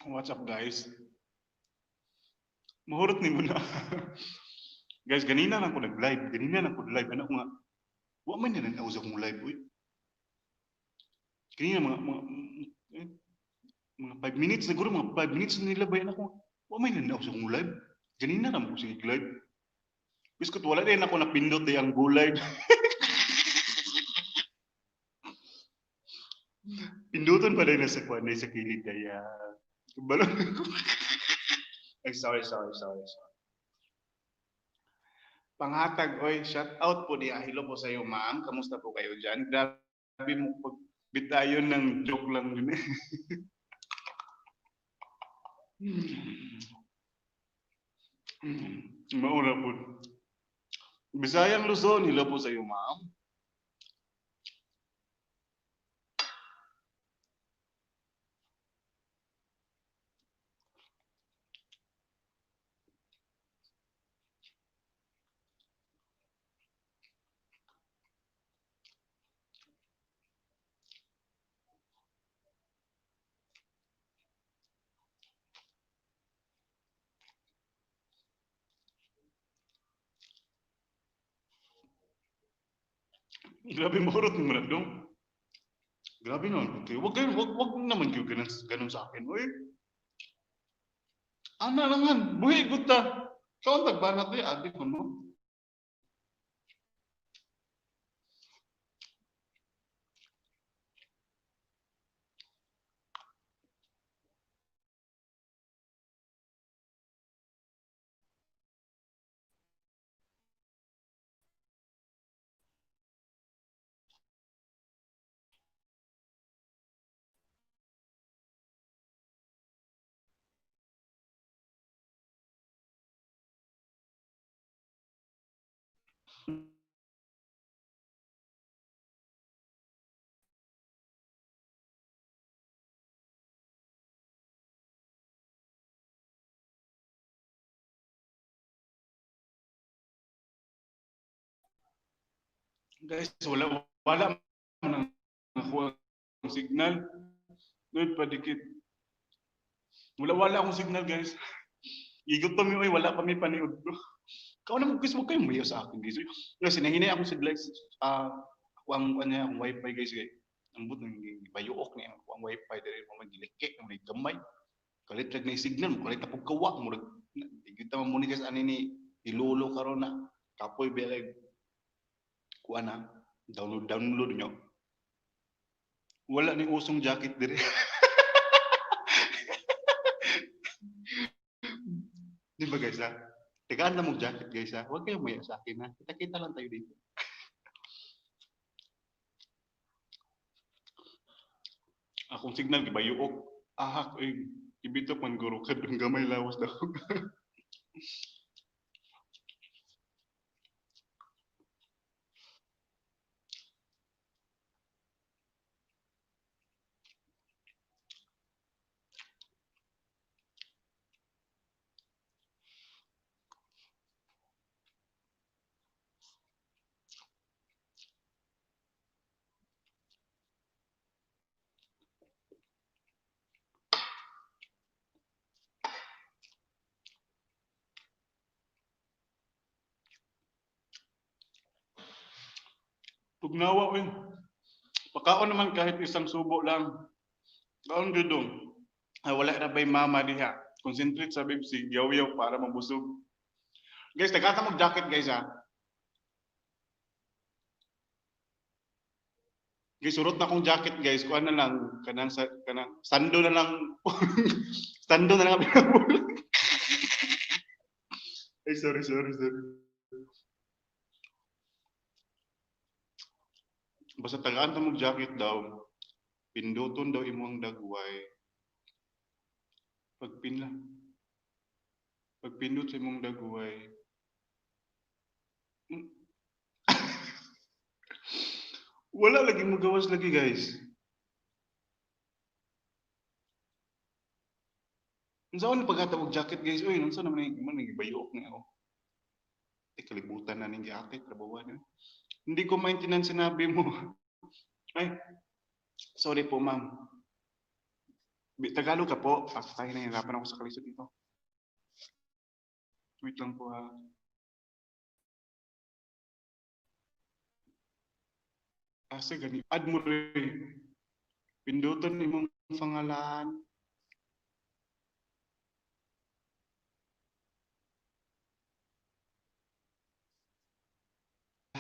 What's up, guys? Mahurot ni mo na. Guys, ganina lang ko nag-live. Ganina lang ko live. Ano ko nga, wa man yan ang sa akong live, uy. Kanina mga 5 minutes siguro, mga 5 minutes na nila bayan ako. Wa man yan sa akong live. Ganina lang ko sige live. Biskot wala din ako napindot eh, ang go live. Pinduton pa din na sa kwan sa kilid kaya. Balo. Ay, sorry, sorry, sorry, sorry. Panghatag, oy, shout out po di. Hello po sa iyo, ma'am. Kamusta po kayo diyan? Grabe mo pag bitayon ng joke lang yun eh. Maura po. Bisayang Luzon, hello po sa iyo, ma'am. Grabe mahurot mo na dong. Grabe naman. Okay. Wag kayo, wag naman kayo ganun, ganun sa akin. Oy. Ana langan, buhi gud ta. Kaon tagbanat di adi ko no. Guys, wala wala man ang nakuha ang signal. Lord, padikit. Wala wala akong signal, guys. Igot pa mi oy, wala pa mi paniud. Kau naman guys, wag kayong mayo sa akin, guys. Guys, hinahinay akong signal. Ako ang kanya akong wifi, guys, kay. Ambot nang bayuok ni ako ang wifi diri mo magilikik mo gamay. Kalit lag na signal mo, kalit apog kawa mo. Di kita mo ni guys ani ni ilulo karon na. Kapoy beleg kuha na download download nyo. Wala ni usong jacket diri. Di ba guys ha? Tagaan lang mong jacket guys ha. Huwag kayong maya sa akin ha. Kita-kita lang tayo dito. Akong signal gibayuok. Ahak oy ibitok man guro kadtong gamay lawas daw. Tugnawa oy. Pakaon naman kahit isang subo lang. Kaon gyud dong. Ay, wala ra bay mama diha. Concentrate sa bibsi, yaw-yaw para mabusog. Guys, tagata mo jacket guys ha. Guys, surot na akong jacket guys. Kuha na lang kanang sa kanang sando na lang. Sando na lang. Ay, sorry, sorry, sorry. Basta tagaan ta mong jacket daw. Pinduton daw imong dagway. Pagpinla. Pagpindot sa imong dagway. Wala lagi magawas lagi guys. Unsa man paghatag og jacket guys? Uy, unsa naman ni man gibayok ni ako. Ay, kalibutan na ning giakit trabawan. Hindi ko maintindihan sinabi mo. Ay, sorry po ma'am. Tagalog ka po. Ah, tayo, nahihirapan ako sa kalisod dito. Wait lang po ha. Asa gani? Add mo rin. Pinduton imong pangalan.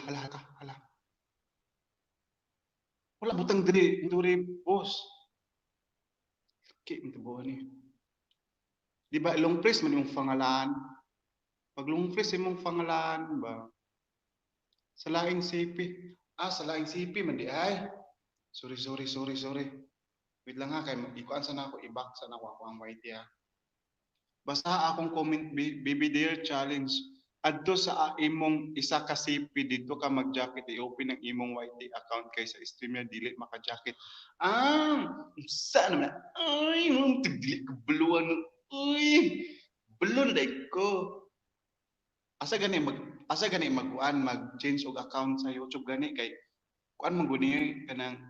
Hala ka, hala. Wala butang diri, diri, boss. Okay, matabuhan ni. Di ba long press man imong pangalan? Pag long press imong pangalan ba? Sa laing CP. Ah, sa laing CP man di ay. Sorry, sorry, sorry, sorry. Wait lang ha, kay ikuan sa nako, i-back sa nako ako ang YT ha. Basta akong comment, Baby Dear challenge. Adto sa imong isa ka CP dito ka mag-jacket, i-open ang imong YT account kay sa streamer dili maka-jacket. Ah, sa naman na? Ay, mong dili ko buluan. Uy, bulon day ko. Asa gani magkuan, mag-change og account sa YouTube gani kay kuan man guni kanang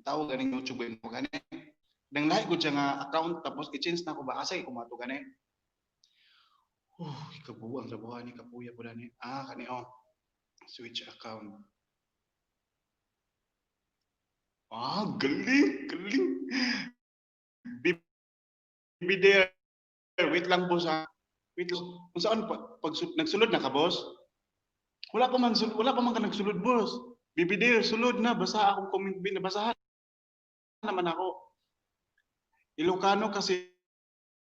tawag ganing YouTube mo gani. Nang lahi ko siya nga account tapos i-change na ko ba, asa ko mato gani? Ikabuang sa buhay ni kapuya po ni. Ah, kani oh. Switch account. Ah, galing, galing. Be there. Wait lang, boss ha. Wait lang. Kung saan pa, pag nagsulod na ka, boss? Wala pa man ka nagsulod, boss. Bibi dear, sulod na. Basa akong comment bin. Nabasahan naman ako. Ilocano kasi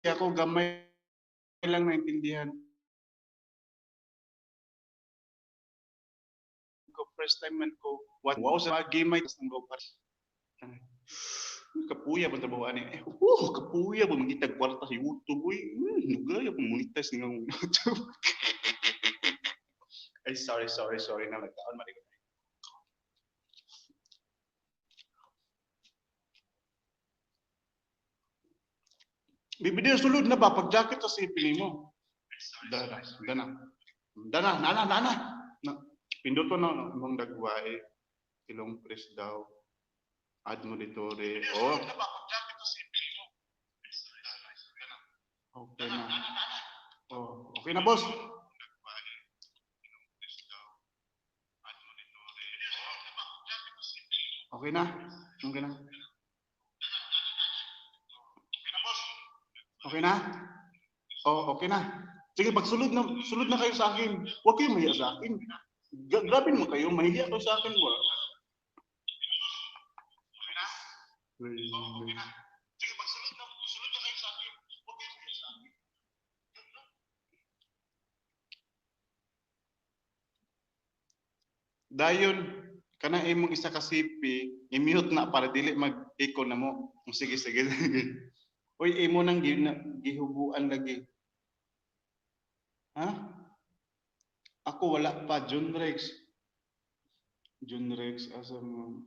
ako, gamay lang naintindihan ko. First time man ko. What? Wow, sa game ay ng go. Kapuya ba trabaho ani? Eh, oh, kapuya ba mangitag kwarta sa YouTube uy. Nugaya pong monetize nga YouTube. Ay, sorry, sorry, sorry na nagtaon mali ko. Bibidi, sulod na ba pag jacket sa CP mo? Dana, dana. Dana, nana, nana. Na, pinduto na imong dagway. Ilong press daw. Add mo dito re. Oh. Okay na. Oh, okay na, boss. Okay na. Okay na. Okay na? Oh, okay na. Sige, pagsulod na, sulod na kayo sa akin. Huwag kayong mahiya sa akin. Grabe naman kayo, mahiya kayo sa akin. Wa. Sige, pagsulod na, sulod na kayo sa akin. Huwag kayong mahiya sa akin. Dayon, kana imong isa ka CP, i-mute na para dili mag-echo na mo. Sige, sige, sige. Uy, imo nang gihubuan lagi. Ha? Ako wala pa, John Rex. John Rex, asa mo?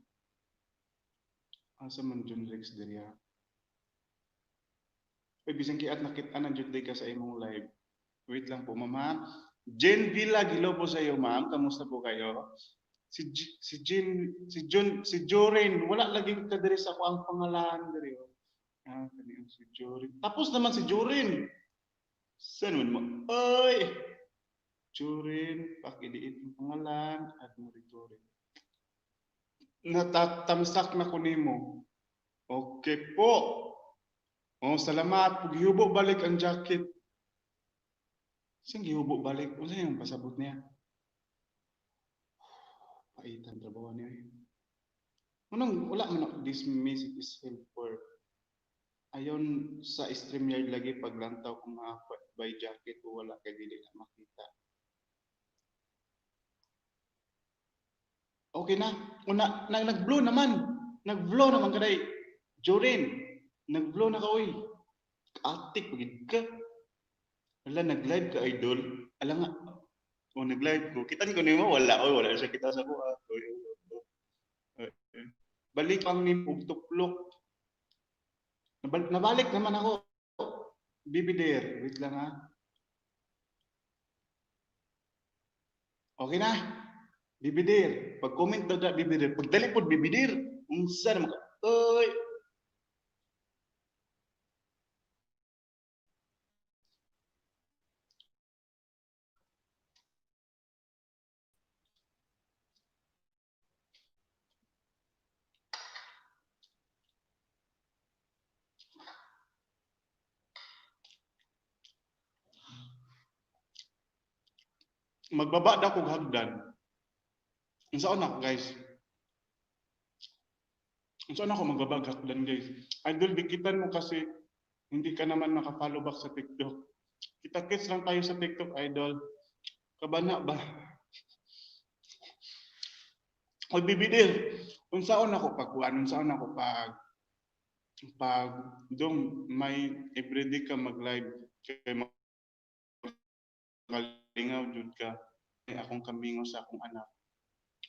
Asa man John Rex diri ha? Uy, bisan kiat nakita na jud ka sa imong live. Wait lang po, ma'am ha. Jane Villa, hello po sa iyo, ma'am. Kamusta po kayo? Si Jane, si John, si Joren, wala lagi ka diri sa ako ang pangalan diri. Oh. Ah, kani ang si Joren. Tapos naman si Joren. Saan man mo? Oy! Joren, pakidiit ang pangalan at mo Joren. Natatamsak na ko nimo. Okay po. Oh, salamat. Paghihubo balik ang jacket. Saan gihubo balik? Unsa yung pasabot niya? Paitan trabaho niya. Eh. Anong wala man ako, this message is held for ayon sa StreamYard lagi paglantaw kung mga by jacket o wala kay dili na makita. Okay na. Una, nag-blow naman. Nag-blow naman kaday. Joren, nag-blow na ka oy. Atik pagid ka. Wala, nag-live ka, idol. Ala nga. O, nag-live ko. Kita ni ko nimo wala oy, wala siya kita sa ko. Ah. Oy, oy, oy. Oy. Balik pang nim og tuplok. Nabalik naman ako. Bibi dear, wait lang ha. Okay na. Bibi dear, pag-comment daw da Bibi dear. Pagdali pod Bibi dear. Unsa naman ka? Oy. Magbaba daw kog hagdan. Unsaon ako, guys? Unsaon ako magbaba og hagdan, guys? Idol, dikitan mo kasi hindi ka naman maka-follow back sa TikTok. Kita-kits lang tayo sa TikTok, idol. Kabana ba? Oy, bibidil. Unsaon ako pag kuan, unsaon ako pag dong may everyday ka mag-live kay makalingaw jud ka. Ay, akong kamingo sa akong anak.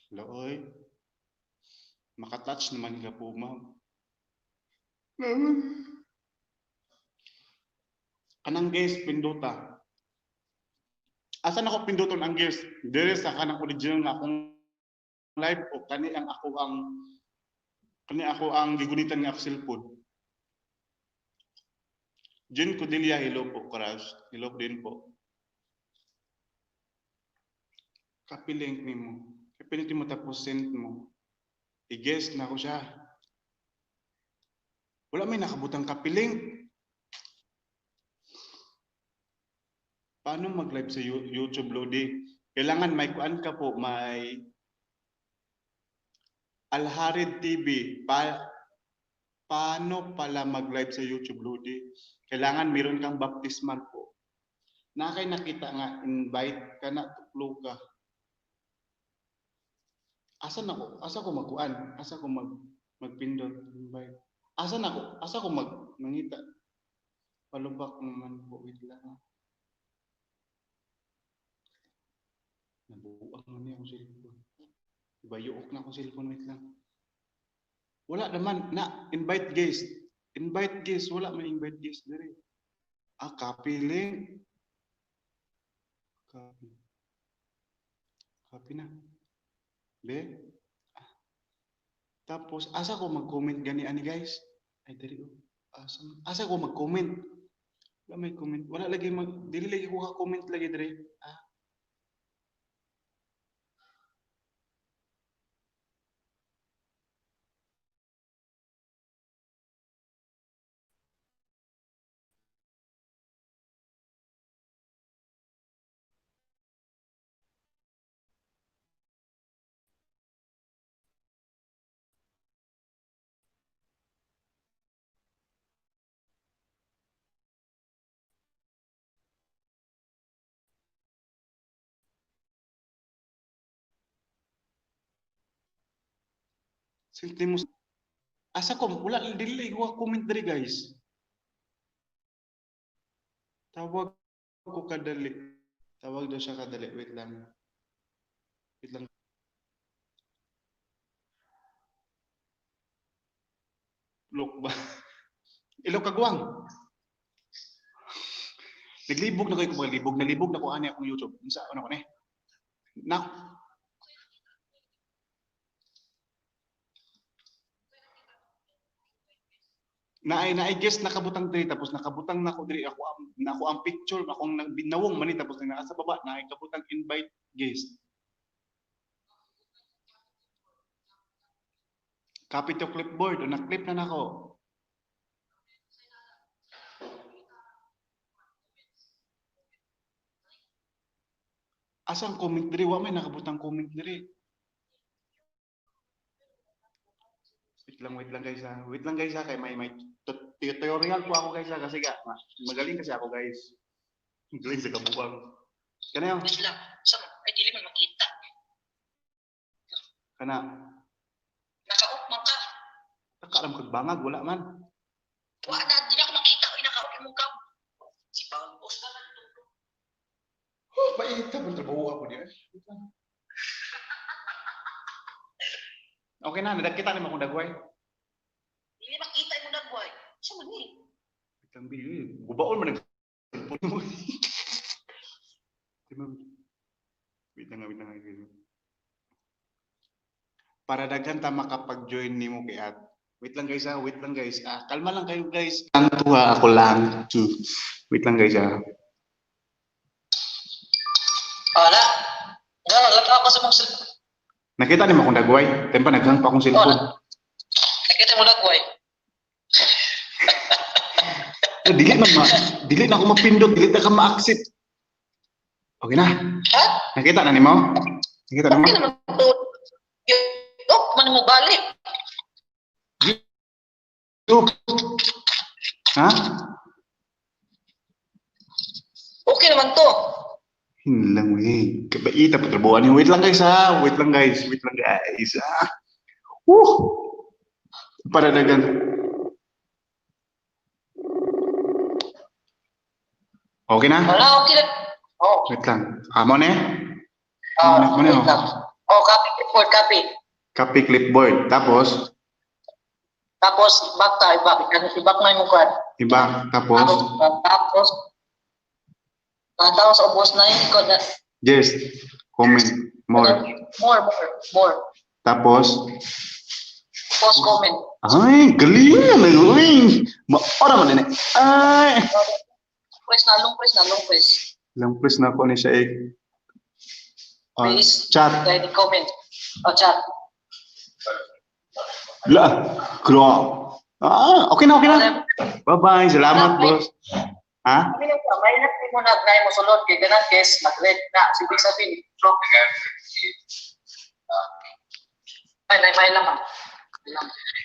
Looy. Makatouch naman ka po, ma'am. Kanang guys, pindota. Asa na ko pinduton ang guest? Dire sa kanang original nga akong live o kani ako ang gigunitan nga ako cellphone? Jen Codilia, hello po, crush. Hello din po. Copy link nimo. Copy link mo tapos send mo. I-guess na ko siya. Wala may nakabutang copy link. Paano mag-live sa YouTube, Lodi? Kailangan may kuan ka po, may Alharid TV. Paano pala mag-live sa YouTube, Lodi? Kailangan meron kang baptismal po. Na kay nakita nga invite ka na tuklo ka. Asa na ko? Asa ko magkuan? Asa ko magpindot invite? Asa na ko? Asa ko mag mangita? Palubak naman po, wait lang. Nabuang na niya akong cellphone. Ibayuok na akong cellphone, wait lang. Wala naman na invite guest. Invite guest, wala may invite guest diri. Ah, copy link. Copy. Copy na. Be. Ah. Tapos asa ko mag-comment gani ani, guys? Ay, diri oh. Asa ko mag-comment? Wala may comment. Wala lagi mag dili lagi ko ka-comment lagi diri. Ah. Send mo asa ko wala dili ko comment diri, guys. Tawag ko kadali. Tawag daw siya kadali. Wait lang. Wait lang. Look ba? Ilok kagwang. Naglibog na kayo ko maglibog. Nalibog na ko ani akong YouTube. Unsa ano ko ni? Na naay naay guest nakabutang diri tapos nakabutang nako diri ako ang picture akong binawong man ni tapos naa sa baba naay kabutang invite guest. Copy to clipboard o na-clip na nako. Asang comment diri? Wa may nakabutang comment diri. Wait lang guys ha. Wait lang guys ha, kay may tutorial po ako, guys ha, kasi ga, magaling kasi ako, guys. Galing sa kabuang. Kana yun. Wait lang. Sa ay dili man makita. Kana. Naka-off man ka. Nakaram kag bangag, wala man. Wa na, di na ako makita oy naka-off imong cam. Si Bangos na lang. Oh, paita pang trabaho ako di. Wait lang. Okay na, nadagkita ni mo akong dagway. Dili makita imong dagway. Sa man ni? Wait lang, Bi. Gubaon man ang cellphone mo. Di ba? Wait lang, wait lang, wait lang. Para daghan ta makapag-join nimo kay at. Wait lang guys ha, wait lang guys. Ah, kalma lang kayo, guys. Ang tuwa ako lang. Two. Wait lang guys ha. Wala. Nga lang ako sa mong cellphone. Nakita nimo akong dagway. Tempa naghang pa akong cellphone. Nakita mo dagway. Eh, dili na ako mapindot, dili na ka ma-accept. Okay na. Ha? Nakita na nimo? Nakita na mo? Okay naman to. Oh, man mo balik. Oh. Ha? Okay naman to. Hinlang eh. Kabaita patrabuhan ni. Wait lang guys ha. Wait lang guys. Wait lang guys. Ah. Woo! Para dagan. Okay na? Wala, okay na. Oh, Wait lang. Amo ne? ah, Muna, muna, wait lang. Oh, copy clipboard, copy. Copy clipboard. Tapos, Tapos, back ta, i-back. I-back na yung card. iba. Tapos, Tapos, tapos, ubos na yung code na. yes. Comment. More. More, more, more. Tapos, Post comment. ay, galing na galing. Maora man ini. Ay. Press na, long press na, long press. Lang press na ako ni siya eh. Ah, Please. chat. Then comment. Oh, chat. La, gra. Ah, okay na, okay na. Bye-bye. Salamat, boss. Ha? May na mo na na mo sulod kay ganan guys, mag-red na. So, ibig sabihin, drop. Ay, nay may laman.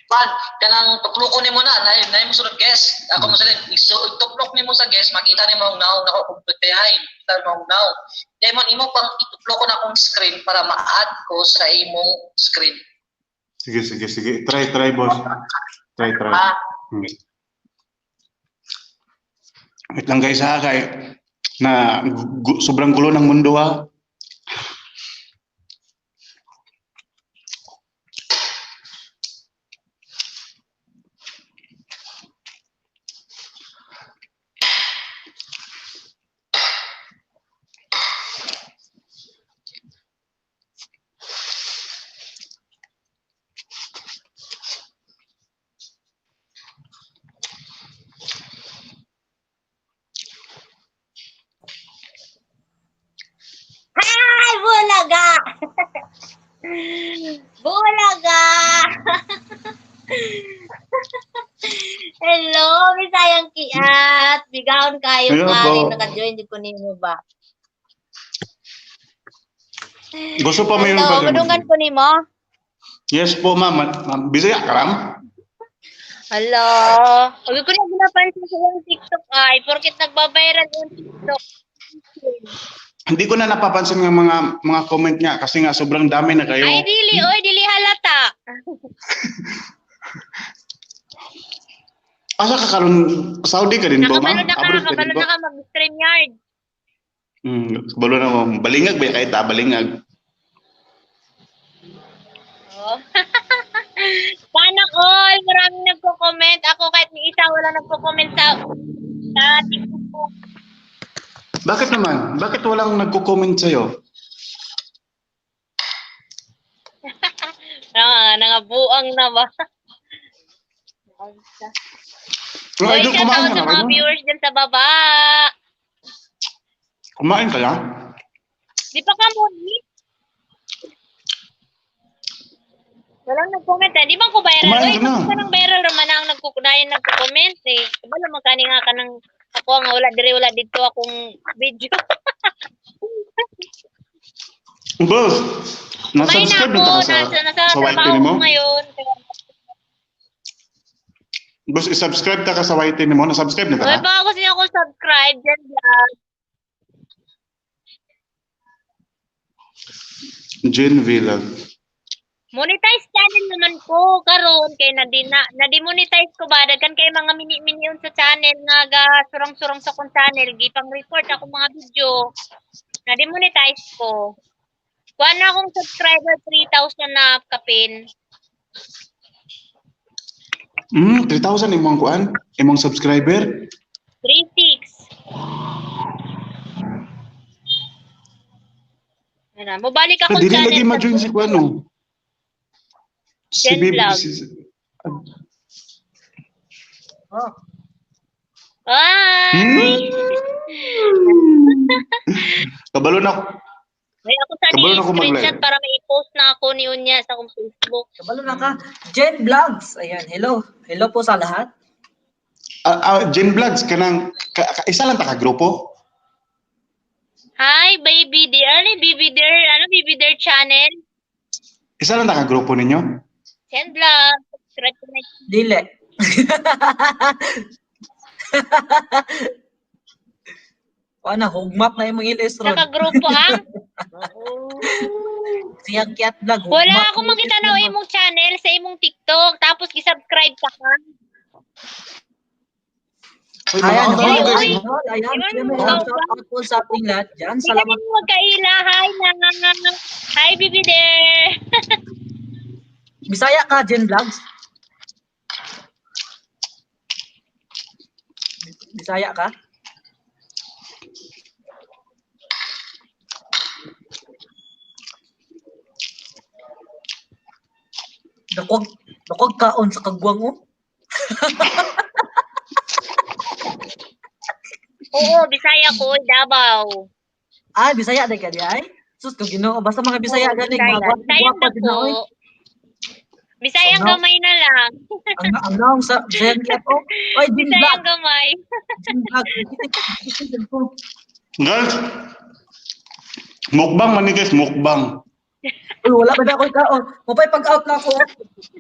Pan, kanang tuploko nimo na, nay nay mo sulod guys. Ako mo sulod, so tuplok nimo sa guest, makita nimo ang naong nako kumpletehin. Kita mo ang naong. Dahil imo pang ituploko na akong screen para ma-add ko sa imong screen. Sige, sige, sige. Try, try, boss. Try, try. Ah, Wait lang guys ha, kay na sobrang gulo ng mundo ha. Ay, bulaga! Bulaga! Hello, Bisayang Kiat! Bigaon kayo Hello ka. po. Naka-join di ko nimo ba? Gusto pa mayroon Hello, pa rin. madungan ko nimo. Yes po, ma'am. Ma'am, Bisaya ka ram? Hello. Huwag ko na ginapansin sa iyong TikTok ay porkit nagbabiral yung TikTok. Hindi ko na napapansin ng mga comment niya kasi nga sobrang dami na kayo. Ay, dili, oy, dili halata. Asa ka karon Saudi ka din po, ma'am? Nakabalo na ka, Abroad ka din kabalo po? na ka mag-stream yard. Kabalo na mo. Balingag ba kahit balingag. Oh. Sana all, maraming nagko-comment. Ako kahit ni isa wala nagko-comment sa TikTok ko. Bakit naman? Bakit walang nagko-comment sa'yo? Ah, nangabuang na ba? Oh, Oy, idol, shout kumain out ka sa na, mga idol? viewers dyan sa baba. Kumain ka na? Di pa ka muli? Walang nag-comment eh. Di ba ko viral? Kumain Oy, ka na. kung ng viral raman ang nagkukunayan nagko-comment eh. Diba naman kani nga ka ng ako nga wala dire wala dito akong video. Boss, Kumain na na-subscribe ako. na ta ka sa, Nasa sa YT trabaho nimo? ko ngayon. Boss, i-subscribe ta ka sa YT nimo? Na-subscribe na ta Uy, ka? baka gusto niyo akong subscribe dyan vlog. Jane Vlog. Monetize channel naman ko karon kay na di na na-demonetize ko ba daghan kay mga mini-mini yun sa channel nga ga surang-surang sa akong channel gipang report ako mga video. Na-demonetize ko. Kuha na akong subscriber 3,000 na kapin. 3,000 imong kuan? Imong subscriber? 3,600. Ano, mobalik Ah, akong dili channel. lagi sa ma-join si kuan no. Si Jen Baby Vlog. si, oh. Bye! Kabalo na ako. May ako sana Kabalo na ako mag-live. i-screenshot para mai-post na ako ni Unya sa akong Facebook. Kabalo na ka. Jen Vlogs. Ayan, hello. Hello po sa lahat. Ah, Jen Vlogs kanang isa lang ta ka grupo? Hi, baby dear. Ano yung baby dear? Ano baby dear channel? Isa lang ka grupo ninyo? Chen Vlog. Subscribe to my Dili. Wala na, hugmap na imong ilis Sa ron. kagrupo ang Siyang Kiat Vlog. wala Hugmap akong na makita ilis na ron. imong channel sa imong TikTok tapos gi-subscribe ka ka. Uy, Ayan, mga Uy, ano, uy. guys. Ayan, ayan. Iwan Siyempre, mo. shout out po sa ating lahat dyan. Hindi Salamat. kami magkaila. Hi na. Hi baby dear. Bisaya ka, Jen Vlogs? Bisaya ka? Dakog, dakog kaon sa kagwang oh. Oo, Bisaya ko, oy, Davao. Ah, Bisaya na ka di ay? Sus ko Ginoo, basta mga Bisaya Oo, gani Bisaya. mga gwapa Bisayang gwapa din na oy. dako. Bisayang So, no. gamay na lang. Ang naong sa Bisayang Kiat oh. Oy, Jen Bisayang Vlog, gamay. Jen Vlog. Guys, mukbang man ni guys, mukbang. Uy, wala ba na ako kaon? Mupay pag-out na ako.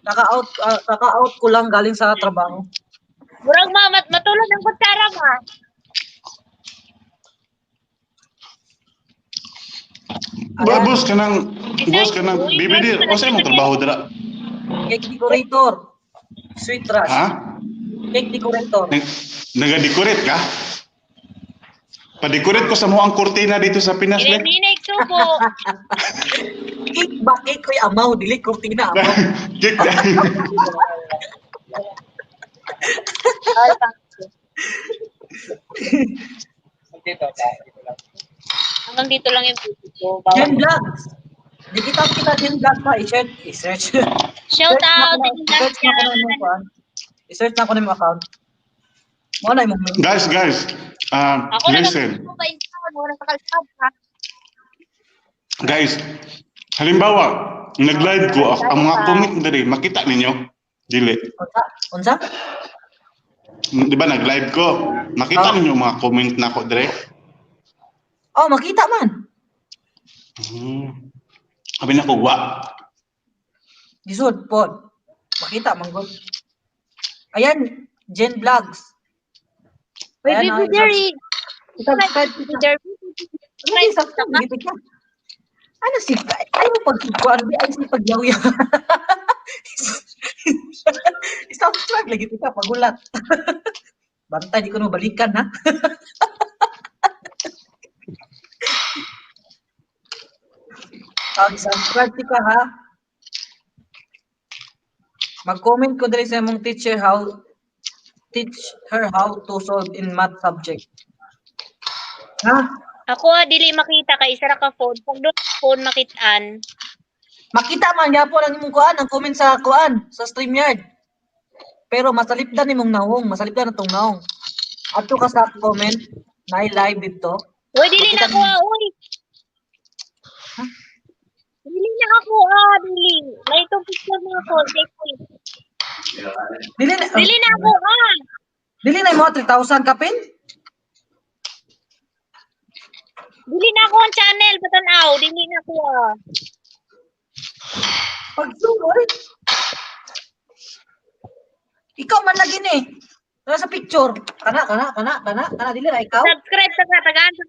Naka-out, naka-out ko lang galing sa trabaho. Murag ma, matulog ang kutsara ma. Ba, Ayan, boss ka ng, Uy, BBD, grabe o sa imong pala. trabaho dira? Cake decorator. Sweet rush. Ha? Cake decorator. Naga-decorate ka? Pa-decorate ko sa mo ang kurtina dito sa Pinas, le. Inay subo. Cake ba? Cake ko'y amaw. Dili, kurtina amaw. Cake. Hanggang dito lang yung video ko. Bawal. Jen Vlogs. Di kita kita Jen Vlogs pa. I-search. I-search. Shout Search na out. ko na- I-search na ko na imong kuan. I-search na ko na imong account. Mo na imong Guys, guys, Ako na listen. lang ba in wala sa kalsada. Guys, halimbawa, nag-live ko, ako, ang mga comment diri, makita ninyo? Dili. Unsa? Unsa? Di ba nag-live ko? Makita Ah. ninyo mga comment na ko dire? Oh, makita man. Sabi na ko, wa. Gisud pod. Makita man gud. Ayan, Jen Vlogs. Uy, Ayan, baby ah, Derry. I-subscribe Baby kita. Derry. Ano yung subscribe dito ka? Ano si ay mo pag kuan bi ay si pagyawya. I-subscribe lagi kita pagulat. Bantay di ko na balikan ha. Ah, subscribe ka ha. Mag-comment ko diri sa imong teacher how teach her how to solve in math subject. Ha? Ako ah, dili makita kay isa ra ka phone. Pag doon phone makitaan. Makita man gyapon ang imong kuan, ang comment sa kuan sa StreamYard. Pero masalipdan nimong nawong, masalipdan atong nawong. Adto ka sa comment, na live dito. Uy, dili Makita na ako ah, uy. Ha? Dili na ako ah, dili. May itong picture na ako. Dili, Dili na dili na ako ah. Dili na imo 3,000 kapin? Dili na ako ang channel patanaw. Dili na ako ah. Pagsuroy. Ikaw man lagi ni. Nasa picture. Kana kana kana kana kana dili na ikaw. Subscribe sa katagaan sa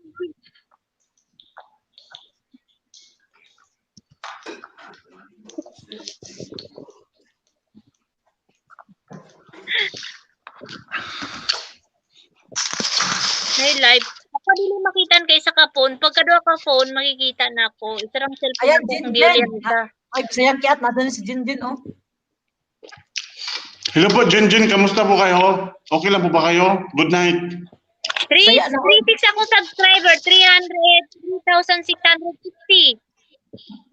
May live. Ako dili makitan kay sa ka phone. Pagka duha ka phone, makikita na ako. Isa lang cellphone Ayan, ako Jin kung Jin. dili isa. Ay, sayang kiat natin si Jin Jin oh. Hello po, Jin Jin, kamusta po kayo? Okay lang po ba kayo? Good night. Three, Saya na- three six akong subscriber, 300, 3,660.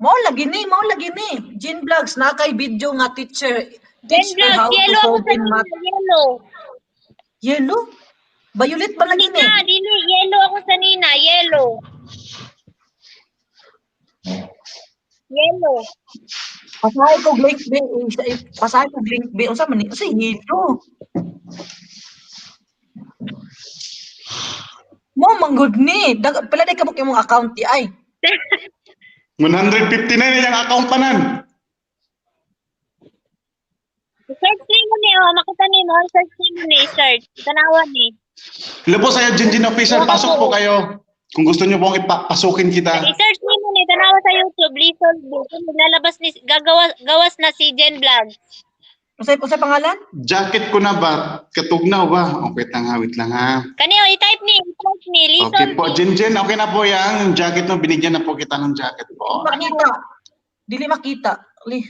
Mao lagi ni, mao lagi ni. Jin Vlogs na kay video nga teacher Then teach her vlog, how to yellow ako solve sa in math. yellow. Yellow? Violet ba lagi ni? Nina, dili, yellow ako sa Nina, yellow. Yellow. Pasahay ko link B, pasahay ko link B. Unsa man ni? Unsa yellow? Mo mga man good ni. Pila di kabuk imong account di ay. 159 na yung account tanan. Search nimo ni oh, makita nimo, search nimo ni, search. Tanawan ni. Hello po sa'yo, Jinjin Official. Pasok po kayo. Kung gusto niyo pong ipapasukin kita. I-search nimo ni tanawa sa YouTube, Lizol B. Lalabas ni gagawas gawas na si Jen Vlog. Unsay pangalan? Jacket ko na ba? Katugnaw ba? Okay, tang wait lang ha. Kani oh, i-type ni Lizol Okay po, B. Jinjin, okay na po yan. Yung jacket mo, binigyan na po kita ng jacket po. Makita. Dili makita. Li.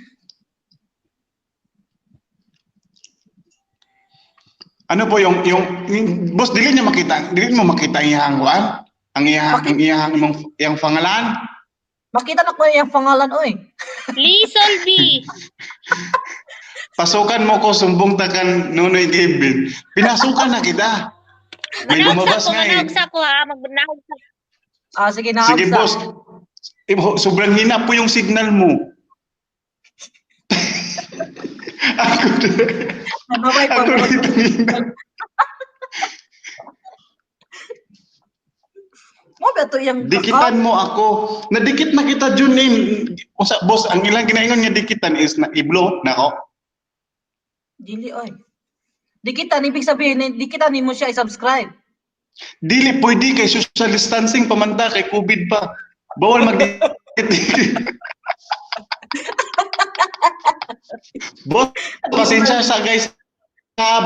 Ano po yung boss, dili niya makita, dili mo makita ang iyang kuan? Ang iyang imong iyang pangalan? Makita na ko yung pangalan oy. Lizol B. Pasukan mo ko, sumbong takan Nunoy Kevin. Pinasukan na kita. May Manahog lumabas sa ko, nga eh. manahog sa ko ha, magnahog sa Ah, sige na. Sige boss. Eh, sobrang hina po yung signal mo. Ako din. Bye-bye po. Ako rin hina. Mo ba to iyang Dikitan mo ako. Nadikit na kita Jun eh. Usa boss, ang ilang ginaingon nga dikitan is na iblo nako. Dili oy. Dikitan ibig sabihin dikitan nimo siya i-subscribe. Dili pwede kay social distancing pamanta kay COVID pa. Bawal magdikit. Boss, pasensya sa guys. Ha,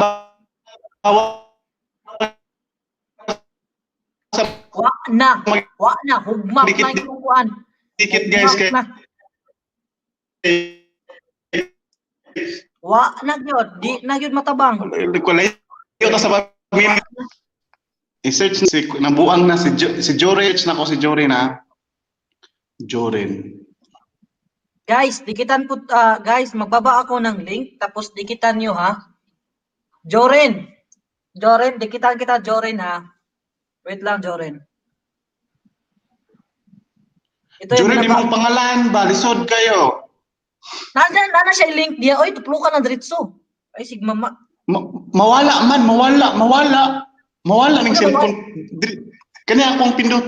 bawal sa Wa na. Wa na hugmak Dikit- na imong kuan. dikit guys kay Hugmak na. Wa na gyud, di na gyud matabang. Kulay ta sa pamilya. I-search si nabuang na si si Jorich na ko si Joren ha. Joren. Guys, dikitan po guys, magbaba ako ng link tapos dikitan niyo ha. Joren. Joren, dikitan kita Joren ha. Wait lang Joren. Ito yung Joren binaba. imong pangalan ba lisod kayo. Nana siya i-link diya. Oy, tuplo ka na diretso. Ay, sig mama. Mawala man, mawala, mawala. Mawala ning cellphone. Kani akong pindot.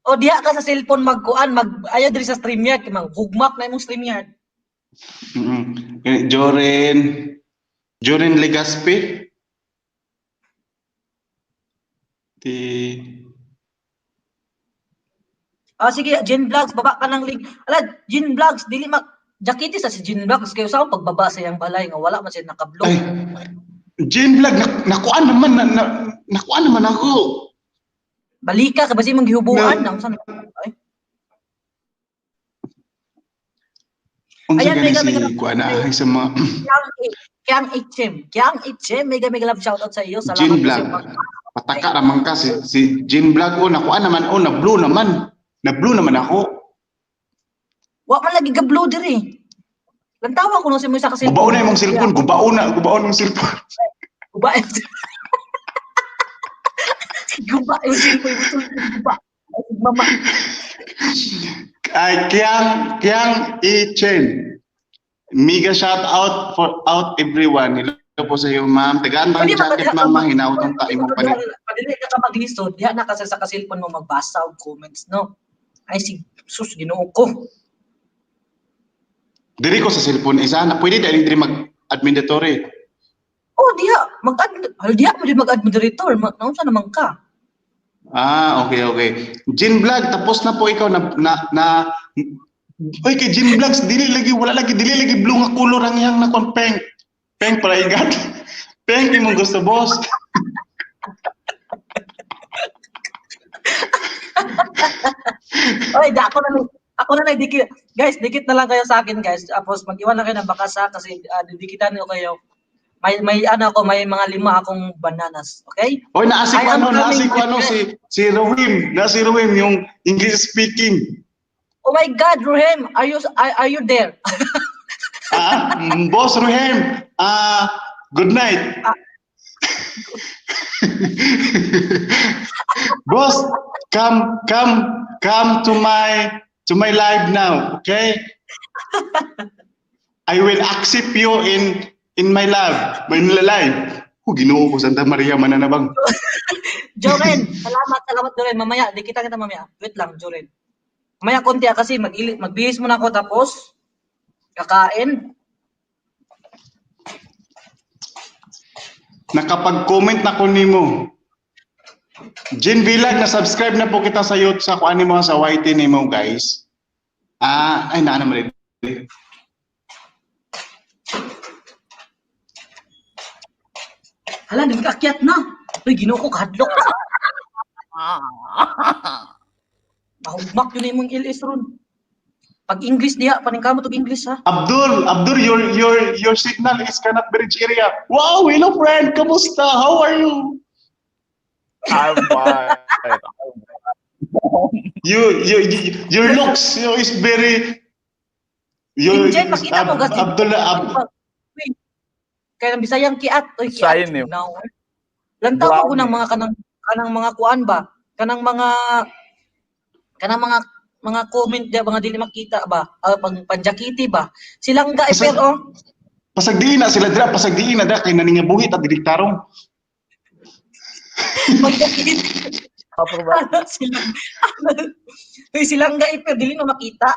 O diha ka sa cellphone magkuan, mag ayaw diri sa StreamYard kay maghugmak na imong StreamYard. Eh, Joren Joren Legaspi. Di Ah sige, Jin Vlogs, baba ka ng link. Ala, Jin Vlogs, dili ma Jakiti sa si Jin Vlogs kayo sa akong pagbaba sa iyang balay nga wala man siya nakablog. Ay, Jin Vlog, nakuan naman na, nakuan naman ako. Balika ka basi imong gihubuan na unsa na. Ay, Unsa Ayan, gani mega, si mega- kuan na ay sa mga Kyang HM, Kyang HM, mega mega love shoutout sa iyo. Salamat Jin sa Vlog. iyong Pataka raman ka si Jin Vlog oh, nakuan naman oh, na blue naman. Na blue naman ako. Wa man lagi ga blue diri. Lantawa ko no si mo isa ka cellphone. Gubao na imong cellphone, gubao na, gubao na imong cellphone. Guba. Guba yung cellphone, guba. Ay, mama. Ay, Kyang Kyang Ichen. Mega shout out for out everyone. Hello po sa iyo, ma'am. Tagaan bang jacket, ma'am? Hinautong ta imong palit. Padili ka maglisod, diha na kasi sa ka-cellphone mo magbasa og comments, no? Ay, si sus, Ginoo ko. Diri ko sa cellphone isa na pwede diri diri mag administratory. Oh, diha mag-add, diha mo din mag-add moderator, naunsa naman ka? Ah, okay, okay. Jin Vlog, tapos na po ikaw na na, na. Oy, kay Jin Vlogs, dili lagi wala lagi dili lagi blue nga color ang iyang na kon peng. Peng para igat. Peng imong gusto, boss. Oy, da ako na ako na lang dikit. Guys, dikit na lang kayo sa akin, guys. Tapos mag-iwan lang kayo ng bakasa kasi didikitan ko kayo. May ano ako, may mga 5 akong bananas, okay? Oy, naasi ko I am ano, naasi ko coming, ano my si Rohim, na si Rohim yung English speaking. Oh my God, Rohem, are you there? Ah, boss Rohim, ah, good night. Boss, come come to my live now, okay? I will accept you in my live, my live. Oh, Ginoo ko, Santa Maria Mananabang. Joren, salamat, salamat Joren. Mamaya, di kita kita mamaya. Wait lang, Joren. Mamaya konti ah, kasi magbihis muna ako tapos kakain. Nakapag-comment na ko nimo. Jin Vlog, na-subscribe na po kita sa YouTube sa kuan nimo sa YT nimo, guys. Ah, ay naa naman rin. Hala, nagkaakyat na. Uy, Ginoo ko, kahadlok. Mahugmak yun imong LS ron. Pag English diha, paningkamot og English ha. Abdul, Abdul, your signal is cannot be reached area. Wow, hello friend, kamusta? How are you? I'm fine. Your looks you is very your Injen, makita mo gasi. Abdullah Ab, Uy, kaya ng Bisayang kiat, oy kiat. Shine eh. No. Lantaw ko Brown ng mga kanang kanang mga kuan ba? Kanang mga comment diya mga dili makita ba? Pang panjakiti ba? Silang ga Kasi- pero oh. Pasagdiin na sila dira, pasagdiin na dira kay naningabuhi ta dili tarong. Panjakiti. Ano silang Uy, silang ga pero dili na makita.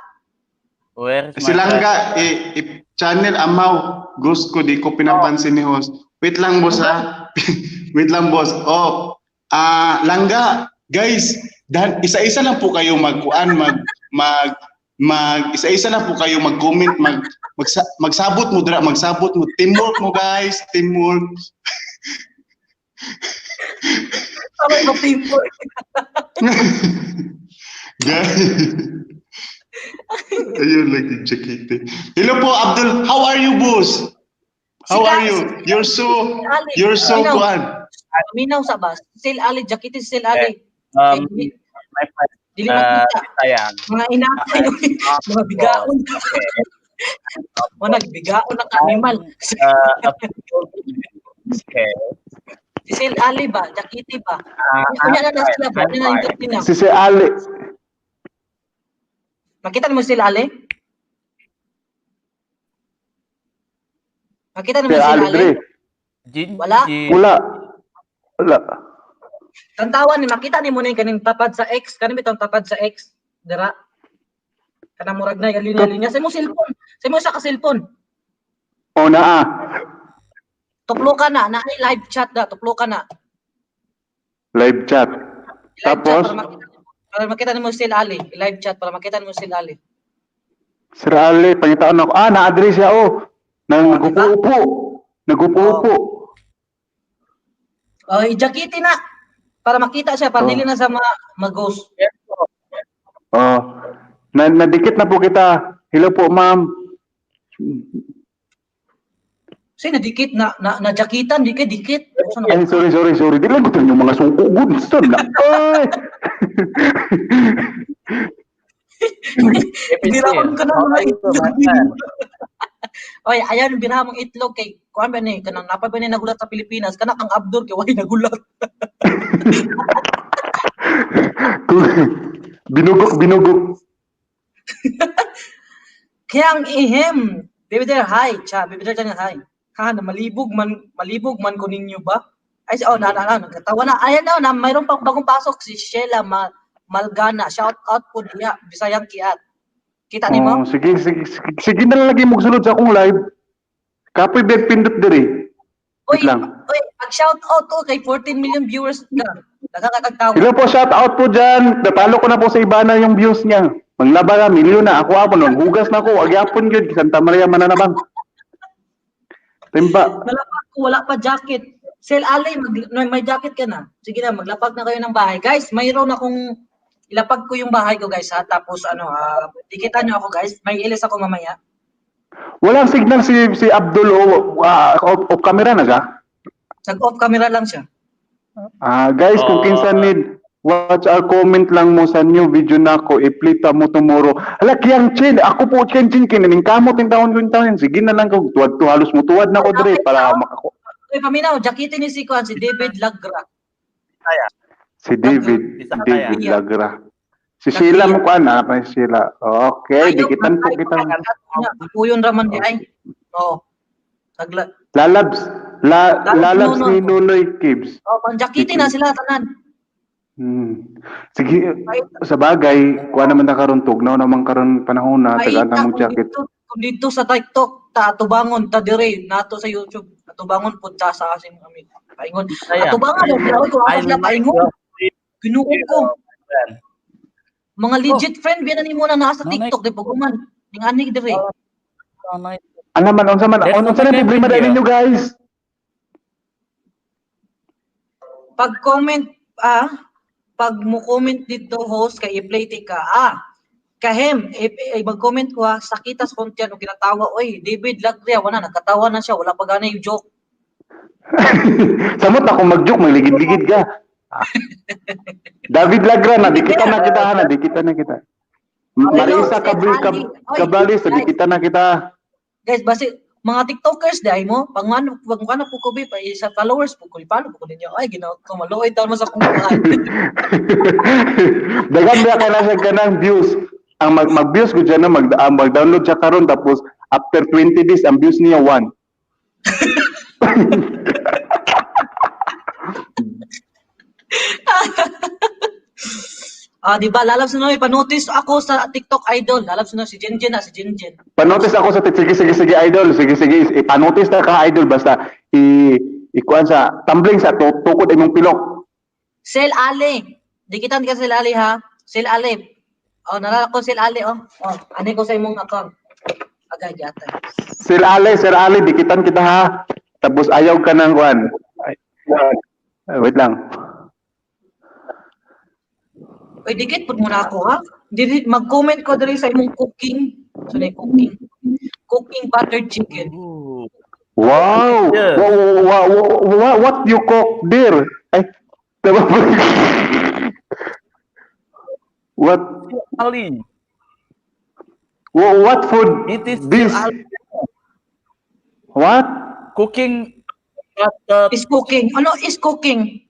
Where's my Silangga eh, channel amaw gusto ko di ko pinapansin ni host. Wait lang boss ha. Wait lang boss. Oh, ah langga guys, dan isa-isa lang po kayo magkuan mag mag mag isa-isa lang po kayo mag-comment mag magsabot mo dira, magsabot mo. Teamwork mo guys, teamwork. Parang no teamwork. Guys. Ayun lagi Jakite. Hello po Abdul, how are you boss? How Sila- are you? You're so Ali. you're so Minaw. kuan. Minaw sa bas. Sil Ali, jakiti Sil Ali. Dili, My friend, dili makita. Bisayang. Mga inatay, mga bigaon. O nagbigaon na animal. Okay. Si Sil Ali ba? Jakiti ba? Unya na na sila ba? Unya na yung na. Si si Ali. Makita mo si Sil Ali? Makita mo Si si Sil Ali Ali? dre. Wala. Wala. Wala. Tantawan ni makita nimo na yung kaning tapad sa X, kaning bitong tapad sa X, dira. Kanang murag na yung linya-linya sa imong cellphone. Sa imong sa ka cellphone. O naa. Tuplo ka na, naay live chat da, tuplo ka na. Live chat. Live Tapos? chat para makita nimo si Sil Ali, live chat para makita nimo si Sil Ali. Sir Ali, pangitaan ako. Ah, na-address siya oh. Nang nagupo-upo. Nagupo-upo. Oh, ijakiti na para makita siya, para Oh. dili na sa ma-ghost. Oh. Na nadikit na po kita. Hello po, ma'am. Kasi nadikit na na, na jakitan, di kay dikit. Saan Ay, sorry, sorry, sorry. Di lang ko yung mga sungko. Good, na. Ay! Biraon ka na mga itlog. Oy, ayan birahan mong itlog kay kuan ba ni kanang napay ba ni nagulat sa Pilipinas kana kang Abdul kay way nagulat. Binugok, binugok. Kaya ang ihim. Baby there, hi. Cha, baby there, channel, hi. Ha, na malibog man ko ninyo ba? Ay, oh, na, na, na, nagkatawa na. Ayan na, na, mayroon pang bagong pasok si Sheila Malgana. Shout out po niya, Bisayang Kiat. Kita ni mo? Oh, sige, sige, sige, sige na lang lagi magsulod sa akong live. Kapoy beg pindot diri. Uy, Wait lang. uy, pag shout out to kay 14 million viewers na. Nakakatagtawa. Hello po, shout out po dyan. Natalo ko na po sa iba na yung views niya. Manglaba na, milyon na. Ako apon, hugas na ako. Agyapon yun. Santa Maria Mananabang. Timba. Nalapag ko, wala pa jacket. Sel Ali, may jacket ka na. Sige na, maglapag na kayo ng bahay. Guys, mayroon akong, ilapag ko yung bahay ko guys ha. Tapos ano, dikitan nyo ako guys. May ilis ako mamaya. Walang signal si Abdul o off camera na siya. Nag-off camera lang siya. Ah, guys, kung kinsa need watch our comment lang mo sa new video nako, iplita mo tomorrow. Hala, kiyang chin, ako po kiyang chin kinaning kamot in taon ko taon. Sige na lang ko tuwad to halos mo tuwad na ko dre para makako. Uy, paminaw, jakitin ni si Kuan, si David Lagra. Si David, Bisaya. David Lagra. Si Sheila mo kuan na pa si Sheila. Okay, dikitan po kita. Puyon raman di ay. Oo. Tagla. Lalabs. La, Lalabs lalabs ni Nonoy. Nonoy Kibs. Oh, pangjakiti na sila tanan. Sige, sa bagay, kuha naman na karon tugnaw naman karon panahon na tagaan Paita na mong kung jacket. dito, kung dito sa TikTok ta atubangon ta dire nato sa YouTube atubangon pud ta sa asim kami. Paingon. Bisaya. Atubangan daw sila oy kung I ako sila like paingon. your Ginuo ko. friend. Mga legit friend biya na nimo na naa sa Nanay. TikTok di pag human. Ning ani dire. Nanay. Ano man, unsa man, There's unsa na no problema video. dahil ninyo, guys? Pag comment pag mo comment dito host kay i-play ti ka ah. Kahem, mag-comment ko ha, sakita sa kontiyan o kinatawa, oy, David Lagria, wala, nagkatawa na siya, wala pa gana yung joke. Samot ako mag-joke, magligid-ligid ka. Ah. David Lagra na, di kita na kita, ha, na, di kita na kita. Marisa Cabri, Cab, Cabalis, di kita na kita. Guys, basi mga TikTokers di ay mo, pangano pag ano po ko bi pa sa followers po ko follow po ko ninyo. Ay, ginoo ko maluoy taon mo sa kong buhay. Dagan ba kay na siya ganang views. Ang mag mag-views ko dyan, no, mag, ang mag-download siya karon tapos after 20 days ang views niya 1. Ah, di ba? Lalabs na pa-notice ako sa TikTok idol. Lalabs na si Jinjin na si Jinjin. Panotice ako sa sige sige sige idol, sige sige ipanotice na ka idol basta i ikuan sa tumbling sa tukod imong pilok. Sel Ale. Dikitan ka Sel Ale ha. Sel Ale. Oh, nalala ko Sel Ale oh. Oh, ani ko sa imong account. Agay yata. Sir Ale, dikitan kita ha. Tapos ayaw ka ng kuan. Ay, ay, wait lang. Oy, dikit pud muna ako ha. Dili mag-comment ko diri sa imong cooking. So na cooking. Cooking butter chicken. Ooh. Wow! Yeah. Wow, wow, wow, what you cook dear? Ay, tama ba? What Ali. what food It is this? Ali. What? Cooking butter Is cooking. Ano is cooking?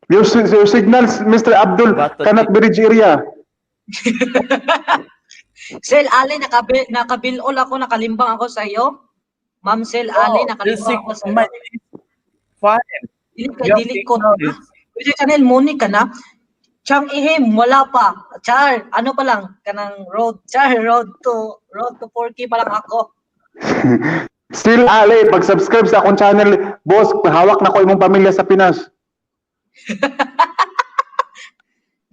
Your signals, Mr. Abdul, Butter cannot be reached area. Sel Ale, nakabilol ako, nakalimbang ako sa iyo. Ma'am Sel Ale, Oh, nakalimbang ako sa iyo. my fine. Dili ka, Your dili ko. signal is Pwede channel, Monica na. Chang Ihim, wala pa. Char, ano pa lang, kanang road, char, road to 4K pa lang ako. Still Ale, pag-subscribe sa akong channel, boss, hawak na ko imong pamilya sa Pinas.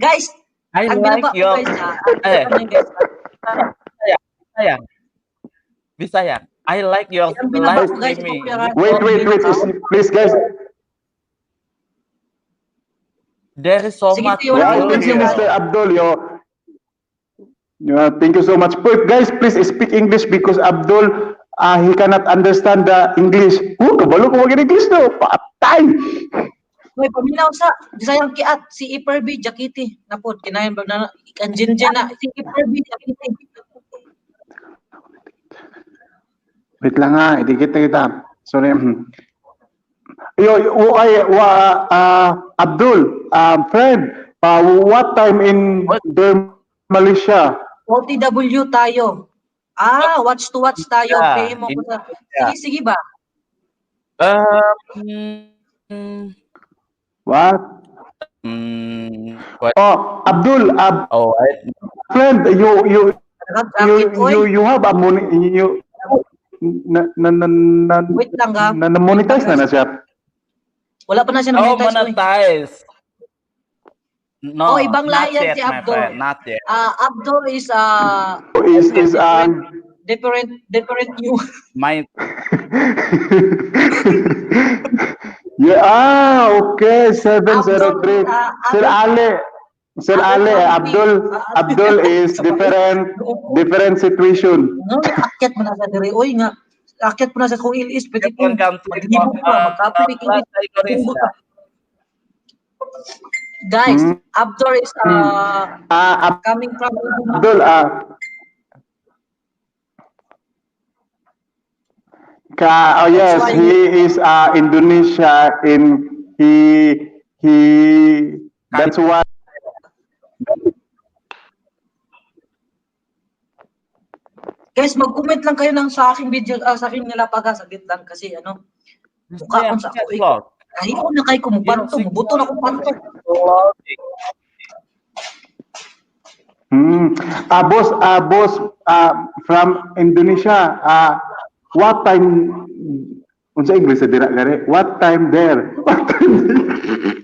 Guys, I ang like binaba ko your guys ha. Eh. Ang guys, Bisaya. Bisaya. I like your Ang binaba live ko guys, streaming. ito, Wait, wait, wait. Please, guys. There is so Sige, much sige, wala Yeah, akong thank you, here. Mr. Abdul. Yo. Yeah, thank you so much. But guys, please speak English because Abdul, he cannot understand the English. Oh, kabalo ko mag-English no. Patay! Hoy, paminaw sa Bisayang kiat si Iperbi Jakiti. Napod kinayan ba na ikan Jinjin na si Iperbi Jakiti. Wait lang ha, idikit na kita. Sorry. Yo, yo, ay, wa, Abdul, friend, what time in What? there, Malaysia? OTW tayo. Ah, watch to watch tayo. Yeah. Pay mo ko sa. Yeah. Sige, sige ba? What? What? Oh, Abdul, Oh, I, friend, you Naka-jacket, oy. you have a money, you na na na na, Wait lang ha. na, na monetize na na siya. Wala pa na siya oh, na-monetize. Oy. monetize. No, Oh, ibang not lahi yan yet, si my Abdul. friend, not yet. Ah, Abdul is Is different new. My Yeah, ah, okay, 703. Abdul, Sir Ale, Sir Abdul Ale, Abdul. Abdul, Abdul is different, different situation. No, akyat mo na sa diri oy nga. Akyat mo na sa kung ilis pwede different kong country. maglibog pa, magkape Bahasa Indonesia. Guys, Abdul is Ah, coming from Abdul, ka, oh yes, That's why he is Indonesia in he that's why. Guys, mag-comment lang kayo ng sa aking video, sa aking nilapaga, saglit lang kasi ano, mukha akong sa ako eh. Vlog. Ay, ako na kayo kumupanto, mubuto na akong panto. Boss, boss, from Indonesia, what time, unsa English sa dira gani? What time there? What time there?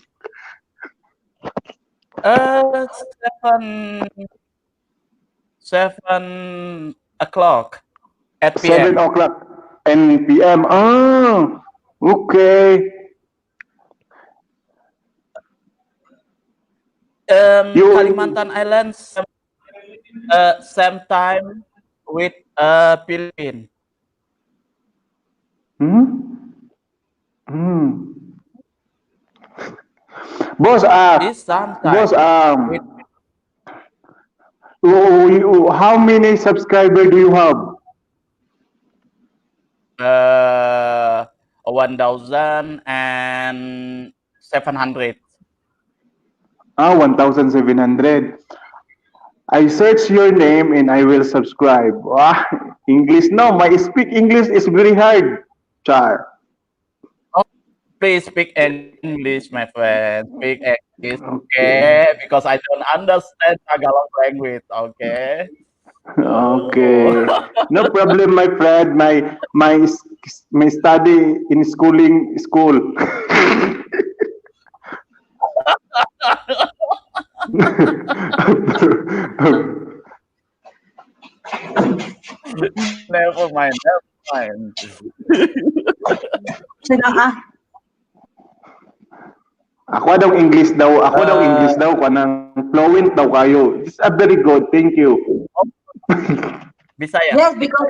7 o'clock at 7 PM. o'clock and PM. Ah, okay. Kalimantan Islands, same time with Philippines. Boss, This same time. boss, with how many subscriber do you have? 1,700. Ah, 1,700. I search your name and I will subscribe. Ah, English. No, my speak English is very hard. Char. Oh, please speak English, my friend. Speak English, Okay. okay? Because I don't understand Tagalog language, okay? Okay. No problem, my friend. My study in schooling school. Never mind, never mind. Sila ah. Ako daw English daw, ako daw English daw kanang fluent daw kayo. It's a very good. Thank you. Bisaya. Yes, because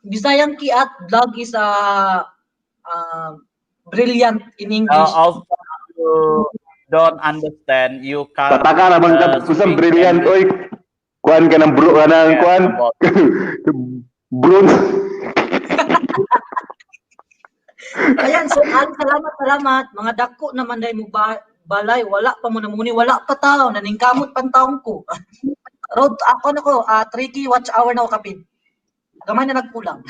Bisayang Kiat vlog is brilliant in English. Also, you don't understand, you can Tataka naman ka kusang speak brilliant English. oy. Kuan ka ng bro ka ng Yeah, kuan. about Bronze. Ayan, so salamat, salamat. Mga dako naman dahil mo balay, wala pa mo namuni, wala pa tao, naningkamot pan taong ko. Road, ako na ko, 3K watch hour na ako kapin. Gamay na nagkulang.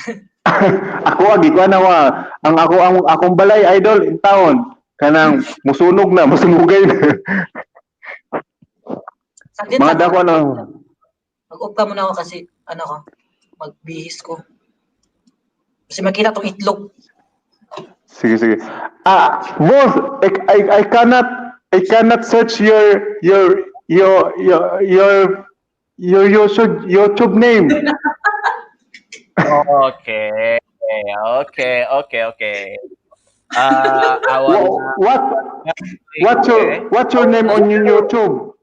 Ako agi kuan na wa. Ang ako ang akong balay idol in town. Kanang musunog na, musunugay na. Saglit Mga lang. dako na. Mag-off ka muna ako kasi, ano ko, magbihis ko. Kasi makita tong itlog. Sige, sige. Ah, boss, I cannot search your YouTube name. Okay. Okay. I want What's your name on your YouTube?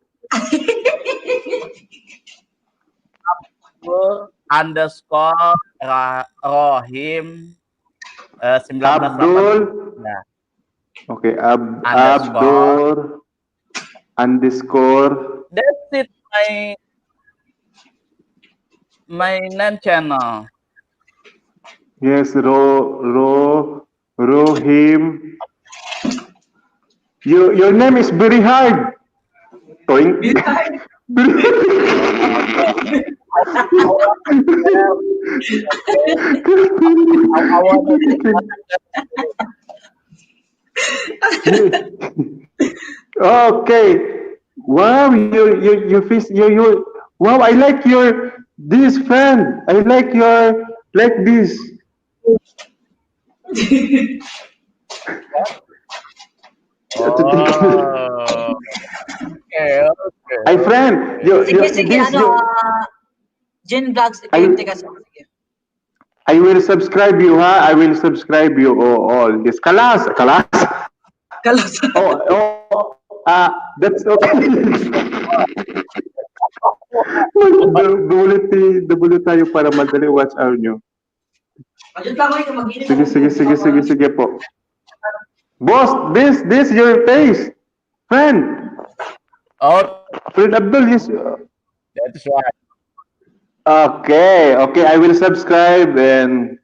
Underscore Rohim 1989. Abdul. Okay, Underscore. Abdul underscore. That's it, my name channel. Yes, Rohim. Your name is very hard. Toing. Okay. Wow, you face you wow, I like your this friend. I like your like this. Oh. Okay, okay. Ay friend, you, Sige, you, sige, this, ano, you, Jen Vlogs, Ay- i-PM ka sa sige. I will subscribe you, ha? I will subscribe you all. This kalas, kalas. Kalas. Oh, that's okay. Dubulit tayo para madali watch hour nyo. Ayun lang, ay, mag-init Sige, ako. sige, sige, sige, sige po. Boss, this your face. Friend. Oh, Friend Abdul, yes. that's right. Okay, okay, I will subscribe and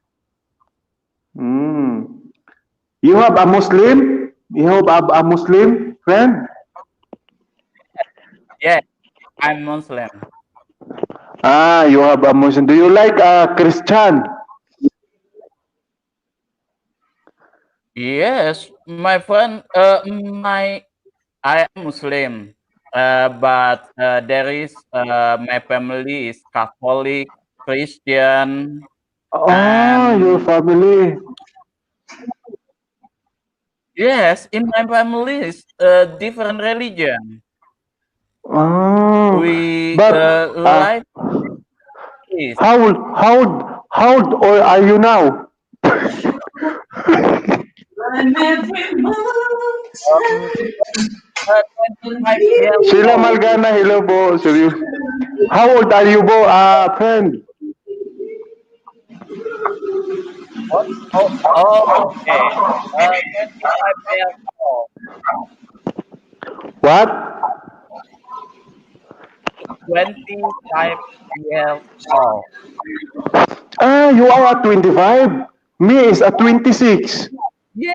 You have a Muslim? You have a Muslim friend? Yeah, I'm Muslim. Ah, you have a Muslim. Do you like a Christian? Yes, my friend. My I am Muslim, but there is my family is Catholic, Christian. Ah, your And family. Yes, in my family is different religion. Ah, We but life is how old are you now? 25 years Sheila old. Malgana, hello po. Serious. How old are you po, friend? What? Oh, okay. 25 years old. What? 25 years old. Ah, you are at 25. Me is at 26. Yeah.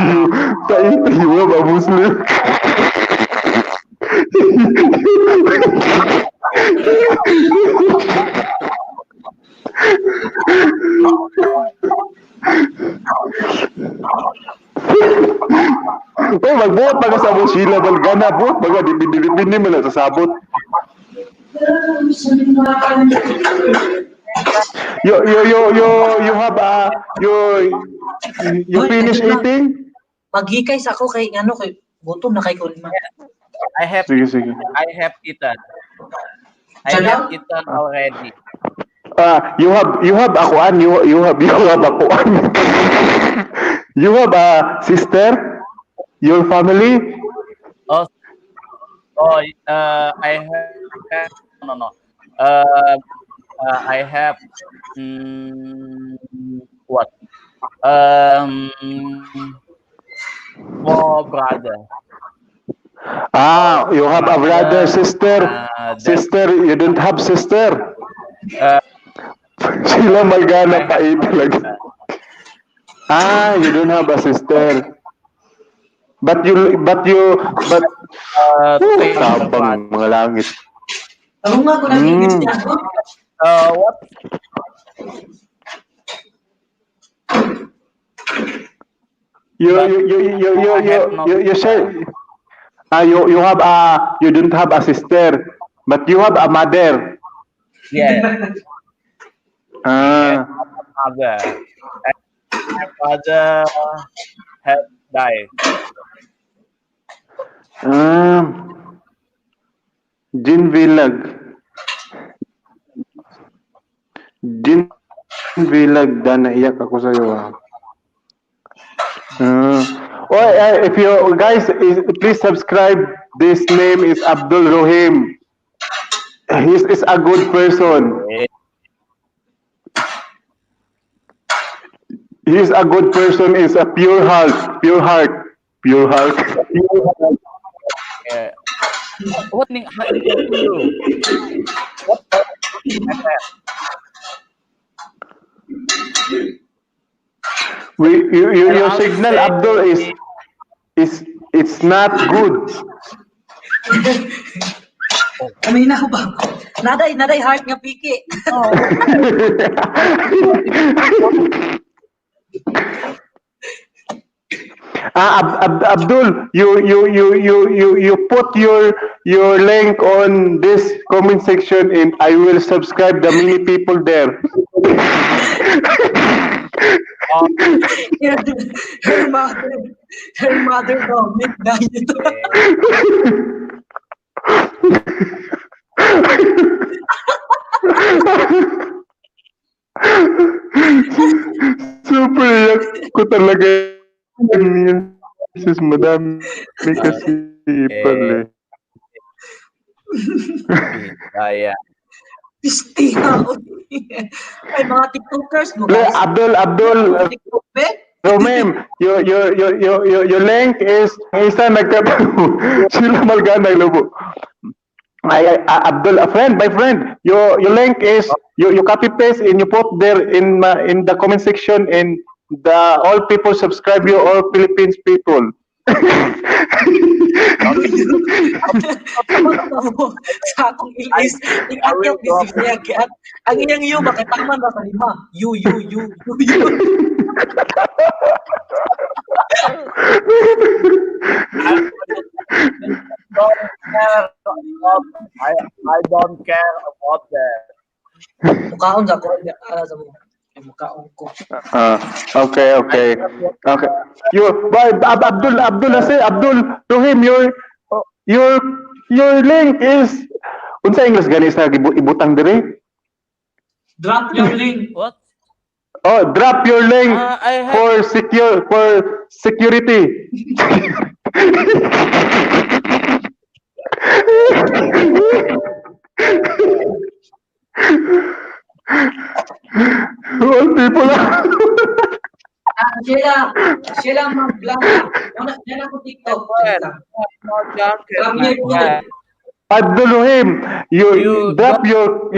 You have a Muslim. Uy, magbuot pa ka sa mo Sheila Malgana, buot pa ka, dipindi mo na sa sabot. You have a you Uy, finish wait lang. Eating? Maghikay sa ako kay ano kay gutom na kay Kulma. I have Sige, sige. I have eaten. I Salam? have eaten already. Ah, you have akuan, you have akuan. You have a sister, your family? Oh, I have no. I have what? Four brother. Ah, you have a brother, sister, sister, you don't have sister. Sila Malgana I pa have talaga. Ah, you don't have a sister. But three tapang brother. Mga langit. Ako nga ko nag-English niya ako. What? You But you I you have no you sister. say ah you don't have a sister, but you have a mother. Yes, Ah. mother. And my father has died. Ah. Jin Vilag. Jin Vilag, dan naiyak ako sa iyo. Ah. Oh, if you guys is, please subscribe. This name is Abdul Rohim. He is a good person. He is a good person. Is a pure heart, pure heart, pure heart. Yeah. What ning how you? What my friend? We you, you And your I'll signal, say Abdul, is it's not good. Aminaw ba? Naday heart nga piki. Ah, Abdul, you put your link on this comment section and I will subscribe the many people there. Her mother comment dahil ito. Super iyak ko talaga yun. Sis, madami kasi pala. Kaya. Pisti ako. Ay, mga TikTokers mo, guys. Abdul, Abdul, TikTok, be? Romem, your link is isa nagkatawo. Sila Malgana lubo. Ay, ay, Abdul, a friend, my friend, your link is you copy paste and you put there in the comment section and the all people subscribe you, all Philippines people. Sa akong ilis, ing-akyat ni si Freya kiat. Ang iyang U ba kay taman ra sa lima. U U U U U. Don't care about, I don't care about that. Mukaon sa ko sa mo. Ay, mukaon ko. Ah, okay. You, but Abdul, Abdul, say Abdul, to him, your link is, unsa English gani sa ibutang dire? Drop your link. What? Oh, drop your link I have for security. All people are Ah, Sheila Magblanca. Wala yan ako TikTok. No jacket, Drop my your friend. link. Abdul Rahim, you, You drop your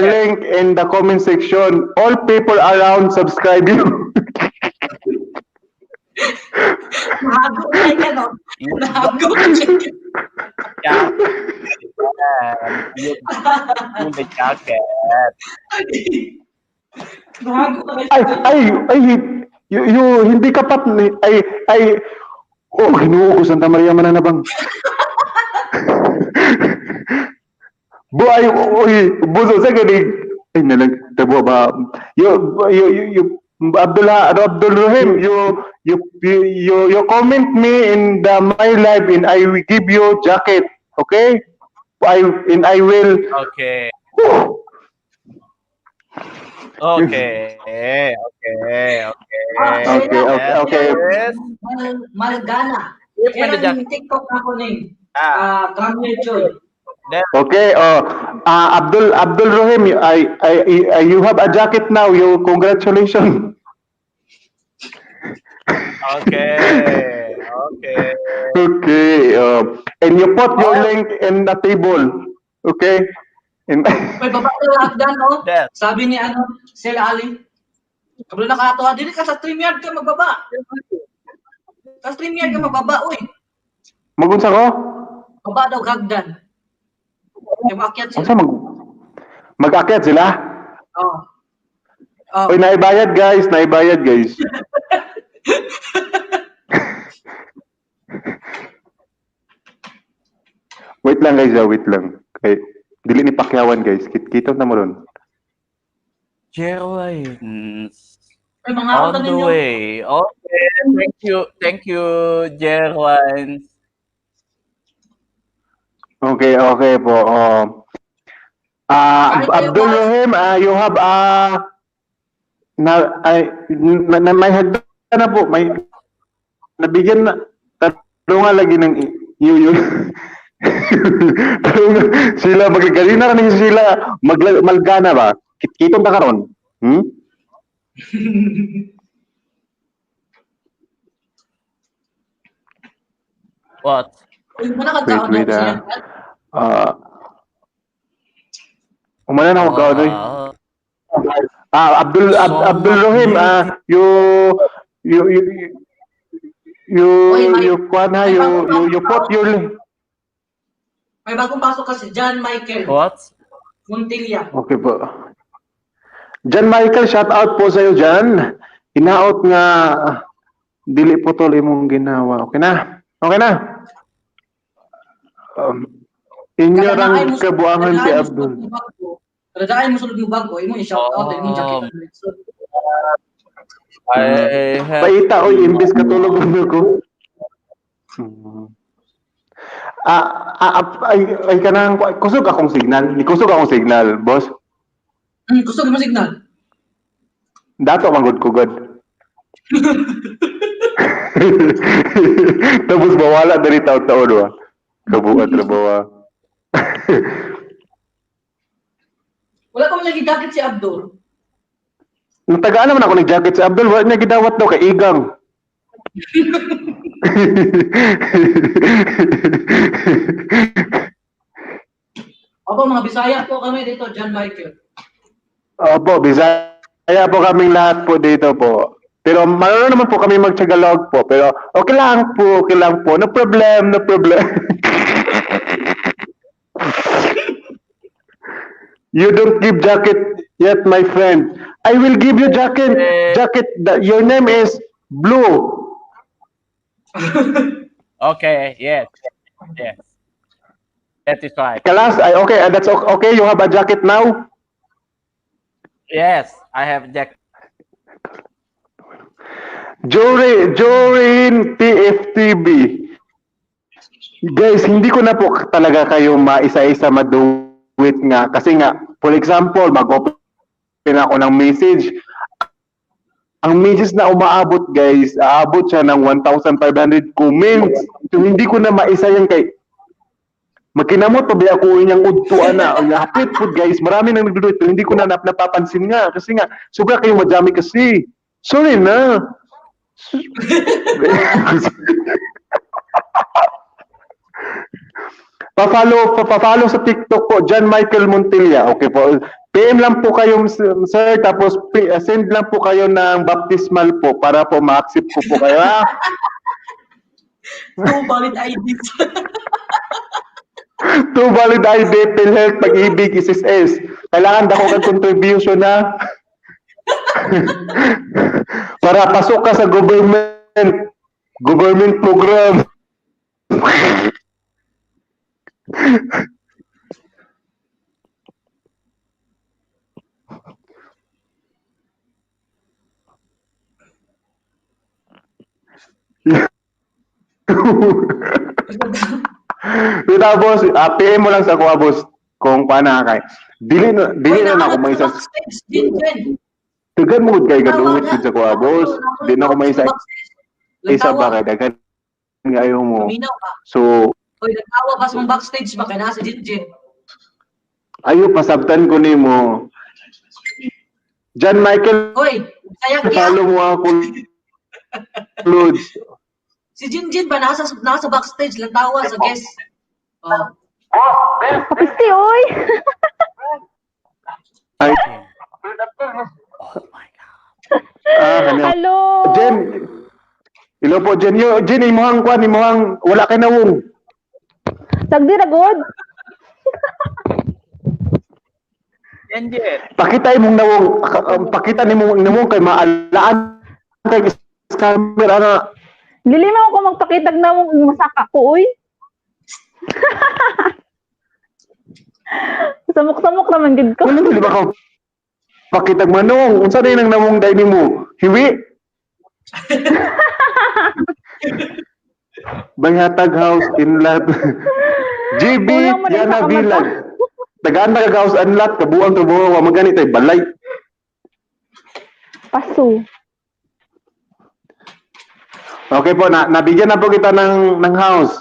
link in the comment section. All people around subscribe you. Nahago na yan, no? You Nahago na yan. jacket. You the jacket. Nahago na Ay, ay, ay, you, hindi ka pat, ay, ay, oh, Ginoo ko, Santa Maria Mananabang. Bu, ay, oy, buso sa gani. Ay, nalang, tabo ba? You, Abdullah, ano, Abdul Rahim, you comment me in the my live and I will give you jacket, okay? And I will. Okay. Okay. Okay. Okay. Okay. Yes. Malgana. Give me the Kaya jacket. TikTok ako name. Ah, Ah, Camille Choi. Okay, oh, Abdul Rahim, you have a jacket now. You congratulations. Okay. Okay. Okay, and you put your link in the table. Okay? And May baba daw hagdan, oh. Yes. Sabi ni ano, Sel Ali. Kabalo na ka ato, ah, dili ka sa StreamYard ka magbaba. Sa StreamYard ka magbaba, uy. Magunsa ko? Baba daw hagdan. Kaya maakyat sila. Unsa mag-akyat sila? Oh. Oh. Oy, naibayad guys, naibayad guys. Wait lang guys, ah, wait lang. Kay dili ni pakyawan guys. Kita na mo ron. Jerwines. Ay, mga On na the ninyo. way. Okay. Thank you. Thank you, Jerwines. Okay po. Oh. Ay, kayo, Abdul guys. Rahim, you have na ay na, na, may hagdan na po, may nabigyan na tatlo nga lagi ng you yun. Sila maggalina ra ni sila malgana ba? Kitong ta karon. Hmm? What? Uy, muna ka Wait, kaon wait, na siya. Ah. Umana na ako kaon oy. Ah, Abdul Rahim, you you you you Oy, you kwan ha, may you bagong you, you pasok put your May bagong pasok kasi John Michael What? Montilla. Okay po. John Michael, shout out po sa iyo John. Hinaot nga dili po tol imong ginawa. Okay na? Okay na. Inyo rang kabuangan si Abdul. Kadaan mo sulod mo bago, imo i-shout out, imo jacket. So, I have Paita oy imbes katulog ko. Ay kanang kusog akong signal. Ni kusog akong signal, boss. Kusog mo signal. Dato man gud ko god. Tapos mawala diri taon-taon wa. Kabuat ra ba wa. Wala pa man lagi jacket si Abdul. Natagaan naman ako ng jacket si Abdul, wala niya gidawat daw kay Igang. Opo, mga Bisaya po kami dito, John Michael. Opo, Bisaya po kaming lahat po dito po. Pero marunong naman po kami mag-Tagalog po. Pero okay lang po, okay lang po. No problem, no problem. You don't give jacket yet, my friend. I will give you jacket. Jacket. Your name is Blue. Okay, yes. Yes. That is right. Kalas, ay, okay, that's okay. You have a jacket now? Yes, I have jacket. Jory, Jorin TFTB. Guys, hindi ko na po talaga kayo maisa-isa maduwit nga. Kasi nga, for example, mag-open ako ng message. Ang message na umaabot, guys, aabot siya ng 1,500 comments. So, hindi ko na maisa yan kay magkinamot pa ba ako inyang udto ana. Ang hapit po, guys. Marami nang nagduduit pero hindi ko na napapansin nga. Kasi nga, sobra kayong madami kasi. Sorry na. Pa-follow sa TikTok po, John Michael Montilla. Okay po. PM lang po kayo, sir, tapos send lang po kayo ng baptismal po para po ma-accept ko po kayo. Ha? Two valid IDs. Two valid ID, PhilHealth, Pag-ibig, SSS. Kailangan dako kang contribution na. Para pasok ka sa government program. Tapos, PM mo lang sa kuha, boss, kung paano kay. Dili na, dili na ako may isa. Dagan mo kay gaduwit gud sa kuha, boss. Di na ako may isa. Isa ba kay dagan ngayon mo. So, Oy, nagtawa ba sa mong backstage ba kay nasa Jin Jin? Ayo pasabtan ko nimo. John Michael, Oy, sayang kaya. follow mo ako. Loads. Si Jin Jin ba nasa backstage lang tawa sa guest. Oh. Kapisti, oy! Ay. Oh my God. Ah, kanya. Hello! Jen. Hello po, Jen. Yo, Jen, imuhang kwan, imuhang wala kay nawong. Sagdi ra god. Jen, Jen. Pakita imong nawong, pakita nimo nawong kay maalaan kay scammer ana. Dili man ako magpakitag nawong masaka ko, oy. Samok-samok naman gid ko. Wala dili ba ka pakitag manong? Unsa day nang nawong day nimo? Hiwi. Bayhatag House Inlat. GB Yana. Village. Tagaan na kag house anlat kabuang trabaho wa magani tay balay. Paso. Okay po, na nabigyan na po kita ng house.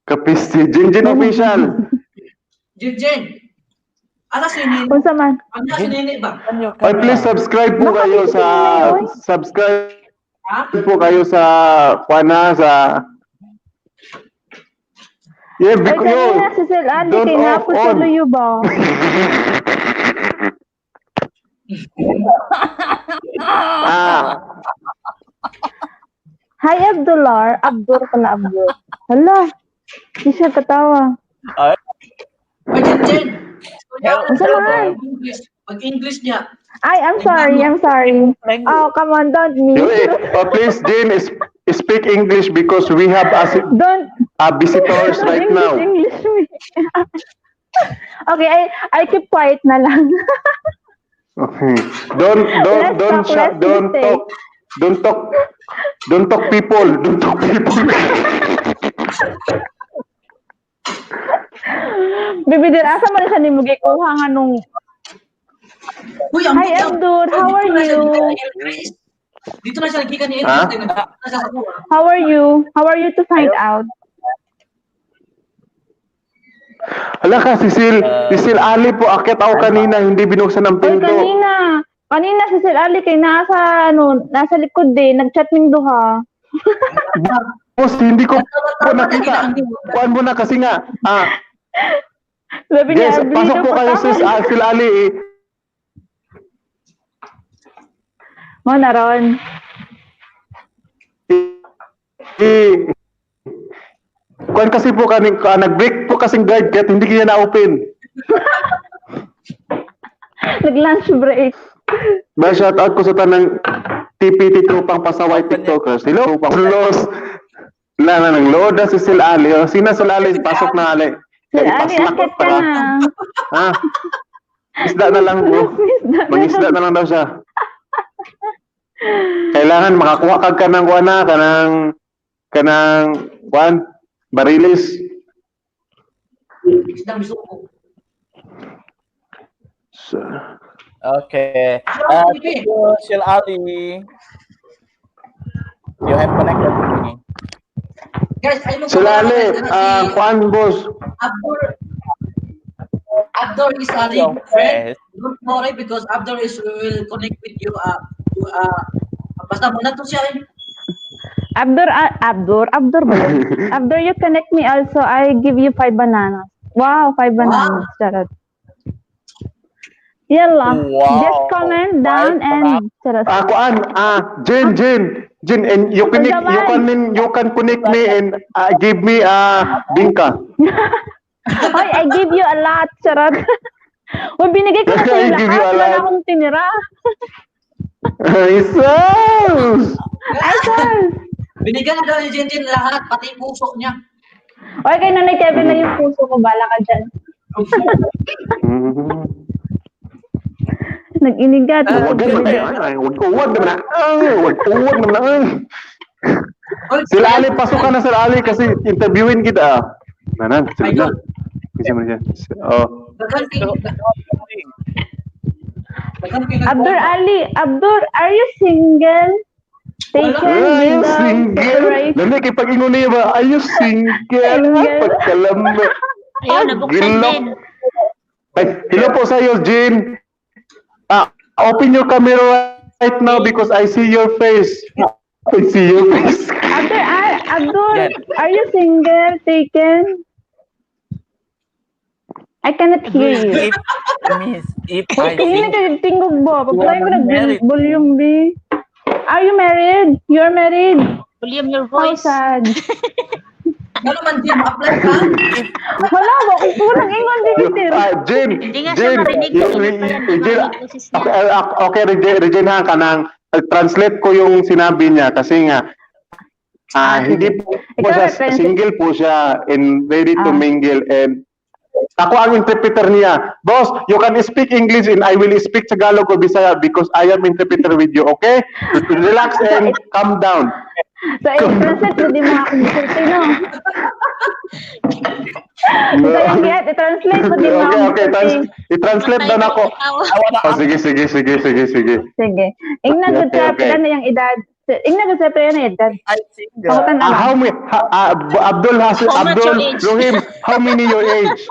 Kapis si Jinjin official. Jin Jin. Asa si Nini? Unsa man? Ano si Nini ba? Ay, please subscribe po kayo sa subscribe po kayo sa kuana sa Yeah, Ay, because yo, kanina si Sir Andy don't kay off napo sa on. luyo ba? Ah, Hi Abdullah. Abdur pala Abdur. Hala. Di siya katawa. Oy, Jin Jin. Unsa man? English. Pag English niya. Ay, I'm sorry. I'm sorry. Oh, come on, don't me. yo, eh, oh, please Jane, speak English because we have as Don't visitors don't right English, now. English me. Okay, I keep quiet na lang. Okay. Don't don't Let's don't talk, shout, let's don't mistake. talk. Don't talk. Don't talk people. Don't talk people. Bibi din, asa man siya nimo gikuha nga nung Uy, ang Hi Abdur, how are you? Dito na siya nagkika ni Ha? Elchris. Dito na siya sa kuha. How are you? How are you to find out? Hala ka, Cecil. Cecil Ali po, akyat ako kanina, hindi binuksan ang Oy, pinto. kanina. Kanina si Sir Ali kay nasa ano, nasa likod din, nag-chat ning duha. Boss, hindi ko po nakita. Kuan mo na kasi nga. Ah, Sabi niya, yes, pasok po kayo, sis, Cecil Ali. Eh. Mo na ron. Eh, kuan kasi po kaning nag-break po kasing guard kaya hindi kaya na-open. Nag-lunch break. Ba shout out ko sa tanang TPT Tropang Pasaway TikTokers. Hello, pang los. La na nang load na si Sil Ali. Oh, sina Sil Ali, pasok na Ali. Sir Ali, Ipaslak akit ka pala. na. Ha? Isda na lang po. Mangisda na lang daw siya. Kailangan makakuha kag kanang kuan na kanang kanang kuan barilis. Isdang bisugo. So, Okay. Thank you, Shil Ali. You have connected to me. Guys, ay mo Sil Ali, kuan boss. Abdul Abdul is a Yung friend. friend. Don't worry because Abdul is will connect with you to, basta mo na to siya eh. Abdur, Abdur, Abdur ba yun? Abdur, you connect me also. I give you five bananas. Wow, five bananas. Charot. Yalla. Wow. Just comment down Five and charot. Kuan, Jin, Jin, Jin, and you can connect me and give me bingka. Hoy, I give you a lot. Charot. Uy, binigay ko na sa'yo I give you lahat. a Wala na lot. akong tinira. Ay, sus! Ay, sus. Binigyan na daw ni Jinjin lahat, pati yung puso niya. Oy, kay Nanay Kevin na yung puso ko. Bala ka dyan. Nag-inigat. Huwag naman tayo. Ay, huwag huwag naman na. Ay, huwag huwag naman na. Ay. Oy, Sila Ali, pasok ka na Sir Ali kasi interviewin kita. Ah. Nanan, sila na. Kasi mo siya. Oh. Daghan kay daghan kay Abdur Ali, Abdur, are you single? Taken Are you with the single? separation. Dali, kay pag-ingon niya ba? Are you single? Single. Pagkalamba. Ayun, nabuksan Gilok. din. Ay, hello po sa iyo, Jean. Ah, open your camera right now because I see your face. I see your face. Abdur, Abdur, Yan. are you single? Taken? I cannot hear you. If, miss, if I Uy, hindi think na tingog mo. Pagpalain ko You are married. nag-volume, B. Are you married? You're married? Volume your How voice. sad. Ano man Jin, apply ka? Wala ba? Kung kulang ingon din sir. Ah, Jean, Hindi nga siya Jean, marinig. Kanina pa yan, Jean, marinig boses niya. okay, okay, Regine, Regine ha, kanang translate ko yung sinabi niya kasi nga hindi po, po Ikaw, siya reference. single po siya and ready to Ah. mingle and ako ang interpreter niya. Boss, you can speak English and I will speak Tagalog or Bisaya because I am interpreter with you, okay? Relax and calm down. So, i-translate mo di mga akong gisulti, no? So, yung gihat, i-translate mo di mga Okay, akong okay. gisulti. I-translate na nako. Oh, sige, sige, sige, sige, sige. Sige. Ingnan gud Okay, sa okay. pila na yung edad. Ingnan gud sa pila na yung edad. I single. Pangutan Ah, na. how many, Abdul Hasan, How much Abdul your age? Rohim, how many your age?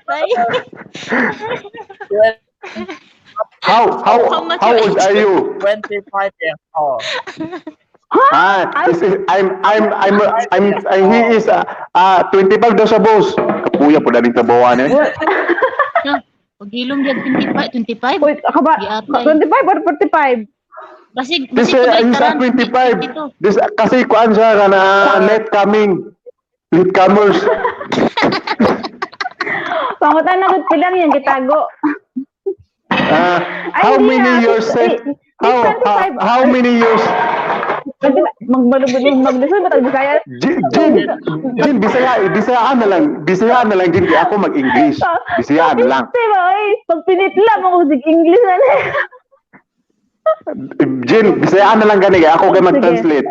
Bye. How How much how your old age? are you? 25 years old. Ah, this is, I'm, he is 25 daw sa boss. Kapuya po daling tabawan eh. Pag-ilong yan, 25, 25? Wait, ako ba? Giatay. 25 or 45? Basig, This basig is kabaliktaran, 25. This kasi kuan siya kana late coming. Late comers. Pangutan na gud pila yung gitago. Ah, Ay, how hindi many ah. years Eh, how, 25. how many years Magbalubog maglisod ba tag Bisaya? Jin, Jin, Jin, Bisaya, Bisaya na lang, Bisaya na lang, Jin, kaya ako mag-English. Bisaya na lang. Pag ba, oy? Pag pinitla mo ko sig English na na. Jin, Bisaya na lang gani, kaya ako kay mag-translate.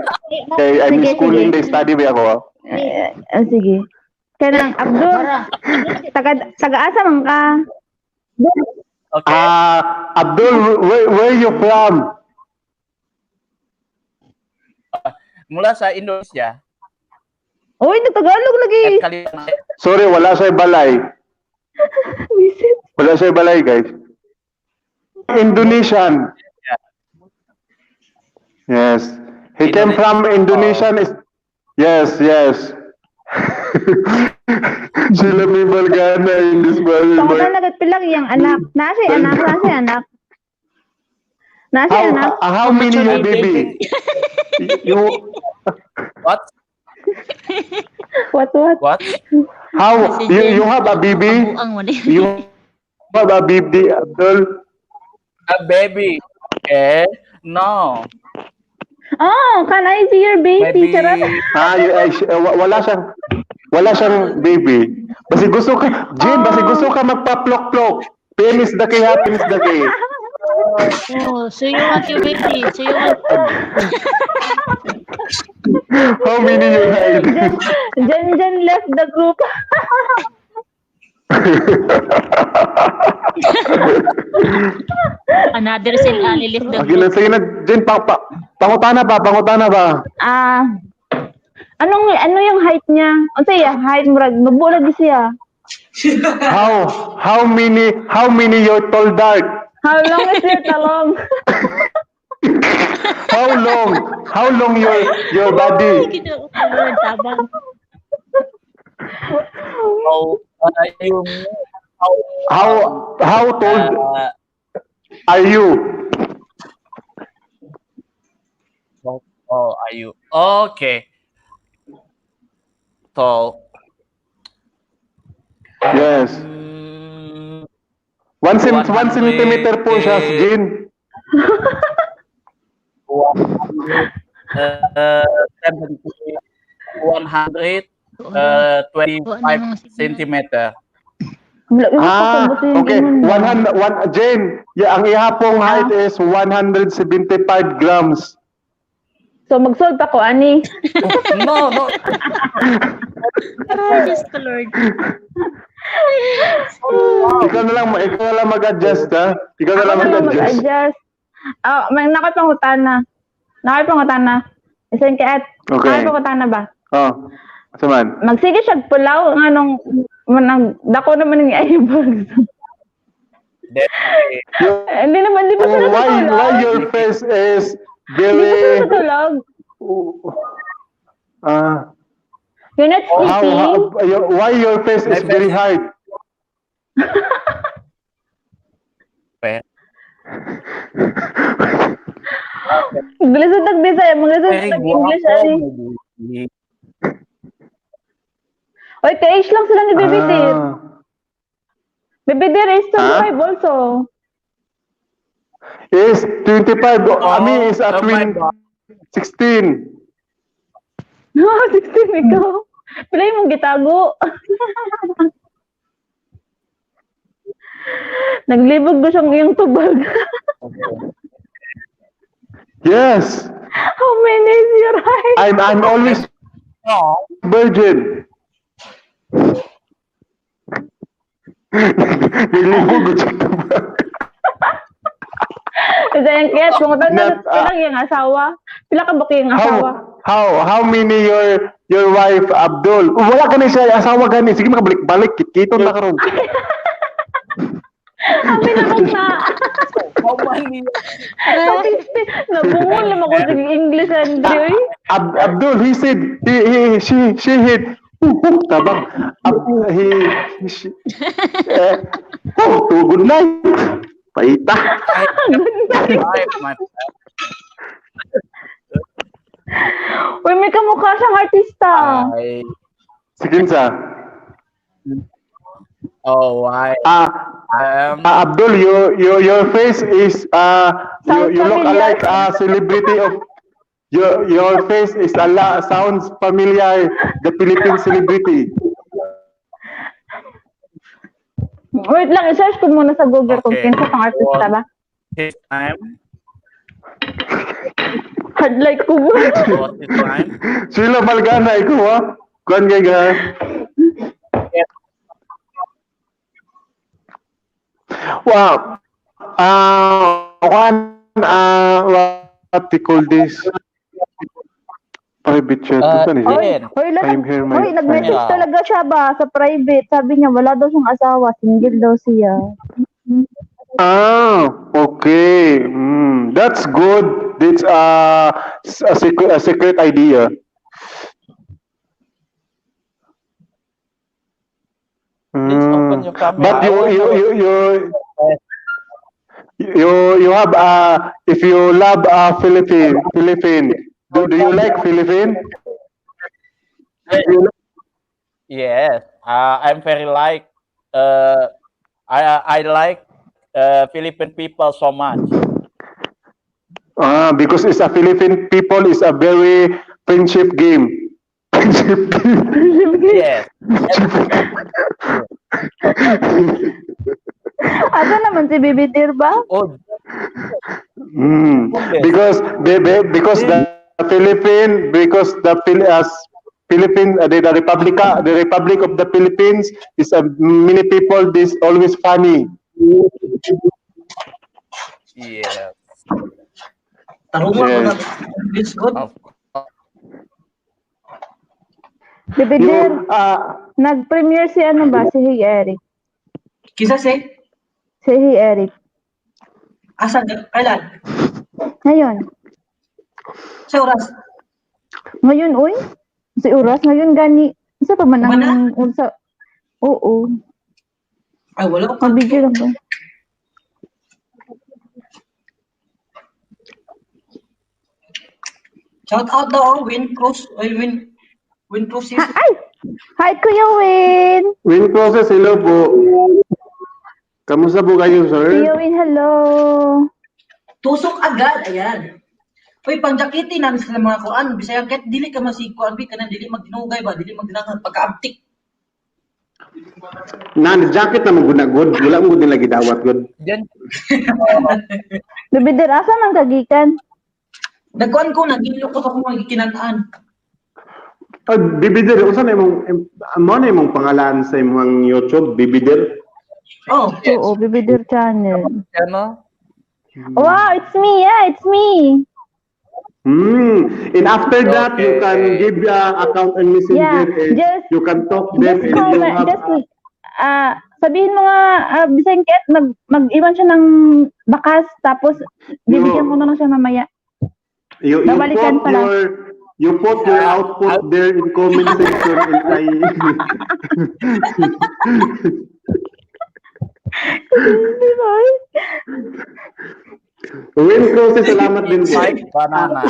Kay I'm Sige, schooling sige. day study ba ako. Eh, sige. Kanang Abdul, taga taga-asa man ka? Okay. Ah, Abdul, where you from? Mula sa Indonesia. Uy, nagtagalog lagi. At Kalimantan. Sorry, wala siya balay. Visit. Wala siya balay, guys. Indonesian. Yes. He came from Indonesian. Yes. Sila may balgana in this Pangutan body. na gud pila iyang anak. Naa siya anak, naa siya anak. Na How siya anak? how many your baby? You What? What, what? What? how Si you Jen. you have a baby? Kabuang mo din. You have a baby, Abdul? A baby. Okay. No. Oh, can I see your baby? Maybe. Charot. Ah, you, ay, wala siyang baby. Basi gusto ka, Jane, basi gusto ka magpa-plok-plok. PM is the key, ha? PM is the key. Oh, so you want your baby. So you want How many you had? Jen, Jen, Jen left the group. Another Sil Ali left the Okay, group. sige na, Jane, pangutana ba? Pangutana ba? Ah, ano yung height niya? Unsa iya height, murag nubo lagi siya. How many your tall dark? How long is your talong? How long your body? Ginoo ko, Lord, tabang. How yung how How tall are you? Oh, are you okay? Tall. Yes. 1 centimeter po siya, Jane. 70, 100, 25 centimeter. Ah, okay. 100, one, Jane, yeah, ang iha pong height is 175 grams. So magsolve ako ani. No. Ay, Diyos ko, Lord. Ikaw na lang mag-adjust, ha? Ikaw na Ako lang na lang mag-adjust. mag-adjust. Ah, may nakoy pangutana. Nakoy pangutana. Isan kay at. Okay. Nakoy pangutana ba? Oh. Asa man? Magsige siya pulaw nganong manang dako naman ng eyebags. Hindi naman, di ba sila Why natulog? your face is Di ba sila very natulog? Ah, You're not how, sleeping? Why your face is very hard? Pe- Maglisod nag Bisaya, maglisod Very nag English guwapo, ani. maybe. Oy, ka-age lang sila ni Baby Deer. Ah. Baby Deer is Ah? 25 also. Is 25. I mean, is a Oh, my twin God. 16. No, 16 ikaw. Pila mong gitago. Naglibog ko siyang iyong tubag. Yes. How many is your height? I'm always No. virgin. Naglibog ko siya tubag. Kasi ang kaya, kung na Not, pila yung asawa? Pila ka ba kayong How asawa? how many your wife, Abdul? Oh, wala gani siya asawa gani. Sige, makabalik-balik kito na karon. Kami na kong na. How many? Nabungol naman ko sa English, Andre. Abdul, he said he she hit tabang. Ab, he she, eh, oh, to good night. Paita. Five, my Uy, may kamukha siyang artista. I, Sige sa. Oh, why? Ah, Abdul, your face is you Sounds you look familiar. alike a celebrity of your face is a la, sounds familiar, the Philippine celebrity. Wait lang, i-search ko muna sa Google kung Okay. kinsa pang artista ba. His time. Hard like ko ba? What is time? Sheila Malgana, ikaw ha? Kuan kay ga. Wow. Ah, one what they call this? Private chat. Saan siya? Oy, oy, I'm here, my oy, nag-message friend. talaga siya ba sa private. Sabi niya wala daw siyang asawa, single daw siya. Ah, okay. That's good. That's a secret idea. Please open your camera. But you I you want you you You have if you love Philippine, do you like Philippine? Yes, I'm very like I like Philippine people so much. Ah, because it's a Philippine people is a very friendship game. Friendship game. Yes. Asa naman si Bibi Dir ba? Oh, Because the Philippine because the Phil as Philippine the Republica the Republic of the Philippines is a many people this always funny. Yes. Tarungan ko Yes. na. It's good. Of Bibi Dir, You, nag-premiere si ano ba? Si Hey Eric. Kisa si? Si Hey Eric. Asa? Kailan? Ngayon. Sa oras? Ngayon, uy. Si Uras, ngayon gani. Isa pa man ang unsa. Oo. Ay, wala ko. Mag-video lang ba? Shout out daw, oh, Win Cruz. Ay, Win Cruz is. Ha, ay! Hi, Kuya Win! Win Crosses, hello po. Kamusta po kayo, sir? Kuya Win, hello! Tusok agad, ayan. Uy, pangjakiti namin sila mga kuan. Bisaya kahit dili ka masikuan, bi kanang dili magdinugay ba, dili magdinangan pagkaabtik. Na, jacket na mo gud na good. Wala mo gud nila gidawat good. Diyan. Bibi Dir, asa man kagikan? Nagkuan ko, nagilo ko sa akong mga gikinanaan. Oh, Bibidir, unsa na imong mo na imong pangalan sa imong YouTube, Bibidir? Oh, Yes. Oo, Bibi Dir channel. Ano? Wow, it's me! Yeah, it's me! And after that, you can Okay. give account and messenger. Yeah, And you can talk them Just and you comment, have just, sabihin mo nga, Bisangket, mag-iwan siya ng bakas, tapos bibigyan ko na lang siya mamaya. you Babalikan put pala. your you put your output there in comment section and I Di ba? Win Crosses, salamat din po. Five banana.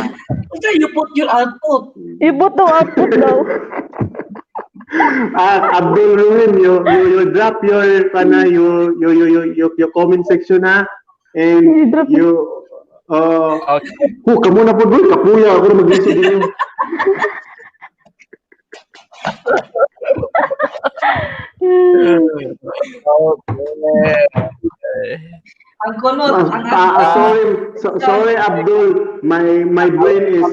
Okay, you put your output. You put the output daw. Ah, Abdul Ruhim, you drop your kana you comment section ha and You drop- you Okay. Oh, kamo na po doon, kapuya ako na mag-isip ninyo. Okay. Ang kunot, ang Sorry, sorry Abdul, my brain is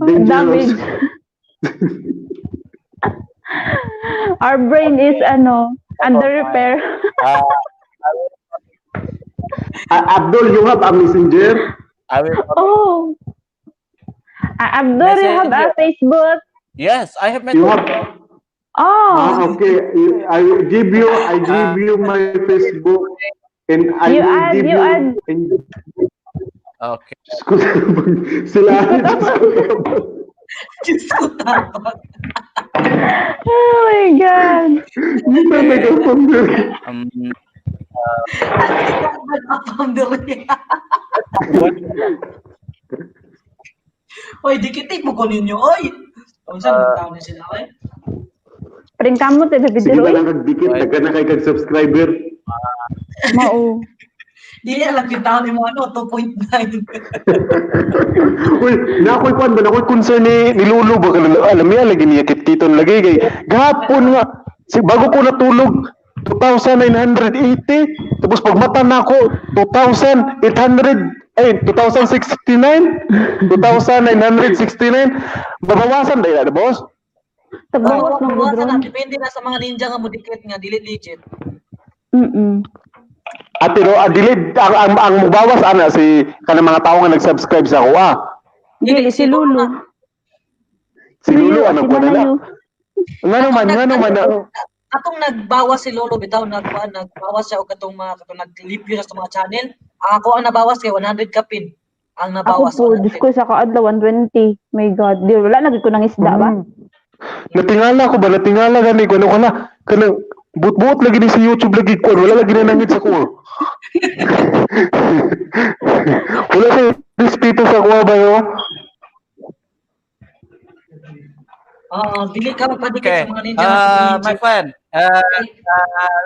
dangerous. Damage. Our brain is under repair. Abdul, you have a messenger? I will. Oh. Abdul, you have a Facebook? Yes, I have You have. Oh. Ah, okay. I give you my Facebook, and I You will add, give you you. add. And, Okay. Sila. Diyos ko tabak. Oh my God. Hindi na nag-founder. Nag-founder. Oy, dikitik mo ko ninyo, oy. Ang saan tao ni sila, oy? Pring kamot eh, baby Sige Diroy. na lang kag dikit, daga na kay kag subscriber. Mao. Dili alam yung tao ni mo ano, 2.9. Uy, na ako'y kuan ba, na ako'y concern ni Lulu ba alam niya lagi niya kitkiton lagi kay gahapon nga si bago ko natulog 2,980 tapos pag mata na ako 2,800 ay 2,069 2,969 babawasan dahil na boss. Tagbawas ng Bawasan na, gudron. depende na sa mga ninja nga mo dikit nga dili legit. Ate no, dili ang mubawas ana si kanang mga tawo nga nag-subscribe sa ako ah. Dili si Lulu. Si Lulu ano si ko nila. Manayo. Ngano man Atong nagbawas si Lolo bitaw nagbawas siya og katong mga katong naglipyo siya sa mga channel. Ang ako ang nabawas kay 100 kapin. Ang Ako nabawas. po, Diyos ko sa kaadlaw 120. My God, di wala na gid ko nang isda ba? Natingala ko ba natingala gani ko ano kana kanang But-buot lagi ni sa YouTube lagi ko. Wala lagi na nangit sa ko. Wala sa respeto sa kuha ba yo? Oo, dili ka magpadikit Okay. sa mga ninja. Mga My ninja. friend,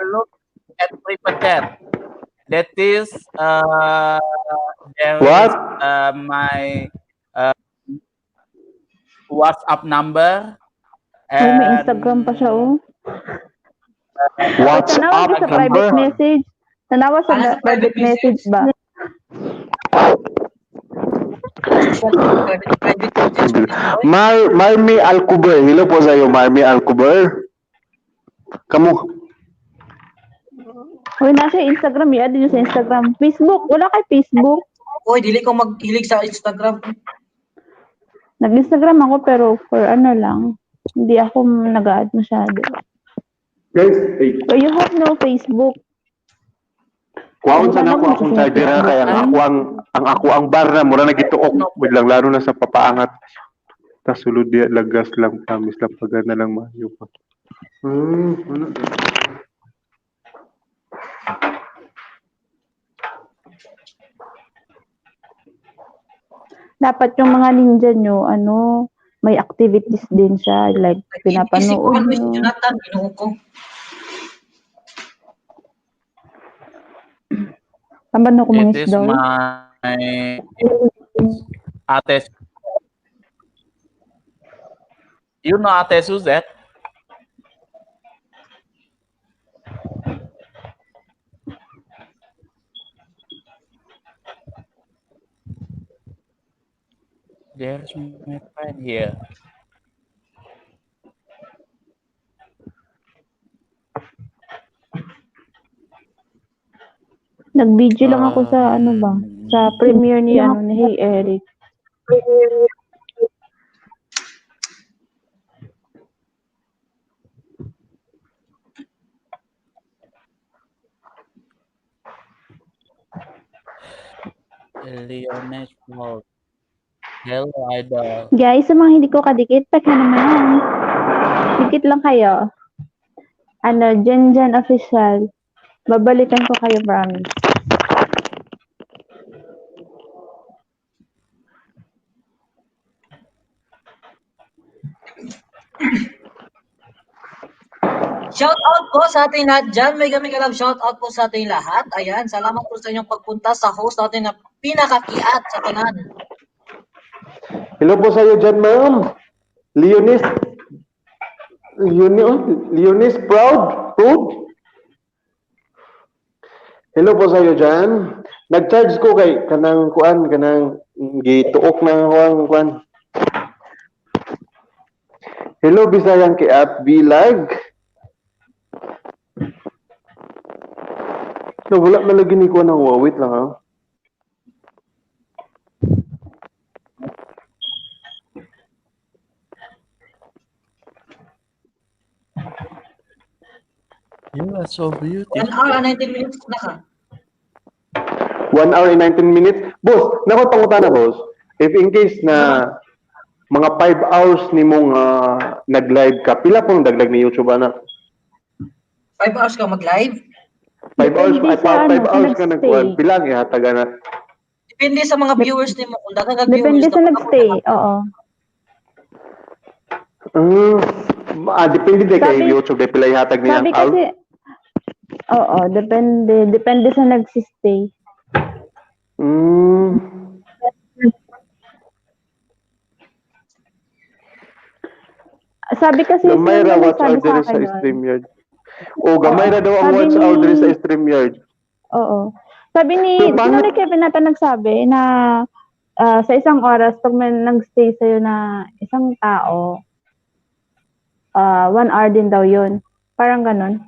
look at private chat. That is, there What? is my WhatsApp number. Oh, may Instagram pa siya, oh. Wait, tanawa WhatsApp ka sa private number. message. Tanawa sa Ah, sa private private message ba? Private, private message. Marmi Alcuber. Hello po sa iyo, Marmi Alcuber. Kamu, Uy, nasa Instagram. I-add niyo sa Instagram. Facebook. Wala kay Facebook. Uy, dili ko maghilig sa Instagram. Nag-Instagram ako pero for ano lang. Hindi ako nag-add masyado. Guys, eh, So you have no Facebook. Kuwaon sa nako akong charger ha, kaya ang ako ang bar na mura na gituok biglang laro na sa papaangat. Tas sulod diya lagas lang, promise lang pagana lang maayo pa. Ano? Dapat yung mga ninja nyo, ano, may activities din siya. Like, Isip ko pinapanood man si nyo. Jonathan, Ginoo ko. Tamad na ako It mga is isda. my ate. You know Ate Suzette? There's my friend here. Nag-video lang ako sa ano ba? Sa premiere ni ano ni Hey Eric. Leones Paul. Hello, idol. Guys, sa mga hindi ko kadikit, pagka naman. Dikit lang kayo. Ano, Jen Jen Official. Babalikan ko kayo, promise. Shout out po sa ating lahat dyan. Mega mega love shout out po sa ating lahat. Ayan, salamat po sa inyong pagpunta sa host natin na pinakakiat sa tanan. Hello po sa iyo dyan, ma'am. Leonis Leonis, Leonis Proud Proud. Hello po sa iyo dyan. Nag-charge ko kay kanang kuan kanang gituok na ako ang kuan. Hello Bisayang Kiat Vlog. No, wala man lagi ni kuan ang wait lang ha. You are so beautiful. 1 hour and 19 minutes na ka. 1 hour and 19 minutes. Boss, nako pangutana boss. If in case na mga 5 hours nimo nga nag-live ka, pila pong dagdag ni YouTube ana? 5 hours ka mag-live. 5 hours, Depende ay, sa 5 ano, hours ka nag-stay. nagkuan, pila ang ihatag ana? Depende sa mga viewers nimo. Kung daghan ka viewers, Depende sa dapat nag-stay. Oo. Depende din kay Sabi- YouTube dahil pila ihatag niya Sabi ang hour. kasi, oo, depende. Depende sa nagsistay. Sabi kasi, Gamay sino ra ba watch nagsabi out diri sa sa akin nun? StreamYard. O gamay ra daw ang Sabi watch out diri ni- sa StreamYard. Oo. Sabi ni, So, sino pangit- ni Kevin nata nagsabi na sa isang oras, pag may nag-stay sa'yo na isang tao, 1 hour din daw yun. Parang ganun.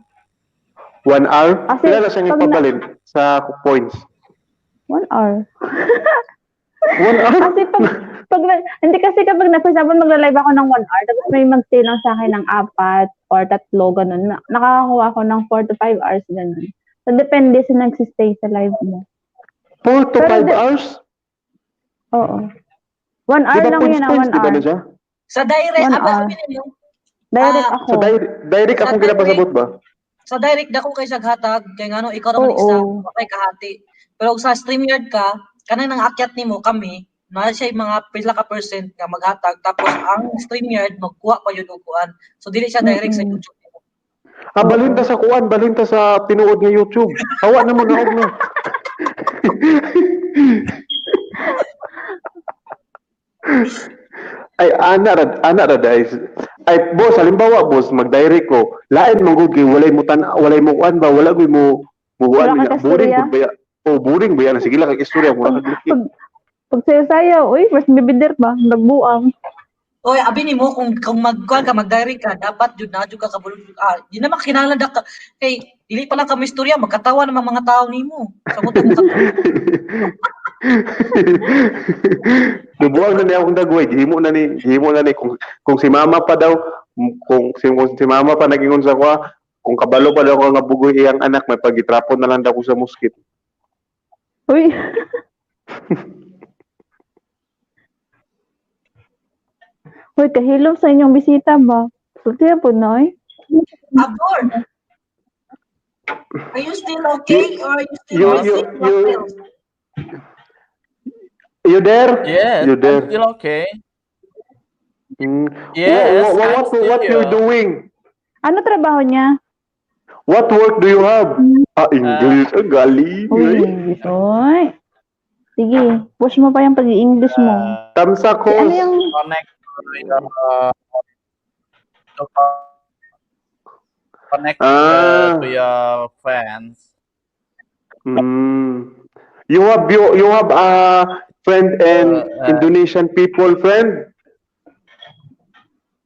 1 hour? Kasi Pila na siyang pag na- ipabalin sa points? 1 hour. 1 hour? Kasi pag, hindi kasi kapag na, for example, magla-live ako ng 1 hour, tapos may mag-stay lang sa akin ng apat or tatlo, ganun. Nakakakuha ako ng 4 to 5 hours, ganun. So, depende sa nagsistay sa live mo. 4 to Pero 5 hours? Oo. 1 Di hour ba lang points yun, ah, points 1 di ba hour. na siya? Sa direct, One aba, hour. sabi ninyo, Direct Ah, ako. Sa direct Sa akong direct. ginapasabot ba? Sa direct dako kay sa hatag kay ngano ikaw ra man Oo. isa, wa kay kahati. Pero kung sa StreamYard ka, kanang nang akyat nimo kami, naa siya mga pila ka percent nga maghatag tapos ang StreamYard magkuha pa yun og kuan. So dili siya direct sa YouTube nimo. Ah, balinta sa kuan, balinta sa tinuod nga YouTube. Hawa na mo naog no. Ay ana ra guys. Ay boss, halimbawa boss, mag-direct ko. Lain mo gud kay walay mo tan walay mo kuan ba, wala gyud mo mo kuan Wala niya. kang Boring kastorya. gud ba ya? Oh, boring ba yan? Sige lang kag istorya mo kag Pag, pag sayo-sayo, uy, mas bibider ba? Nagbuang. Oy, abi nimo kung magkuan ka mag-direct ka, dapat jud na jud ka kabalo. Ah, di naman kinahanglan da ka kay dili pa lang ka istorya, magkatawa naman mga tao nimo. Sa mo ka. Dubuang na niya akong dagway, gihimo na ni kung si mama pa daw, kung si mama pa nagingon sa kuha, kung kabalo pa daw ko nga bugoy iyang anak, may pagitrapon na lang daw ko sa muskit. Uy. Uy, kahilom sa inyong bisita ba? Sulti po na, oy. Abdul. Are you still okay or are you still busy? What else? You there? Yes, You there? I'm still okay. Yes, What, I'm what, still what you're here. doing? Ano trabaho niya? What work do you have? Ah, English. Ang galing. Uy, eh. English, oy. Sige, push mo pa yung pag-i-English mo. Tamsak Ano host. yung Connect to your, to connect to your fans. You have a friend and Indonesian people friend?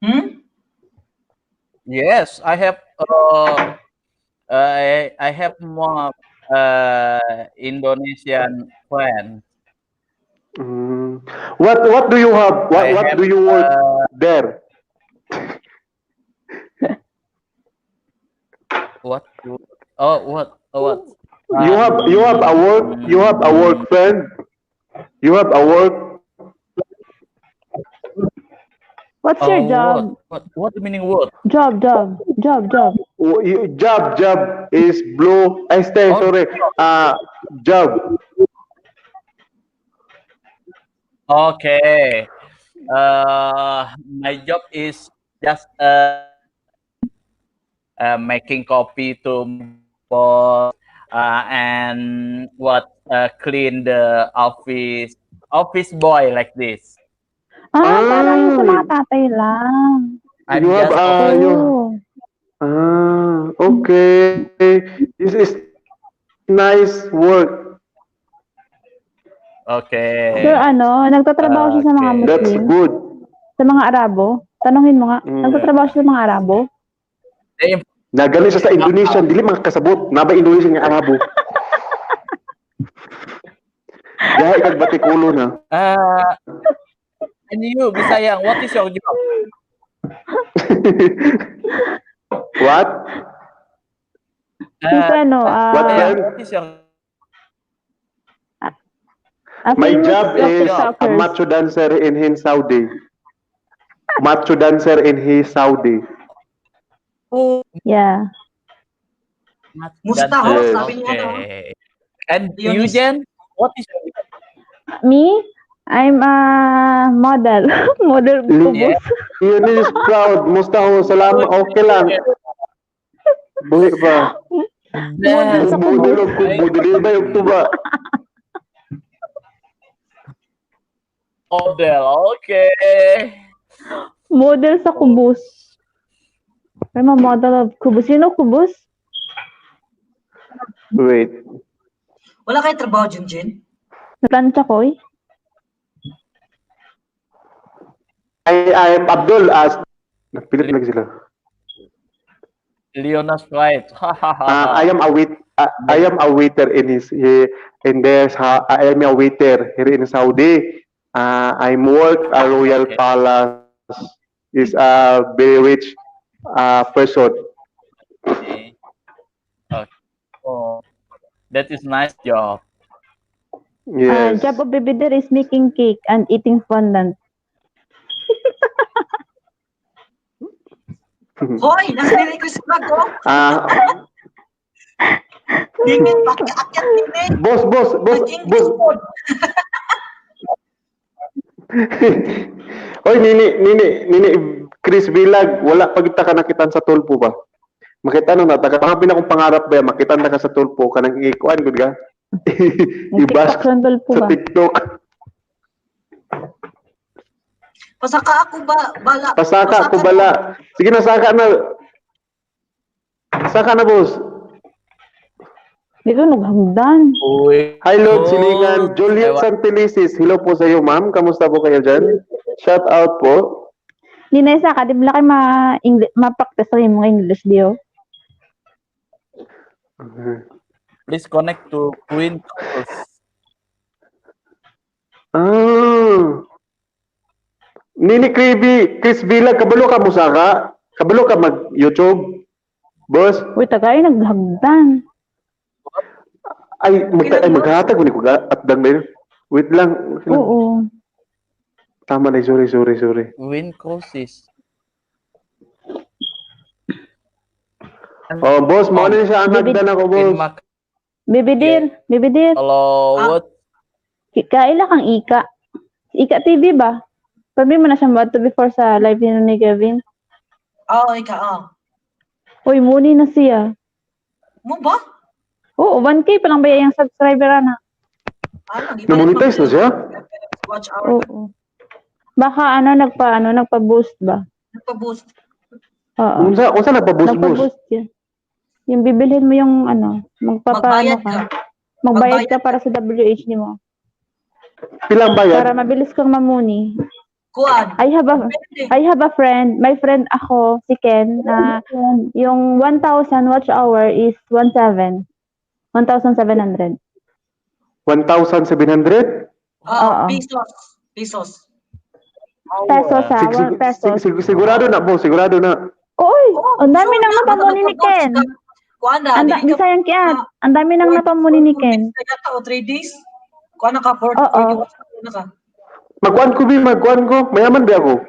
Hmm? Yes, I have. I have more Indonesian friends. What do you have? What I what have, do you work there? What? Oh, what? Oh, what? You have a work, you have a work friend. You have a work. What's your Oh, job? What? What the meaning what? Job, job, job, job. Job is blue. I stay Oh, sorry. Job. Okay. My job is just making coffee to boss and what, clean the office, office boy like this. Ah, parang yung sa mga Ah. tatay lang. I'm You have just you Oh. Ah, okay. This is nice work. Okay. So ano, nagtatrabaho siya sa mga That's Muslim? good. Sa mga Arabo? Tanungin mo nga, nagtatrabaho siya sa mga Arabo? Nagali siya sa Indonesian, dili mga kasabot. Naba Indonesian nga Arabo. Gahi kag batikulo na. And you, Bisayang, what is your job? What? He's ano, ah, What friend? What is your a My famous job is a TikTokers. macho dancer in his Saudi. Macho dancer in his Saudi. Oh, Yeah. Musta ho, Yes. sabi niya no. Okay. And you, Leonis. Jen, what is your job? Me? I'm a model. Model Yeah. kubos. Yun is proud. Musta ho, salamat. Okay lang. Buhi pa. Model sa Model kubos. og kubo. Dili ba yung tuba? Model, okay. Model sa kubos. I'm a model of kubos. You know kubos? Wait. Wala kay trabaho, Junjun? Natansya ko eh. I am Abdul as Nagpilit lang sila. Leona's right. I am a waiter in his in their I am a waiter here in Saudi. I'm work a royal palace. Is a very rich person. Okay. Oh, that is nice job. Yes. Job of Bebeder is making cake and eating fondant. Hoy, nasa ni Chris Vlog ko. Ah, Dingit, pakiakyat nini. Boss, boss, boss, Nag-English boss. pod. Oy, nini, nini, nini, Chris Bilag, wala pa kita ka nakitan sa tulpo ba? Makita nung nataka. Baka pinakong pangarap ba yan, makita na ka sa tulpo, kanang ikuan, good ka? Ibas Nag-TikTok sa tulpo sa ba? TikTok. Pasaka ako ba? Bala. Pasaka, kubala. Sige na, saka na. Saka na, boss. Dito naghagdan. Uy. Hi, Lord Oh, Silingan. Juliet ewa. Santelices. Hello po sa iyo, ma'am. Kamusta po kayo dyan? Shout out po. Hindi na isa ka, di ba kayo ma-practice sa mga English diyo? Please connect to Queen Couples. Ah. Nini Kribi, Chris Bilag, kabalo ka musaka? Kabalo ka mag-YouTube? Boss? Uy, tagay, naghagdan. Ay, ay maghatag ko ni ko at dang na yun. Wait lang. Oo. Tama na, sorry, sorry, sorry. Win Crosses. Oh, boss, mo na siya ang hagdan ako, Queen boss. Mac. Bibidir, bibidir. Hello, what? Kaila kang Ika. Ika TV ba? Pwede mo na siya mo to before sa live ni Kevin. Oo, ika, oh. Uy, muni na siya. Mo ba? Oo, 1K pa lang ba yung subscriber na? Ano, di ba Na-monetize na siya? Watch hour. Oo. Baka ano, nagpa-boost ba? Nagpa-boost. Oo. Unsa, unsa na pa boss, boss? Nagpa-boost yun. Yung bibilhin mo yung ano, magpapaano Magbayad ka. ka. Magbayad Magbayad ka para sa WH ni mo. Pilang bayad? Para mabilis kang mamuni. Kuan. I have a friend, my friend ako, si Ken, na yung 1,000 watch hour is 1,700. 1,700. 1,700? Oh, Oo. pesos. Pesos. Pesos ha, pesos. Sigurado na, boss. Sigurado na. Uy, Oo, ang dami sure nang na, napamuni ni baka Ken. nagpa-boost ka. Kuan na, Ang dili ka Bisayang kiat. Ang dami nang napamuni ni Ken. 4 days na yata o 3 days. Kuan na ka, 4 Oo. watch hour na ka. Magkuan ko, bi. Magkuan ko. Mayaman bi ako.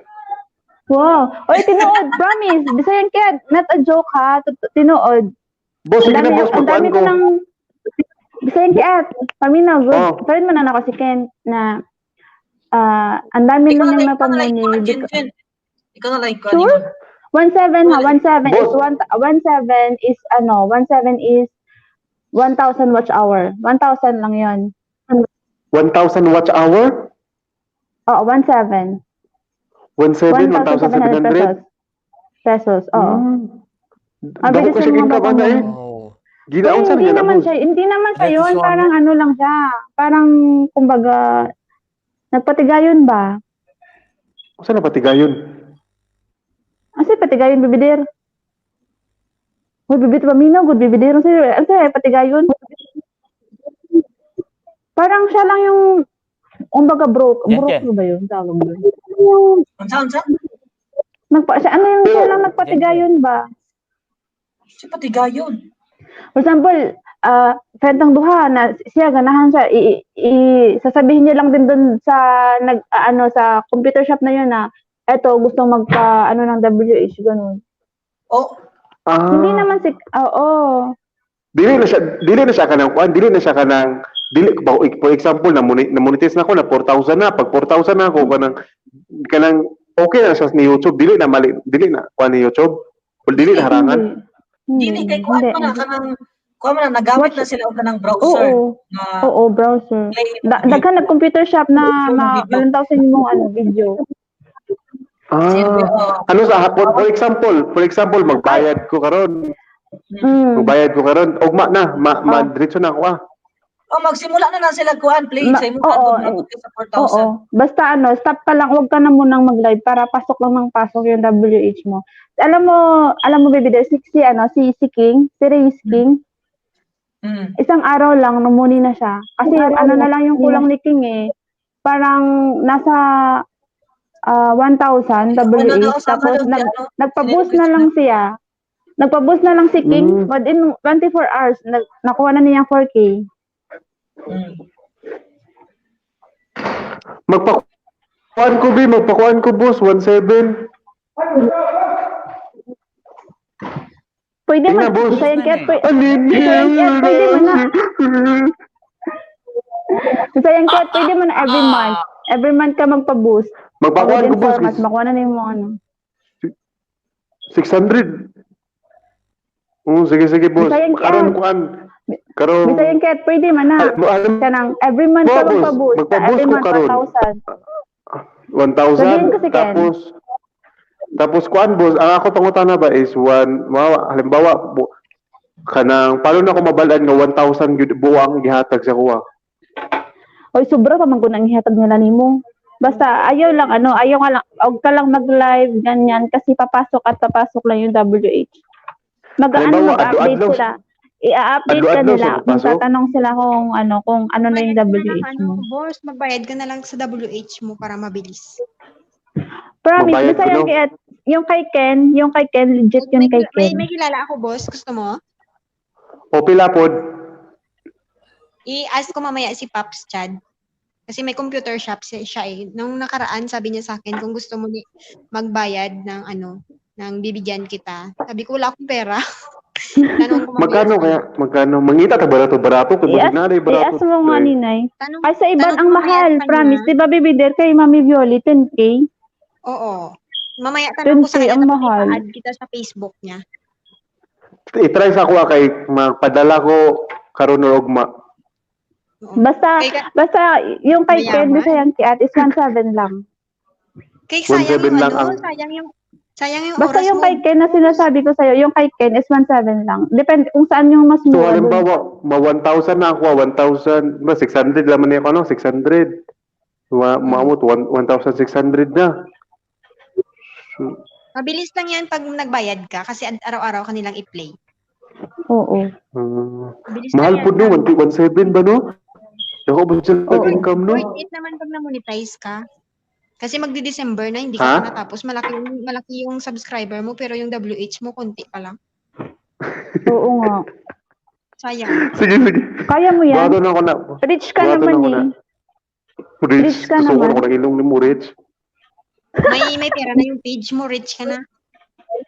Wow. Oy, tinuod, promise. Bisayang kiat, not a joke ha. Tinuod. Boss, Ang sige na, dami, boss. ang Magkuan dami ko. ko ng Bisayang kiat. Paminaw, good. Oh. Friend mo na ako si Ken na ang dami Ikaw nang na like, ikaw na like, napamuni. kuan, Jen, Jen. Ikaw na like, kuan. Sure? 1.7 ha, 1.7 is Boss. 1.7 is ano, 1.7 is 1,000 watch hour. 1,000 lang 'yon. 1,000 watch hour? Oo, 1.7. 1,700, 1,700 1,700? pesos. Pesos, oo. Ang Dako bilis ko ng siya mga income ana eh. mapamuni. Oh. Ginaon Uy, sa hindi niya na, naman boss. siya, hindi naman siya That is yun. one. Parang ano lang siya. Parang, kumbaga, nagpatigayon ba? Unsa na patigayon? Asa patigayon, bibidir? Uy, bibit paminaw, good bibidir. Asa patigayon? Parang siya lang yung, kumbaga, broke. Yan, Broke Jen. ba yun? Tawag doon. Unsa, unsa? Nagpa, siya, ano yung siya Pero- lang nagpatigayon ba? Si patigayon. For example, friend ng duha na siya ganahan siya sasabihin niya lang din doon sa nag ano sa computer shop na yun na eto gusto magpa ano ng WH ganun. Oh, Ah. Hindi naman si oo. Dili na siya kanang kuan, dili na siya kanang dili ba for example na monetize na ako na 4,000 na, pag 4,000 na ako kanang okay na siya ni YouTube, dili na mali, dili na kuan ni YouTube. O dili na harangan. Hindi. dili kay kuan Hindi. man na kanang kuan man na nagamit na sila og kanang browser Oo. na Oo, browser. play Daghan nag computer shop na Video. malantaw sa inyong ano video. Ah. Ano sa for example magbayad ko karon, magbayad ko karon, ugma na, ma diretso na ako ah. Oh, magsimula na na sila kuan play sa imong Oo, adto maabot ka sa 4,000. Oo. Basta ano, stop ka lang, huwag ka na munang mag-live para pasok lang ng pasok yung WH mo. Alam mo baby, si ano, si si King, si Reyes King, isang araw lang numuni na siya. Kasi ano na lang yung kulang ni King eh. Parang nasa 1,000 WH tapos nagpa-boost na lang siya. Nagpa-boost na lang si King within 24 hours nakuha na niya yung 4K. Magpakuan ko bi, magpakuan ko boss 17. Pwede Tingnan, man, boss. Bisayang Kiat, pwede, Alin Bisayang Kiat, pwede man na. Bisayang Kiat, pwede man na every month. Every month ka magpa-boost. Magpakuan Within ko, boss. 4 months, makuha na nimo ano. 600. Oo, sige, sige, boss. Bisayang Kiat. Karon kuan. Karon. Bisayang Kiat, pwede man na. Ay, alam Kanang every month ka Boss, magpa-boost. magpa-boost Every ko month, karon. 1,000. 1,000. Sabihin ko si Ken. Tapos, tapos kuan, boss, ang ako pangutana ba is one, mawa, halimbawa, bu, kanang, paano na ako mabalaan nga 1,000 gyud buwang gihatag sa kuha? Oy, sobra pa man kun ang ihatag nila nimo. Basta ayaw lang ano, ayaw ka lang, og ka lang mag-live ganyan kasi papasok at papasok lang yung WH. Mag-ano, Halimbawa, mag-update adto-adlaw- sila. I-update ka adto-adlaw nila. siya papasok? Magtatanong sila kung ano na yung Magbayad ka na WH lang, ano, mo. boss, magbayad ka na lang sa WH mo para mabilis. Promise, Magbayad basta ko, yung no? kay yung kay Ken, legit yun May, kay may, Ken. may kilala ako, boss. Gusto mo? O pila pod? I-ask ko mamaya si Pops Chad. Kasi may computer shop siya eh. Nung nakaraan, sabi niya sa akin, kung gusto mo magbayad ng ano, ng bibigyan kita. Sabi ko, wala akong pera. Tanong ko mamaya Magkano sa kaya? Magkano? Mangita ta barato barato kay I-ask, basig na barato. i-ask mo nga, Ninay. Tanong, Ay, sa iban tanong ang ko mamaya mahal, sa kanya. promise. Di ba, Baby Dear, kay Mami Violi, 10K? Oo. Mamaya tanong ko sa 10K kanya, ang tapos mahal. i-add kita sa Facebook niya. I-try sa kuha kay magpadala ko karon or ugma. Oo. Basta, Kay, basta yung kay Ken, Mayaman. Bisayang Kiat is 1.7 lang. kay sayang 1.7 yung lang ano, ang- sayang yung Basta oras yung mo. kay Ken na sinasabi ko sa'yo, yung kay Ken is 1.7 lang. Depende kung saan yung mas So mura dun. halimbawa, ma 1,000 na ako, 1,000, ba 600 laman niya ko ano, 600. Maamot 1,600 na. So, Mabilis lang yan pag nagbayad ka kasi araw-araw kanilang i-play. Oo. Mabilis mahal lang po yan. no, 1.7 ba no? Dako ba sila Oo. income no? Worth it naman pag na-monetize ka. Kasi magdi-December na, hindi ka Ha? pa natapos. Malaki yung subscriber mo, pero yung WH mo, konti pa lang. Oo nga. Sayang. Sige, sige. Kaya mo yan. Buhaton ako na. Rich ka Buhaton naman ako eh. na. Rich. Rich ka Susuko naman. ko ng ilong ni mo, rich. May pera na yung page mo, rich ka na.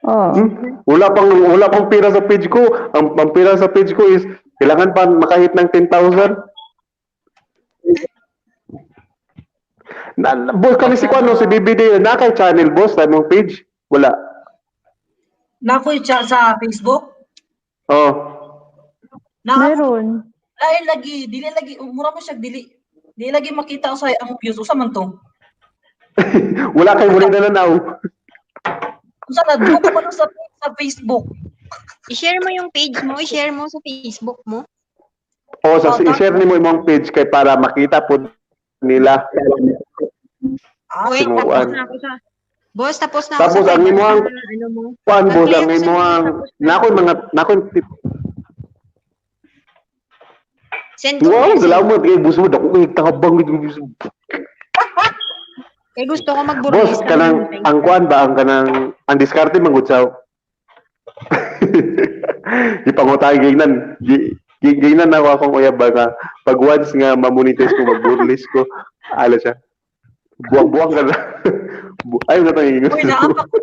Oo. Hmm? Wala pang pera sa page ko. Ang pera sa page ko is kailangan pa makahit ng 10,000. Na, boss kami si Kwan, no, si BBD, na kay channel boss sa imong page. Wala. Nakoy siya sa Facebook. Oh. Na Meron. lain lagi, dili lagi mura mo siya dili. Dili lagi makita sa ang views usa man to. Wala kay wala na now. Usa na dugo pa no sa Facebook. I-share mo yung page mo, i-share mo sa Facebook mo. Oh, sa i-share nimo imong page kay para makita po nila. Ah, Wait, tapos Sinuan. na ako sa... Boss, tapos na ako Tapos sa ang imo ang ano mo. kuan boss Nag-play ang ako sa imo ang tapos na. nakoy mga nakoy tip. Send ko Wow, na sa'yo. salamat kay boss mo dako kay tabang. Kaya gusto ko magburlis Boss kanang ang kuan ba ang kanang ang diskarte man gud sa Ipangutay gignan. Gignan na ako akong uyab ba nga pag once nga mamonetize ko magburlis ko ala siya. Buwang-buwang ka na. Ayaw na tayong ingon. Uy, naapa ko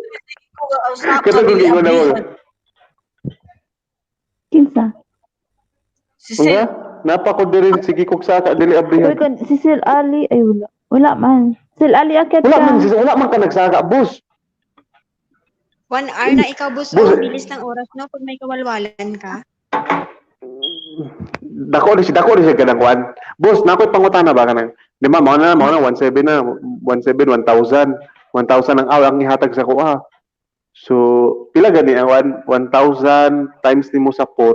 ko sa Kasi kung dili ingon ako. ablihan. Kinsa? Si Sil, Nga, napa ko diri sige kog saka dili Uy, ablihan. si Sil Ali, ay wala. Wala man. Sil Ali, akyat Wala ka. man wala man ka nagsaka, boss. 1 hour na ikaw, boss. Boss, Oh, bilis ng oras, no? Pag may kawalwalan ka. Dako ni siya kanang kuan. Boss, nakoy pangutana ba kanang? Di ba mao na 17 na 17 1,000 1,000 ang aw ang ihatag sa kuha. So, pila gani ang 1,000 times nimo sa 4?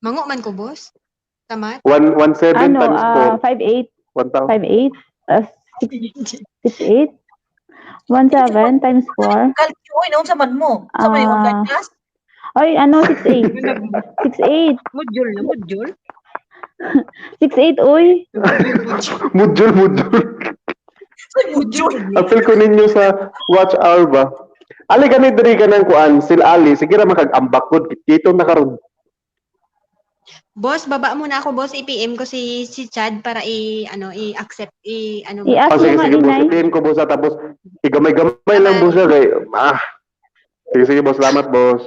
Mango man ko, boss. Tama? 1 17 Ano, times 4. 5'8", 1,000. 5'8", 6'8", 1'7 times 4. Kalkyo, oy, naunsa man mo? Sa may online class? Ay, ano, 6'8". 6'8". Module na, module. 6'8", uy. Module, module. Sa module. Apil ko ninyo sa watch hour ba? Ali gani diri ka ng kuan, sil Ali, sige ra makag-ambak gud kito na karon. Boss, baba muna ako, boss. I-PM ko si si Chad para i ano, i-accept, i ano. I-ask Oh, mo sige, nga, sige, boss. Inay. I-PM ko, boss, ah, tapos igamay-gamay lang, boss, ah, kay, ah. Sige, sige, boss. Salamat, boss.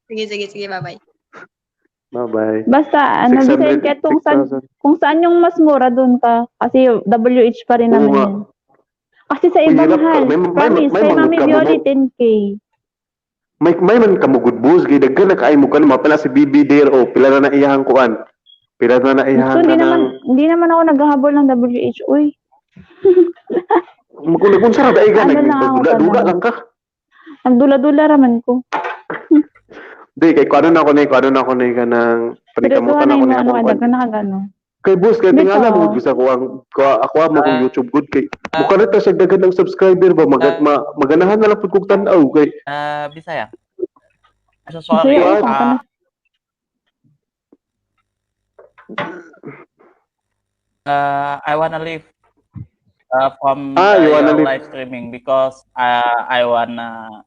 Sige, sige, sige. Bye-bye. Bye-bye. Basta, ano, 600, bisayin kaya kung saan, 6,000. kung saan yung mas mura, doon ka. Kasi WH pa rin Oo naman nga. yan. Kasi sa Uy, iba hirap ka. mahal. May Promise, kay manggod Mami ka mo. Violet, 10K. May man kamugod bus kay daghan na kaay mo kan mapila si BB there o pila na na iyahang kuan. Pila na na Gusto, iyahang kanang hindi naman ako naghahabol ng WH. Uy, kung nagunsa ra daig ka Ano lang ako nagdula-dula tanong. lang ka. nagdula-dula raman ko. Di kay kuano na ako ni kuano na ako ni kanang Seryosohan panikamutan na ako yung ni mga ano akong ka, kuan. daghan na ka gano. Kay boss kay Dito. tingala mo gud sa ako ang ako mo kong YouTube good kay mukha na ta siya daghan ng subscriber ba maganahan na lang pud kog tan-aw kay Bisaya. So sorry. Bisaya, ay, kung I wanna leave from You wanna your leave. live streaming because I wanna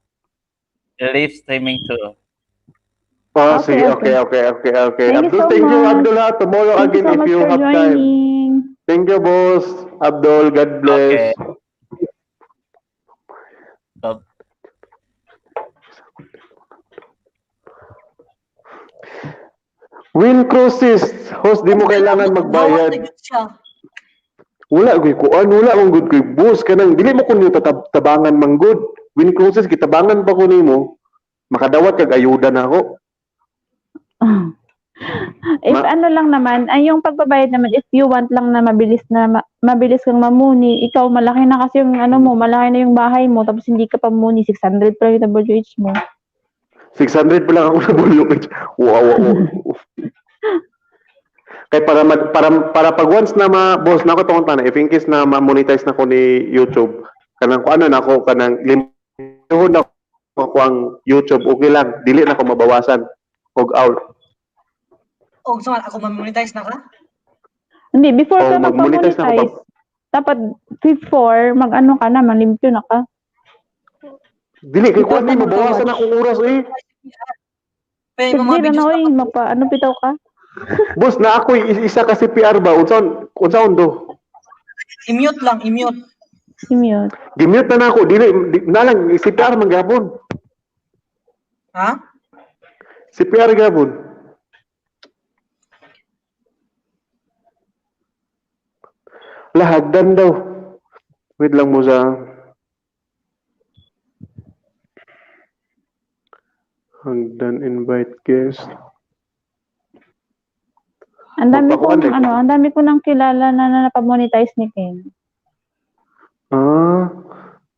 live streaming too. Oh, Okay, sige, okay. okay. Thank you Abdul, so thank you, much. Abdul. Ha. Tomorrow Thank you again so if much you for have time. joining. Thank you, boss. Abdul, God bless. Okay. So, Will Cruises, host, di mo kailangan magbayad. Bawat siya. Wala gyud kuan, wala man gud koy boss kanang dili mo kunyo tabangan man gud. Win Cruises gitabangan pa ko nimo. Makadawat kag ayuda na ako. If ano lang naman, ay yung pagbabayad naman, if you want lang na mabilis na mabilis kang mamuni, ikaw malaki na kasi yung ano mo, malaki na yung bahay mo, tapos hindi ka pa muni, 600 pa yung WH mo. 600 pa lang ako na bulok. Wow. Kay para pag once na ma boss na ako tong tanan, if in case na ma-monetize na ko ni YouTube, kanang ko ano na ako kanang limhon na ako ang YouTube, okay lang, dili na ako mabawasan og out. Og so, ako ma-monetize na ka? Hindi, before Oh, ka mag-monetize na ako magpa-monetize, dapat before, mag-ano ka na, malimpyo na ka. Dili kay kuan Ikaw ni pa mabawasan magpa-watch. akong oras eh. Pero yung mga Hindi na videos oy, magpa, ano bitaw ka? Boss na ako isa kasi PR ba unsaon unsaon do? I-mute lang, i-mute. I-mute. Gimute na nako dili na lang CPR man gapon. Ha? CPR gapon. Lahagdan daw. Wait lang mo sa hagdan invite guest. Ang dami Magpakuan kong eh. ano, ang dami ko nang kilala na napamonetize ni Ken. Ah.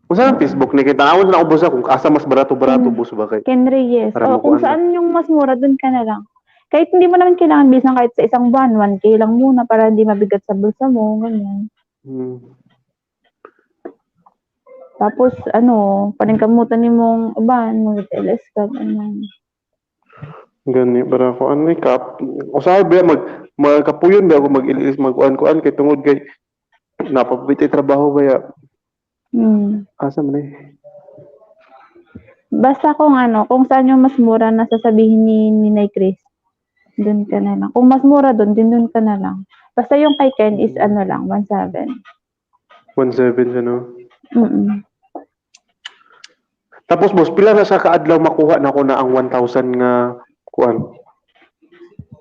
Unsa ang Facebook ni kita? Awon na ako boss kung asa mas barato-barato boss ba kay. Ken Reyes. Para O, kung makuha na. saan yung mas mura, dun ka na lang. Kahit hindi mo naman kailangan bilisan kahit sa isang buwan, 1K lang muna para hindi mabigat sa bulsa mo, ganyan. Tapos, ano, paningkamutan ni mong uban, mag-LS ka, ganyan. Gani para ko ano kap. Usahay ba mag magkapuyon ba ako mag-ilis mag-kuan-kuan kay tungod kay napabitay trabaho ba ya. Asa man eh. Basta kung ano, kung saan yung mas mura na sasabihin ni Ninay Chris, dun ka na lang. Kung mas mura dun, din dun ka na lang. Basta yung kay Ken is ano lang, 1.7. 1.7 siya no. Mm. Tapos boss, pila na sa kaadlaw makuha na ko na ang 1,000 nga kuan.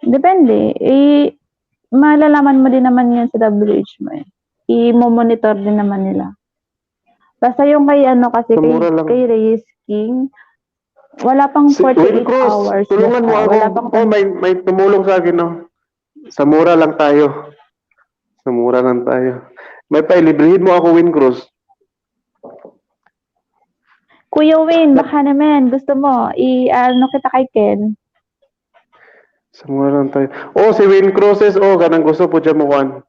Depende. Eh, malalaman mo din naman yan sa WH mo eh. I-monitor din naman nila. Basta yung kay ano kasi, So, mura lang. kay Reyes King, wala pang Si Will 48 Cruz, hours. tulungan mo basta. ako. Wala pang Oh, may tumulong sa akin, no. Sa mura lang tayo. Sa mura lang tayo. May pailibrihin mo ako, Win Cruz. Kuya Win, baka naman gusto mo, i-ano kita kay Ken. Sa mura lang tayo. Oh, si Win Cruzes, oh, ganang gusto po dyan mo, Juan.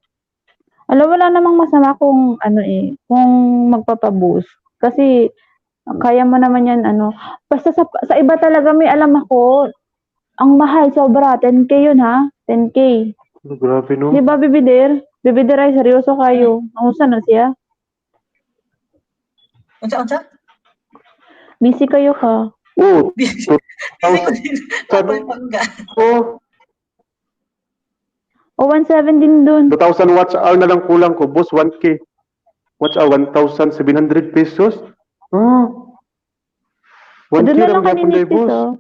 Alam, wala namang masama kung ano eh, kung magpapaboost. Kasi kaya mo naman yan ano. Basta sa iba talaga may alam ako, ang mahal sobra, 10K yun ha, 10K. Oh, grabe, no? Di ba, Bibidir? Bibidir ay seryoso kayo. Ang usa na siya. Unsa, unsa? Busy kayo ka. Oh, Busy ko din. Ako yung pangga. oh, O 1.7 din dun. 2,000 watts hour na lang kulang ko, boss, 1K. Watts hour, 1,700 pesos. Oh. 1K Doon na lang lang gapon kanina day, boss. oh.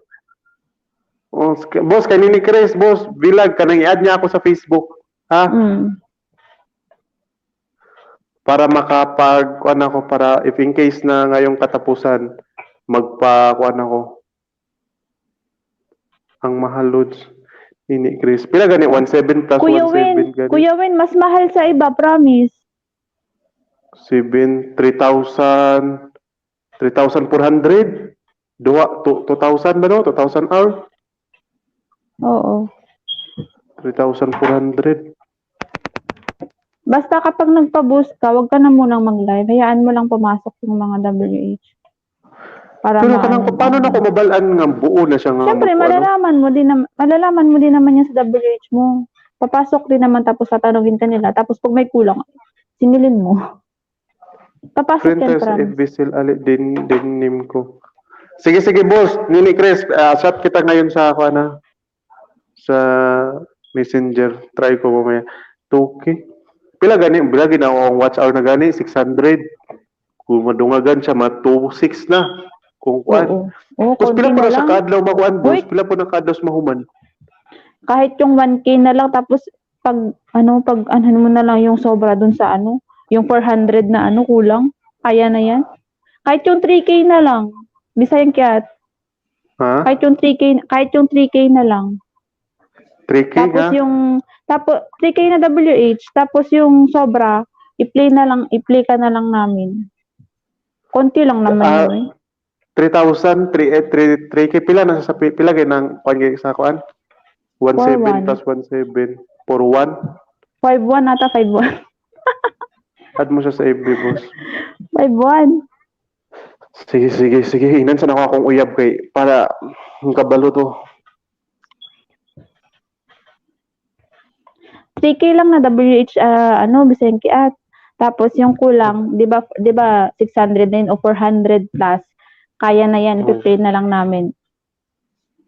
Oh, boss, kay nini Chris, boss, bilag kanang i-add niya ako sa Facebook, ha? Para makapag kuan ako, para if in case na ngayong katapusan magpa kuan ako. Ang mahal loads nini Chris. Pila gani 17 plus Kuya 17 Win, gani? Kuya Win, mas mahal sa iba, promise. 7 3,000 3,400 duha 2,000 ba no? 2,000 hour? Oo. 3,400. Basta kapag nagpa-boost ka, wag ka na munang mag-live. Hayaan mo lang pumasok yung mga WH. Para Pero kanang maano. paano na ko mabalaan nga buo na siya nga Siyempre, ano? malalaman mo din naman yan sa WH mo. Papasok din naman tapos tatanungin ka nila. Tapos pag may kulang, singilin mo. Papasok yan, Printer sa promise. FB sale ali din din nim ko. Sige sige boss, Nini Chris, chat kita ngayon sa ako na sa Messenger. Try ko mamaya. 2K. Pila gani, pila gani ako ang watch hour na gani 600. Kung madungagan siya ma 26 na. Kung kuan. Oo. Oo, Tapos konti pila po na na sa lang. kaadlaw makuan boss, Uy. pila po na kaadlaw sa mahuman. Kahit yung 1K na lang tapos pag ano mo na lang yung sobra dun sa ano, yung 400 na ano kulang, kaya na yan. Kahit yung 3K na lang. Bisayang kiat. Ha? Kahit yung 3K, kahit yung 3K na lang. 3K Tapos ha? yung tapos 3K na WH, tapos yung sobra, i-play na lang, i-play ka na lang namin. Konti lang naman yun eh. 3,000, 3, eh, 3, 3K pila na sa pila kay nang kuan kay sa kuan? 17 4-1. plus 17 41. 5-1 ata, 5-1. Add mo siya sa FB boss. 5-1. Sige, sige, sige. Inan sa nako akong uyab kay para ang kabalo to. 3K lang na WH ano, Bisayang Kiat. Tapos yung kulang, 'di ba 'di ba 600 na yun o 400 plus. Kaya na yan, Oh. ipi-play na lang namin.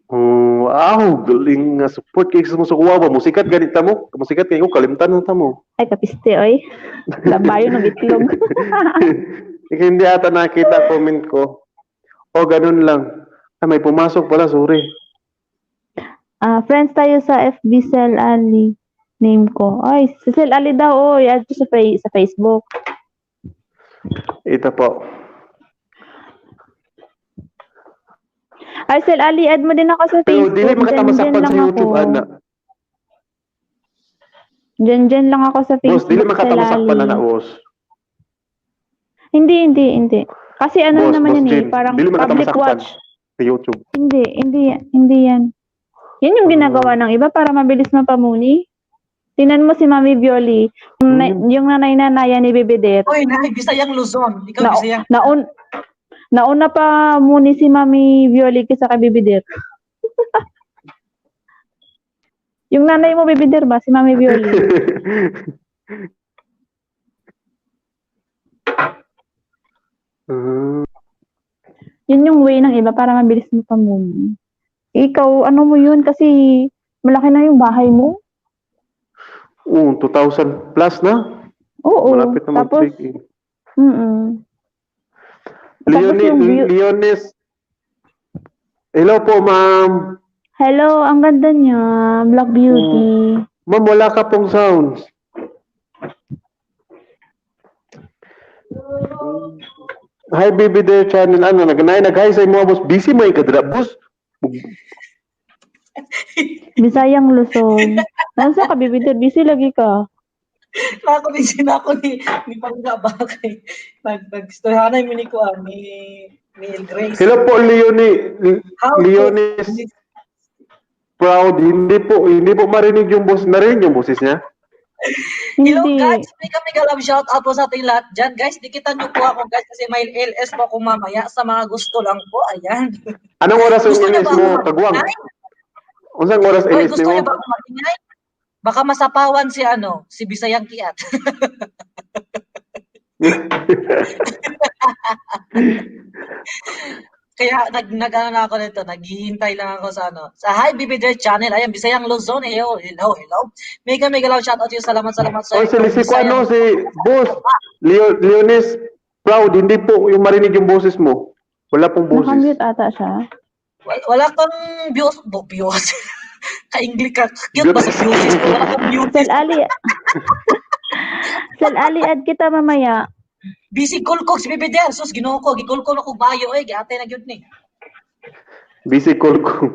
Oh, wow, galing nga support kay sa mo sa kuwa ba musikat ganit ta mo. Musikat kay ko kalimtan na ta mo. Ay, kapiste, oy. Labayo ng itlog. Ikaw hindi ata nakita comment ko. O ganun lang. Ah, may pumasok pala, sorry. Friends tayo sa FB Sel Ali. Name ko. Ay, si Sel Ali daw, oy. Add ko sa, sa Facebook. Ito po. Ay, Sel Ali, add mo din ako sa Pero Facebook. dili makatamasakpan Dyan sa YouTube, ako. ana. Dyan lang ako sa Boss, Facebook, dili Sel makatamasakpan Ali. na boss. Hindi, hindi, hindi. Kasi ano Boss, naman boss yan eh, Jane, parang dili public makatamasakpan watch. sa YouTube. Hindi, hindi, hindi yan. Yan yung ginagawa ng iba para mabilis mapamuni. Tinan mo si Mami Violi, yung nanay-nanaya ni Bebe Der. Uy, nay, Bisayang Luzon. Ikaw, Bisayang. Nauna pa muni si Mami Violi kaysa kay Bebe Der. Yung nanay mo, Bebe Der ba? Si Mami Violi. Yun yung way ng iba para mabilis mo pamuni. Ikaw, ano mo yun? Kasi malaki na yung bahay mo. Oo, 2,000 plus na. Oo. Malapit na Tapos, mag-3K. Tapos yung view- Leonis. Hello po, ma'am. Hello, ang ganda niya. Black Beauty. Ma'am, wala ka pong sounds. Hi, Baby Dear Channel. Ano, nag-hi sa imo, boss. Busy mo yung kadra, boss. Bisayang Luzon. Nasa ka, Baby Dear? Busy lagi ka. Ako, busy na ako ni Pangga ba kay nag-storyahanay mo ni ko ni El Grace. Hello po, Leonie. Leonis Proud. Hindi po marinig yung boss. Narinig yung boses niya? Hello guys, mega mega love shout out po sa ating lahat dyan. Guys, dikitan niyo po ako guys kasi may LS po ako mamaya sa mga gusto lang po. Ayan. Anong oras yung Gusto niyo LS ba mo, ako Kagwang? magingay? Unsang oras Oy, LS gusto mo? niyo ba ako magingay? Baka masapawan si ano, si Bisayang Kiat. Kaya nag ano na ako nito, naghihintay lang ako sa ano. Sa Hi Baby Dre Channel, ayan, Bisayang Luzon, hello, hello, hello. Mega mega love shout out yung salamat salamat sa Oh, si ano, si boss Leonis Proud, hindi po yung marinig yung boses mo. Wala pong boses. Nakamute ata siya. Wala kang views, views. Ka-English ka, cute ba sa views? Wala kang views. Sel Ali. Sel Ali, add kita mamaya. Busy call ko si BBDR. Sus, Ginoo ko, gi-call ko na ko bayo eh, giatay na gyud ni. Busy call ko.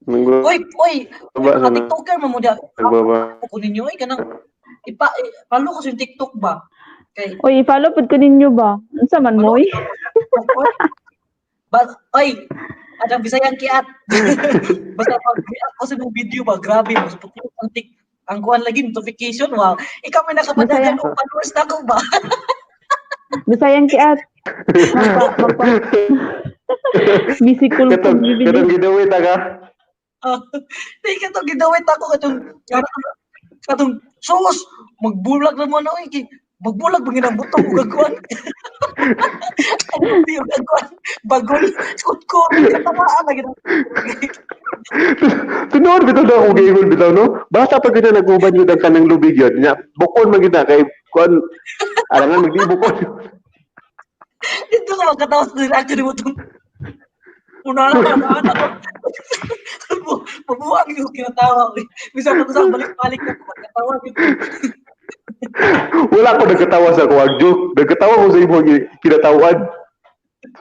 Oy, oy, Ba, mga TikToker man mo dia. Nagbaba. Ko ninyo eh kanang ipa follow ko sa yung TikTok ba? Kay Uy, i-follow pud ko ninyo ba? Unsa man mo oy? Ba, oy, adang Bisayang kiat. Basta pag ako sa mong video ba, grabe mo sa ang tik ang kuan lagi notification, wow. Ikaw may nakapadagan og followers na ako ba? Bisayang kiat. Magpa, magpa. Busy call ko Katong, BBD. katong giduwit aga. Di ka to gidawit ako katong katong sus magbulag na mo na oy kay magbulag ba ginang butong ug gagkuan. Di ug gagkuan bagol kut ko katawaan lagi. Tinuod bitaw na akong giingon bitaw no. Basta pag gina nag-uban yun ang kanang lubig yun. Nya, bukon man gid na kay kuan alangan magdi bukon. Dito ka magkatawa sa reaction mo itong una lang na ako. Mabuang yung kinatawa. Bisa ko sa balik-balik na magkatawa. Wala ko nagkatawa sa kuwag joke. Nagkatawa ko sa imong kinatawan.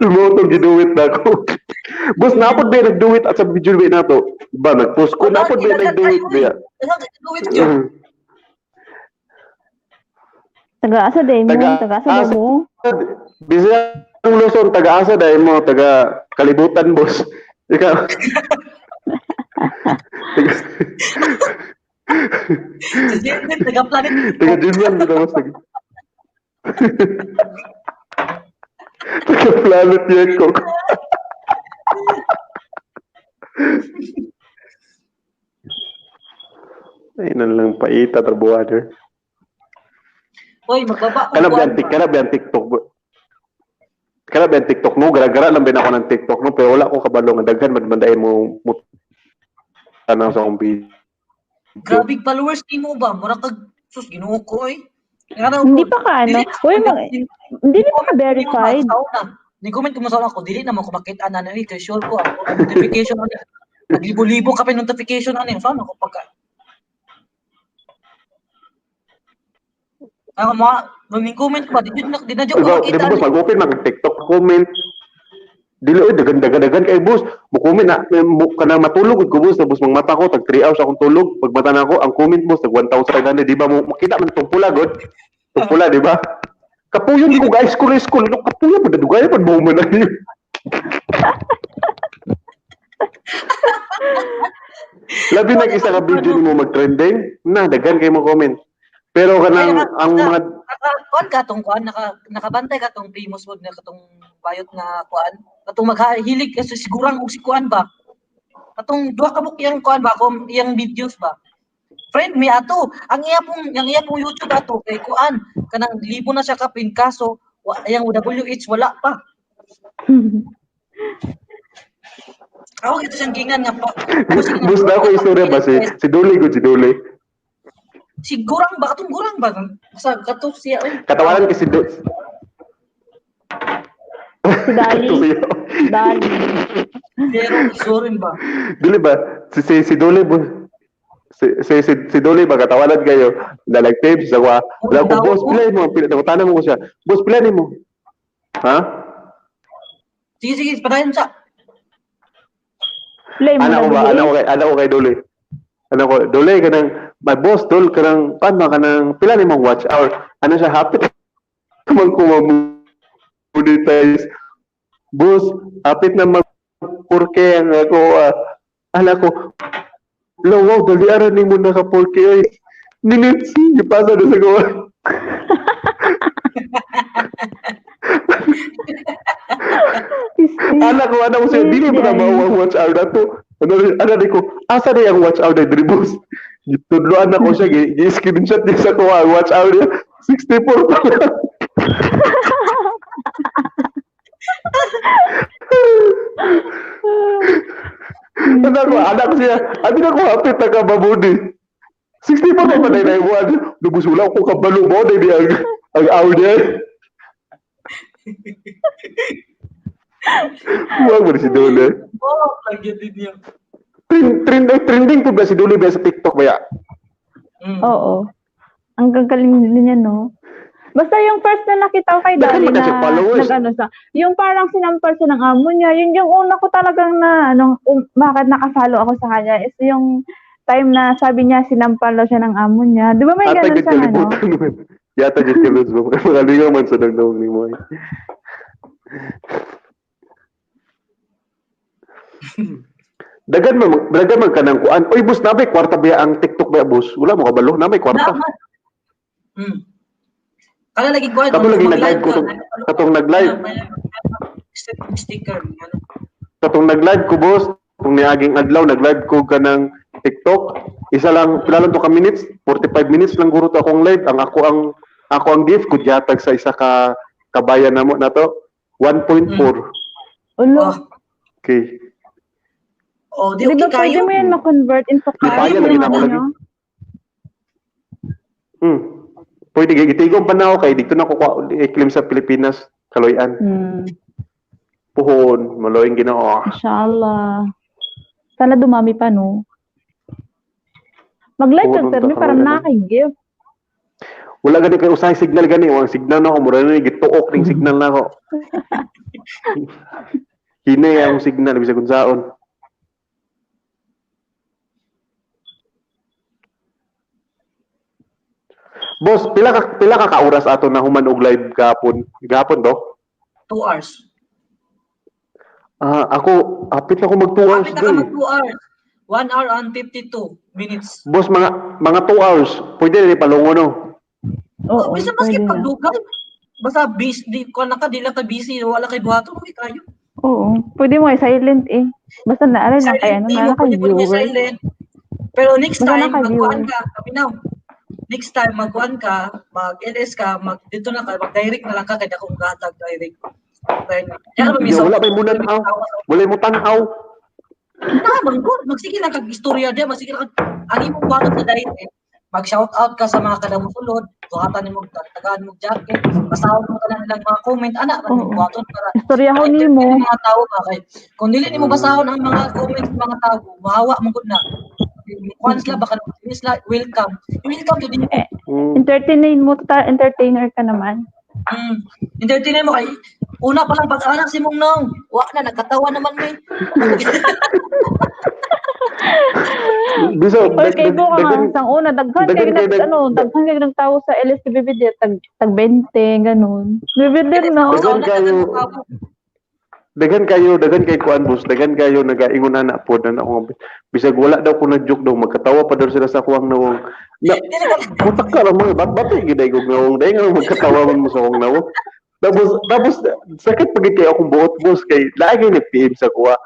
Sumo tong giduwit na ako. Boss, napod ba nagduwit at sa video ba nato? Ba nagpost ko napod ba nagduwit ba? Nagduwit yun. Taga-asa day mo, Taga- taga-asa day mo. Bisaya ang Luzon, taga-asa dahil mo, taga kalibutan, boss. Ikaw. Taga, Si Jaden, taga-planet. taga Jinman, bitaw, boss. Taga, taga planet Yekok. Ay, nan lang paita, trabuhan. Eh. Uy, magbaba. Kana ba ang kana ba ang TikTok? Kana ba ang TikTok no? Gara-gara lang ba ako ng TikTok no? Pero wala ko kabalo nga daghan man mandain mo mo tanaw sa akong video. Grabe followers ni mo ba? Mura kag sus Ginoo ko eh. Hindi pa ka ano? Uy, hindi pa ka verified. Ni comment ko mo sa ako, dili naman ko makita na na eh, kay sure ko ako ang notification ano. Naglibo-libo ka pa yung notification ano yung sana ko pagka. Ako mga nung comment ko ba, di na di na jud ko Ikaw, di makita. ba boss, mag-open mag TikTok comment. Dili oy dagan dagan dagan kay boss. Mo comment na mo kana matulog gud ko boss, tapos mang mata ko tag 3 hours akong tulog. Pag mata na ako, ang comment boss tag 1,500 di ba mo makita man tong pula god. Tong pula di ba? Kapuyon di ko guys school school no kapuyon pa dugay pa mo man ani. Labi nag isa ka video nimo mag-trending, na daghan kay mo comment. Pero kanang ang mga Naka kuan ka tong kuan naka nakabantay ka tong famous word na katong bayot nga kuan katong maghilig kasi sigurang og si kuan ba katong duha ka buok iyang kuan ba kung iyang videos ba friend mi ato ang iya pong YouTube ato kay kuan kanang libo na siya kapin kaso iyang WH wala pa. Ako ito siyang gingan nga pa. Bus na ako istorya ba si Duli ko si Duli. Si Gurang ba katong Gurang ba sa kato siya oy. Katawaran kay si Duli. Si Dali. Dali. Pero sorry ba. Dili ba si Duli bo si Duli ba katawanan kayo dalag tapes sa kwa. Wala ko boss pila mo pila tanan mo ko siya. Boss pila nimo. Ha? Sige sige padayon sa. Play mo Ana ko ba ana ko kay Duli. Ana ko Duli kanang my boss dol kanang pan ba kanang pila nimong watch hour. Ano siya hapit man ko monetize. Boss hapit na mag 4K ang ako ala ko. Lo wow dali ara nimo naka 4K oy. Minutes gipasa na sa gawa. Ana ko siya dili mo na mao ang watch hour nato. Ano di ko asa di ang watch hour diri boss. Gitudloan na ko siya gi-screenshot niya sa ko ang watch hour niya 64 pa lang. Anak ko siya, abi na ko hapit na ka babudi. 64 pa pa na ibuan. Lubos wala ko kabalo mo di ang hour niya. Buang mo si Dole. Oh, lagi din niya. Trending po ba si Dole ba sa TikTok ba ya? Mm. Oo. Ang gagaling din niya, no? Basta yung first na nakita ko kay Daghan Dolly man kasi na followers. nag-ano siya, yung parang sinampal siya ng amo niya, yun yung una ko talagang na, ano, bakit nakafollow ako sa kanya is yung time na sabi niya sinampal daw siya ng amo niya. Di ba may Ata ganun gid siya, ano? kalibutan man. Yata gid kaluds ba? Makalingaw man sa dagdawag ni mo. Dagan man kanang kuan. Oy boss, nabay kwarta ba ang TikTok ba boss? Wala mo kabalo, nabay kwarta. Naman. Mm. Kala lagi ko Kato lagi nag-live ko katong nag-live. Sticker ano. Katong nag-live ko boss, kung niaging adlaw nag-live ko kanang TikTok, isa lang pila lang to ka minutes, 45 minutes lang guro to akong live. Ang ako ang gift ko gihatag sa isa ka kabayan namo na to 1.4. Ulo. Oh, Okay. oh, di Di okay ba pwede kayo. mo yan ma-convert into cash? Ipayan lagi na ako Ano? lagi. Pwede gitigom pa na ako kay dito na ko i-claim sa Pilipinas, Kaloyan. Puhon, maloyng Ginoo. Inshallah. Sana dumami pa, no? Mag-live Puhon, ka, sir, unta, parang Kaloyan. nakaka-gift. Wala gani kay usahay signal gani, wang signal na ako mura na gituok ning signal na ako. Hinay ang signal bisag unsaon. Boss, pila ka ka oras ato na human og live gapon? Gapon to? 2 hours. Ah, ako apit na ko mag 2 hours Kapit na ka doy. mag 2 hours. 1 hour and 52 minutes. Boss, mga 2 hours. Pwede rin palungo no. Oo, Bisa maski pwede na. pagdugay. Basta busy, di ko na ka, di lang ka busy, wala kay buhaton, okay kayo. Oo. Pwede mo i-silent eh. Basta naaral lang kaya Silent ano, mo, na kay pwede mo viewer. silent. Pero next Basta time, naka-viewer. magkuhan ka, paminaw. Next time, magkuhan ka, mag-LS ka, mag, dito na ka, mag-direct na lang ka, kaya akong gatag direct. Dahil, yan ba, Di, wala may muna tanaw. Wala mo tanaw. Na, manggod, magsige lang kag istorya diya, magsige lang kag, ang imong buhaton sa direct, mag-shout out ka sa mga kadamusulod, buhatan nimo tagaan mo jacket, basahon mo tanan nilang mga comment, ana man Oo. buhaton para Istorya ko nimo. Entertain ang mga tao ba kay kung dili nimo basahon ang mga comments ng mga tao, mahawa mo gud na. Kuan sila baka dili sila welcome. Welcome to din. Eh, Entertainin mo, total entertainer ka naman. Entertainin mo kay una pa lang pag-anak si mong nong. Wa na nagkatawa naman mi. Bisa, Oy, kay bo ka nga, sang una, daghan kay nag, ano, daghan kay nagtawo sa LSTBBD, tag 20, ganun. BBD, no? Daghan kayo kuan boss, daghan kayo nagaingon ana pod na ako. Bisag wala daw ko na joke daw magkatawa pa daw sila sa kuwang nawong. Na, putak ka lang mga bat-bat gid ay kog nawong dai nga magkatawa man mo sa akong nawong. Tapos sakit pagid kay akong buot boss kay lagi ni PM sa kuwa.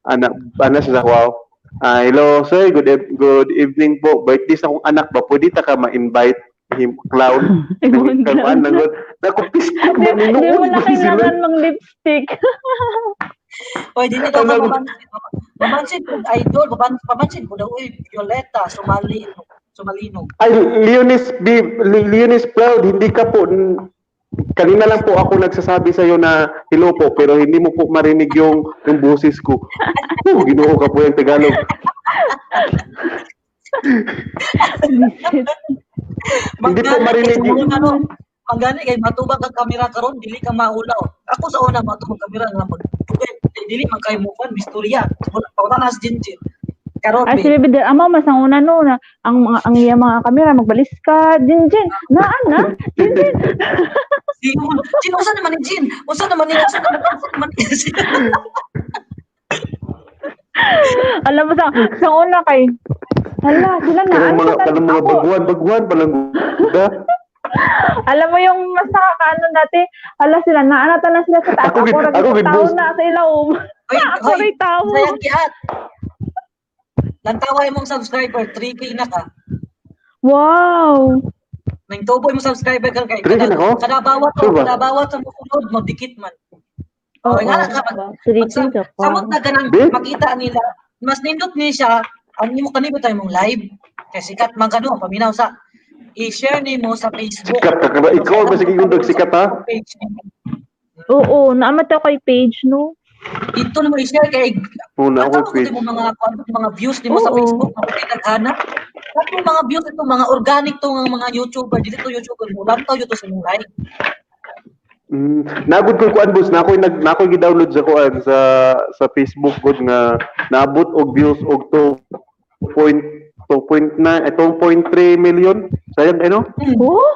Ana ana siya sa kuwa. Hello sir, good evening po. Birthday sa akong anak ba pwede ta ka ma-invite him clown? Nang Naku, pisko Di mo na kailangan mang lipstick. Oy, dili daw ka mamansin. Mamansin ko idol, mamansin ko daw oy Violeta Sumalino, Sumalino. Ay, Leonis B, Leonis Proud, hindi ka po kanina lang po ako nagsasabi sa iyo na hello po pero hindi mo po marinig yung boses ko. Oh, Ginoo ka po yung Tagalog. Hindi po marinig yung ano, manggani kay matubang kag kamera karon dili ka maulaw. Ako sa una matubang kamera nga mag dili man kay mo kan istorya. Wala na sa Jinjin. Karon Ay, si Baby Del, ama, mas ang una no, na, ang iya mga kamera, magbalis ka, Jinjin, naan na, Jinjin. Jin, usa naman ni Jin? Usa naman ni usa naman ni Jin? Alam mo, sa una kay, hala, sila na, ano mga, ano mga baguhan pa lang. Alam mo yung mas nakakaano dati, hala sila, naanatan na sila sa taas. Ako tao na sa ilawom. Ako rin tao. Sayang kiat. Lantawa imong subscriber, 3K na ka. Wow! Nang tubo imong subscriber ka kay kada bawat sa musunod magdikit man. Oo, oh, ka samot na ganang makita nila, mas nindot ni siya ang imo kanimo tayo mong live kay sikat man kano paminaw sa i-share nimo sa Facebook. Sikat ka ba? Ikaw ba sige kung sikat ha? Oo, naamat ako kay page no. Dito na mo i-share kay Una Ato ako mo page. mo mga kuan mga views nimo sa Oo. Facebook mga daghan. Kato mga views ito mga organic to nga mga YouTuber dili to YouTuber mo lantaw jud to sa imong live. Nagod ko kuan, boss, na ako'y nag na ako'y gi-download sa kuan sa Facebook gud nga naabot og views og 2.2.9 eh, 2.3 million. Sayang eh no? Oh,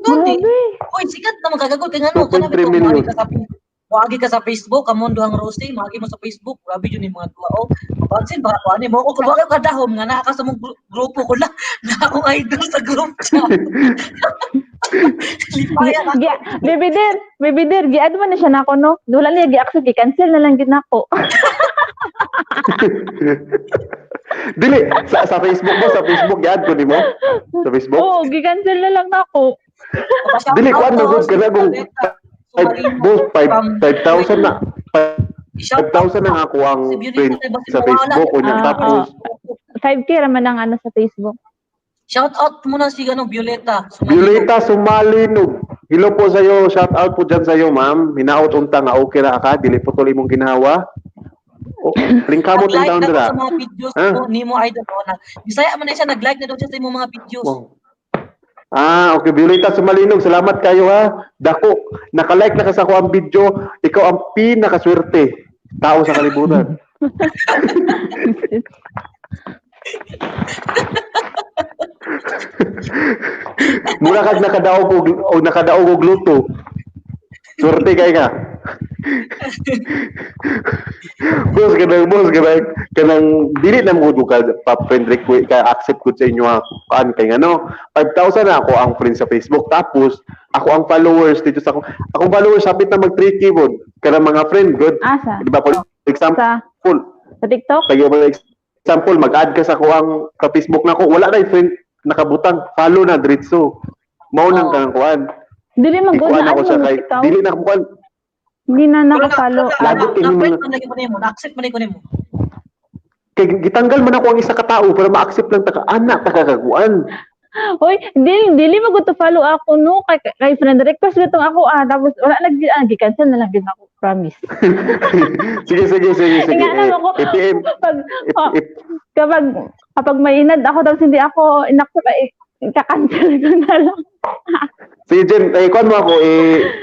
Gani. grabe. Oy, sikat naman kagagod kay ngano kana 2.3 bitaw million. moagi ka sa moagi ka sa Facebook, kamon duhang Rosie, moagi mo sa Facebook, grabe jud ni mga duha oh. Mapansin ba ko ani mo ko kuwag ka dahom nga naa ka sa mong grupo ko na na akong idol sa group chat. Lipayan ako. Gi, baby dear, gi-add mo na siya nako no. Wala niya gi-accept, gi-cancel na lang gid nako. Dili sa Facebook mo, sa Facebook gi-add ko nimo. Sa Facebook. Oo, gi-cancel na lang nako. Dili kuan na gud kana kung boss 5,000 na 5,000 na nga ako ang friend sa Facebook unya Ah, tapos 5K ra man ang ano sa Facebook. Shout out muna si ano Violeta. Violeta Sumalinog. Hello po sa iyo, shout out po dyan sa iyo, ma'am. Hinaot unta nga okay ra ka, dili po tuloy imong ginawa. O, lingkamot in Nag-like taon na dira. daw sa mga videos Ah. ko nimo idol ko na. Bisaya man na siya nag-like na daw siya sa imong mga videos. Wow. Ah, okay. Violeta Sumalinog, salamat kayo ha. Dako, nakalike na ka sa ako ang video. Ikaw ang pinakaswerte tao sa kalibutan. Mura kag nakadaog og nakadaog og luto. Swerte kay ka. Boss kanang boss kanang kanang dili na mo ka pa friend request ka accept ko sa inyo ha. Kuan kay ngano 5,000 na ako ang friend sa Facebook tapos ako ang followers dito sa akong followers sapit na mag 3K bod kanang mga friend good. Asa? Di ba for example Sa TikTok? Lagi mo example, mag-add ka sa kuang sa Facebook na ko, wala na yung friend nakabutang, follow na diretso. Mao nang kanang kuan. Dili man gud Ikuan na ako ano sa kay ikaw. dili na kuan. Hindi na naka-follow. Lagi Na kini friend mga man lagi ko nimo, na-accept man ko nimo. kay gitanggal man ako ang isa ka tao para ma-accept lang ta ka anak ta ka kakuan. Hoy, dili dili man gud to follow ako no kay kay friend request gitong ako ah tapos wala nag gi-cancel na lang gid ako, promise. Sige sige sige sige. Nga naman ako. I-PM Pag oh, if, kapag kapag may inad ako tapos hindi ako inaccept ay ika-cancel ko na lang. Sige Jen, eh, kuan mo ako,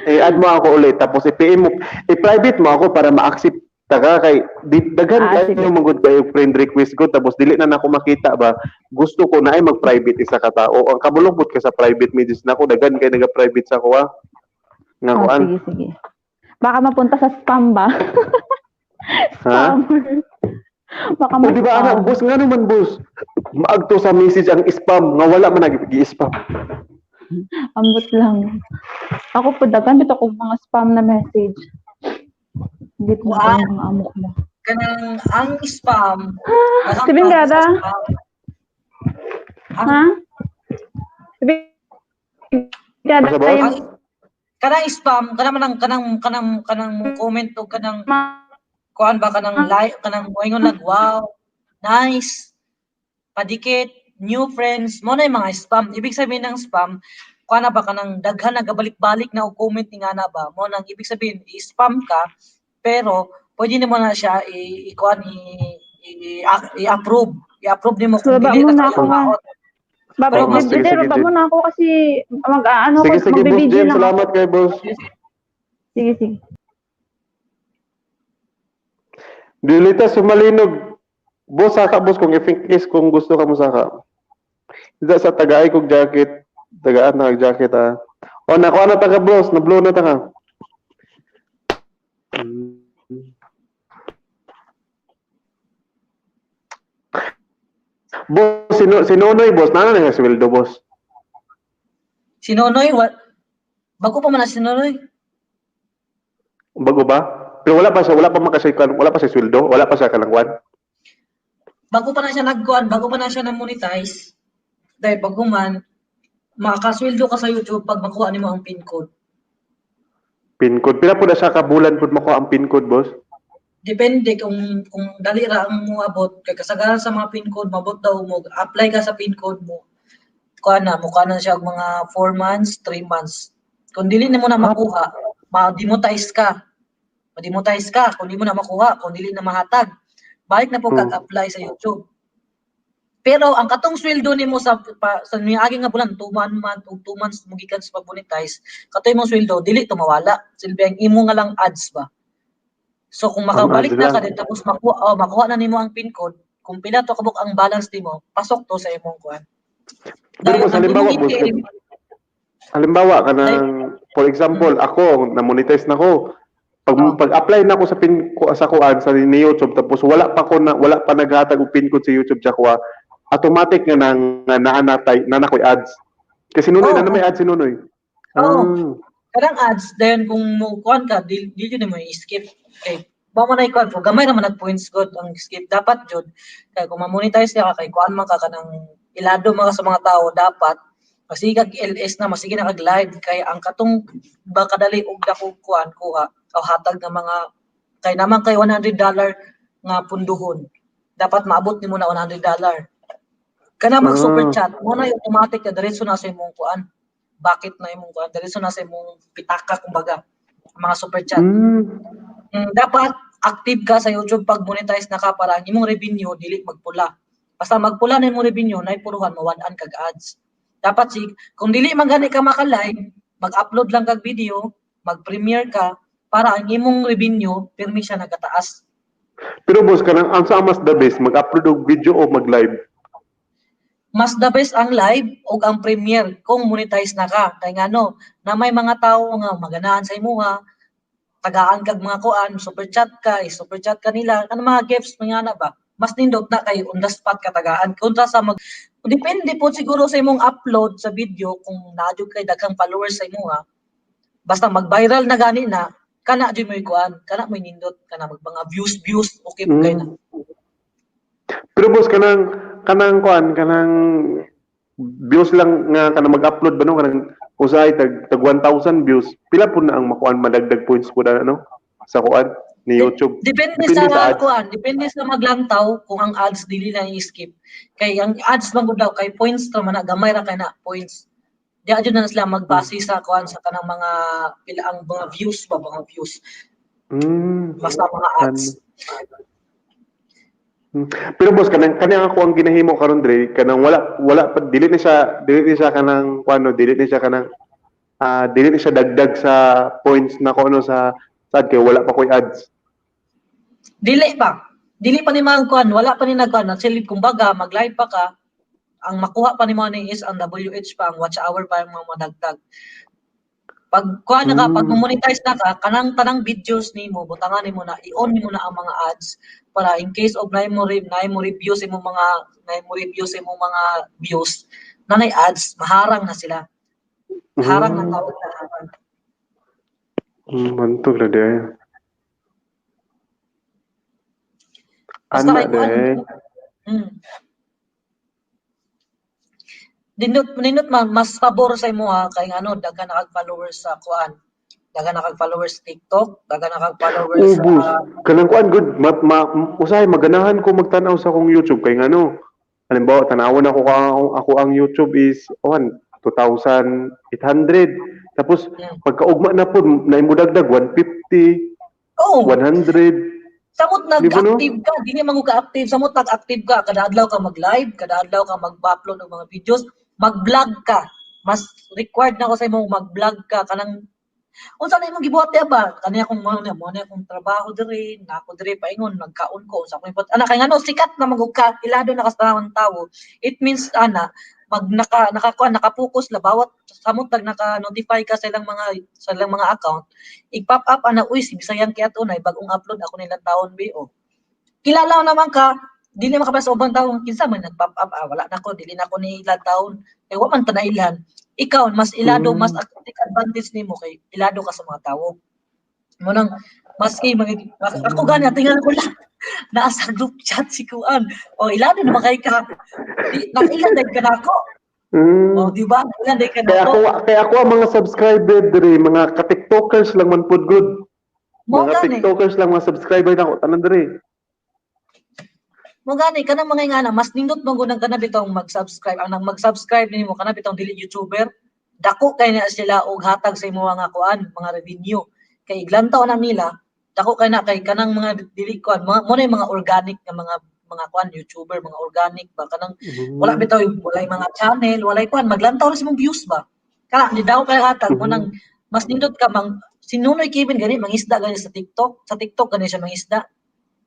i-add mo ako ulit tapos i-PM mo, i-private mo ako para ma-accept ta ka kay di, daghan Ah, kayo sige. magud kayo friend request ko tapos dili na nako makita ba gusto ko na ay mag-private isa ka tao ang kabulong ka sa private messages nako daghan kay naga-private sa kuha nga Oh, kuan sige, sige. Baka mapunta sa spam ba? ha Spammer. Baka o di ba ana ma-spam. boss nga naman boss maagto sa message ang spam nga wala man nag-spam. Ambot lang. Ako po, daghan dito ko mga spam na message. Hindi ko Wow. mga amok mo. Kanang ang spam. daghang Sabihin tao sa gada. spam. Ang Ha? Sabihin gada Basta, boss? tayo. ang kanang spam kanang man ang kanang kanang kanang mo comment og kanang kuan ba kanang like kanang moingon lang wow nice padikit new friends mo na yung mga spam ibig sabihin ng spam kuan na ba kanang daghan nagabalik-balik na og comment ni ngana ba mo nang ibig sabihin i-spam ka pero pwede nimo na siya i i kuan i-approve i-approve nimo kung Baba dili na muna kayo ako, ha. maot. Baba, Pero Oh, sige, sige, sige, baba Jen. muna ako kasi mag-ano Sige ko, sige boss magbibideo Jen, lang ako. salamat kay boss. Sige, sige. Violeta Sumalinog. Boss saka boss kung if in case kung gusto ka mo saka. Ida sa tagaay kog jacket, tagaan na kag jacket ah. O nakuha na ta ka boss, na blow na ta ka. Boss, sino, si Nonoy, boss, nana na nga sweldo, boss. Si Nonoy wa, bago pa man na si Nonoy. Bago ba? Pero wala pa siya, wala pa makasya, wala pa siya sweldo, wala pa siya kalangwan. Bago pa na siya nagkuan, bago pa na siya na-monetize, dahil bago man, makakasweldo ka sa YouTube pag makuha nimo ang PIN code. Pin code. Pila po na siya ka bulan po makuha ang pin code, boss? Depende kung dali ra ang moabot kay kasagaran sa mga PIN code mabot daw mo apply ka sa PIN code mo. Kuha na, mukha na siya og mga 4 months, 3 months. Kung dili nimo na makuha, ma-demonetize ka. Ma-demonetize ka kung di mo na makuha, kung dili na mahatag. Balik na po kag apply sa YouTube. Pero ang katong sweldo nimo sa miagi nga bulan, 2 month o 2 months mo gikan sa pag-monetize, kato imong sweldo dili to mawala. Silbi ang imo nga lang ads ba. So kung makabalik Ang ads na ka lang. din tapos makuha na nimo ang PIN code, kung pila to kabuk ang balance nimo, pasok to sa imong kuan. Pero Dayon, boss, ang halimbawa, imong boss, ATM, halimbawa kanang for example, ako na-monetize na ko. Pag pag-apply na ako sa pin ko sa kuan sa ni YouTube, tapos wala pa naghatag og PIN code sa YouTube sa kuha, automatic nga nang nga naa na tay na na ko'y ads. Kasi Nunoy na may ads si Nunoy. Oo. Ah. Kanang ads, then kung mo kuan ka, di jud mo i-skip kay ba man ay kuan po, gamay ra man nag points god ang skip dapat jud kay kung ma-monetize ka, kay kuan man ka, kanang ilado man ka sa mga tao, dapat masige kag LS na, masige na kag live, kay ang katong ba kadali og dako kuan kuha o hatag ng mga kay naman kay $100 nga punduhon, dapat maabot nimo na $100 kana mag super chat mo na, automatic na diretso na sa imong kuan, bakit na imong kuan, diretso na sa imong pitaka kumbaga ang mga super chat. Dapat active ka sa YouTube pag monetize na ka para ang imong revenue dili magpula. Basta magpula na imong revenue, nay puruhan mawad-an kag ads. Dapat si kung dili man gani ka maka-live, mag-upload lang kag video, mag-premiere ka para ang imong revenue pirmi siya nagataas. Pero boss, kanang ang sa mas the best, mag-upload og video o mag-live? Mas the best ang live o ang premiere kung monetize na ka. Kay ngano, na may mga tao nga maganahan sa imuha, tagaan kag mga kuan, super chat ka, i-super chat ka nila, ano mga gifts mga na ba? Mas nindot na kay on the spot ka tagaan kontra sa mag depende po siguro sa imong upload sa video kung naa jud kay daghang followers sa imuha. Basta mag-viral na gani na, kana jud mo'y kuan, kana mo'y nindot, kana mag mga views views, okay po kay na. Pero boss, kanang kanang kuan, kanang views lang nga kanang mag-upload ba no, kanang usahay tag 1,000 views, pila po na ang makuan, madagdag points po na no sa kuan ni YouTube? Depende, Depende sa, sa ads. Kuan, depende sa maglantaw kung ang ads dili na i-skip. Kay ang ads man gud daw kay points ra man na, gamay ra kay na points. Di adyo na sila magbase sa kuan, sa kanang mga pila ang mga views ba, mga views. Basta mga ads. Pero boss, kanang kanang ako ang ginahimo karon dre, kanang wala wala pa, dili ni siya kanang kuano, dili ni siya kanang dili ni siya dagdag sa points na ko ano sa ad kay wala pa koy ads. Dili pa. Dili pa ni mga kuan, wala pa ni nagkuan. Actually, kumbaga mag-live pa ka, ang makuha pa ni mo ni is ang WH pa, ang watch hour pa yung mga madagdag. Pag kuan na ka, pag monetize na ka, kanang tanang videos nimo, butangan nimo na, i-on nimo na ang mga ads para in case of naay mo review sa imong mga views, nanay ads, maharang na sila. Harang na tawag na harang. Mantog ra di. Basta Ana kay kuan. de. Nindot nindot man, mas pabor sa imo ha, kay ngano daghan na kag followers sa kuan. Daghan na kag followers sa TikTok, daghan na kag followers sa Ubus. Kanang kuan good, ma, usahay maganahan ko magtan-aw sa akong YouTube kay ngano. Halimbawa, tan-awon ako ka, ako ang YouTube is on 2,800. Tapos pagkaugma na pod na imudagdag 150, 100. Samot Di ba, no? nag-active ka, di man ka active, samot nag-active ka, kada adlaw ka mag-live, kada adlaw ka mag-upload og mga videos, mag-vlog ka. Mas required na ko sa imo mag-vlog ka kanang unsa na imong gibuhat diya ba? Kani akong mo na mo na akong trabaho diri, na ako diri paingon nagkaon ko unsa akong ipot. Ana kay ngano sikat na magug ka, ilado na ka sa tawo. It means ana mag naka nakakuan nakapokus la bawat samot tag naka-notify ka sa ilang mga account, i-pop up ana, "Uy, si Bisayang Kiat unay bagong upload, ako nilang taon BO." Kilala naman ka, dili man ka pa sa ubang tawo kinsa man nag-pop up, ah, wala na ko, dili na ko ni ilang taon. Kay wa man ta nailhan. Ikaw mas ilado, mas take advantage nimo kay ilado ka sa mga tawo. Mo nang maski mga ako gani tingnan ko lang naa sa group chat si kuan. O ilado naman kay ka. Di, nakailan day ka nako. O di ba? Nakailan day ka Kaya nako. ako ang mga subscriber diri, mga ka-TikTokers lang man pud good. Mo Mga gani. TikTokers lang mga subscriber nako tanan diri. Mo gani kanang mga ingana mas nindot mo gud ang kana bitong mag-subscribe. Ang nang mag-subscribe nimo kana bitong dili YouTuber, dako kay na sila og hatag sa imo nga kuan, mga revenue. Kay iglantaw na nila Dako kay na kay kanang mga dili kuan, mga mo na yung mga organic nga mga kuan YouTuber, mga organic ba kanang wala bitaw walay mga channel, walay kuan, maglantaw ra sa imong views ba. Kana ni daw kay hatag mo nang mas nindot ka mang si Nunoy Kevin gani mangisda gani sa TikTok gani siya mangisda.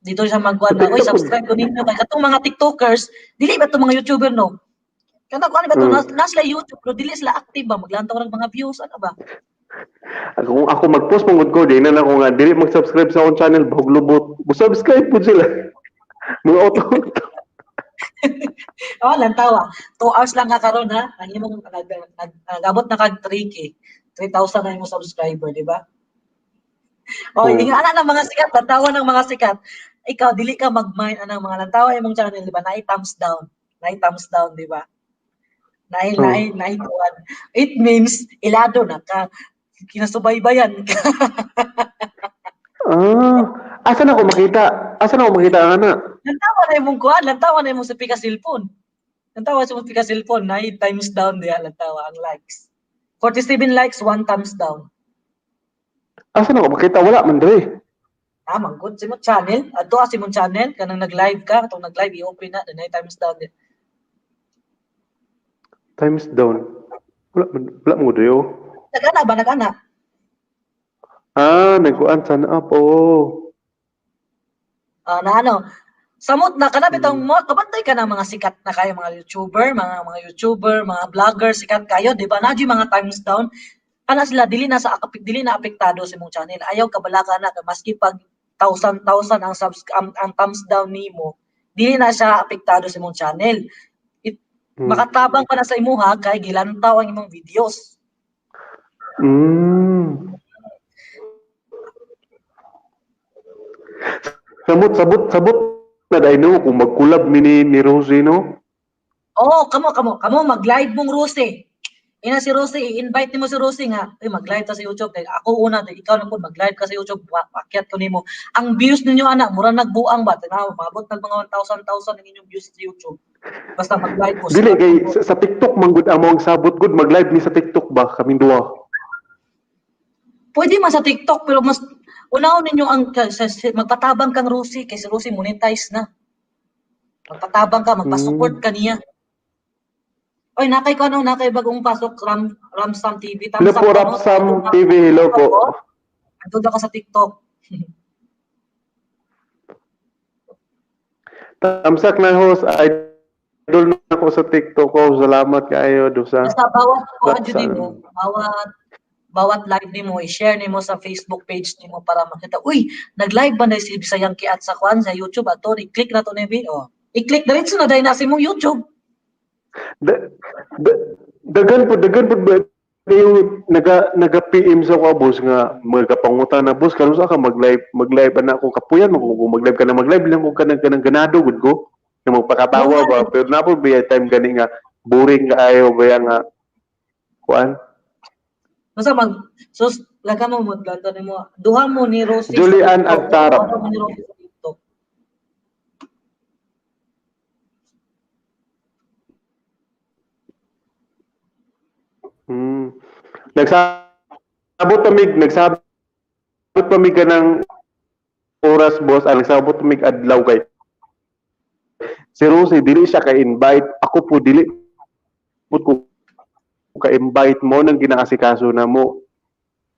Dito siya magkuan na, oy subscribe ko ninyo kay katong mga TikTokers, dili ba tong mga YouTuber no? Kana kuan ba to na sila YouTube pero dili sila active ba maglantaw ra mga views ano ba? Kung ako mag-post mangud ko, di na lang ako nga dili mag-subscribe sa akong channel, bahog lubot. Mo-subscribe pud sila. Mga auto. Oh, lantawa. 2 hours lang ka karon ha. Ang imong nag-abot na kag 3K. 3,000 na imong subscriber, di ba? Oh, hindi nga ana ng mga sikat, lantawa ng mga sikat. Ikaw dili ka mag-mind anang mga lantawa imong channel, di ba? Naay thumbs down. Naay thumbs down, di ba? Naay naay naay kuan. It means ilado na ka. Kinasubaybayan ka. Ah, asa na ako makita? Asa na ako makita ang ana? Lantawa na imong kuan, lantawa na imong sa pika cellphone. Lantawa sa imong pika cellphone, naay times down diha lantawa ang likes. 47 likes, 1 thumbs down. Asa na ako makita? Wala man dre. Tama, good sa imong channel. Adto sa imong channel kanang nag-live ka, katong nag-live i-open na, naay times down diha. Times down. Wala mo dre oh. Nag-ana ba nag-ana? Ah, nagkuan sana up oh. Ah, na ano, samot na kana bitong mo kabantay ka ng mga sikat na kayo mga YouTuber, mga YouTuber, mga vlogger sikat kayo, di ba? Na mga times down. Kana sila dili na sa dili na apektado sa imong channel. Ayaw kabalaka na maski pag thousand thousand ang ang thumbs down nimo, dili na siya apektado sa imong channel. Makatabang pa na sa imuha kay gilantaw ang imong videos. Sabot sabot na dai no kung mag-collab mi ni Rosie no. Oh, kamo kamo mag-live mong Rosie. Ina si Rosie, i-invite nimo si Rosie nga, uy mag-live ta sa YouTube. Dahil ako una, dahil ikaw na po mag-live ka sa YouTube, akyat ko nimo. Ang views ninyo ana, mura nagbuang ba? Tanaw, maabot nag mga 1,000 ang inyong views sa YouTube. Basta mag-live mo. Dili kay sa TikTok man gud amo ang sabot gud mag-live ni sa TikTok ba kaming duha. Pwede man sa TikTok pero mas unahon ninyo ang magpatabang kang Rosie kay si Rosie monetize na. Magpatabang ka, magpa-support ka niya. Oy, nakay ko ano, nakay bagong pasok Ramsam TV. Hello po Ramsam TV, hello po. Andun ka sa TikTok. Tamsak na host, idol na ako sa TikTok ko. Salamat kaayo do sa. Basta bawat kuan jud nimo, bawat live nimo i-share nimo sa Facebook page nimo para makita, uy, nag-live ba na si Bisayang Kiat sa kuan sa YouTube ato, i-click na to ni oh. I-click diretso na dahil na sa imong YouTube. Dagan po ba yung naga PM sa ko boss nga magapangutan na boss karon sa ka mag-live ana ko kapuyan mo kung mag-live ka na mag-live lang ko kanang ganado gud ko nga magpakatawa ba pero na po ba time gani nga boring kaayo ba nga kuan. Basta mag sus laga mo maglantaw nimo duha mo ni Rosie Julian Agtarap. Duha mo ni Rosie sa TikTok. Nagsabot pamig ka ng oras boss, nagsabot pamig adlaw kay si Rosie dili siya ka-invite, ako po dili po ko ka-invite mo nang ginaasikaso na mo.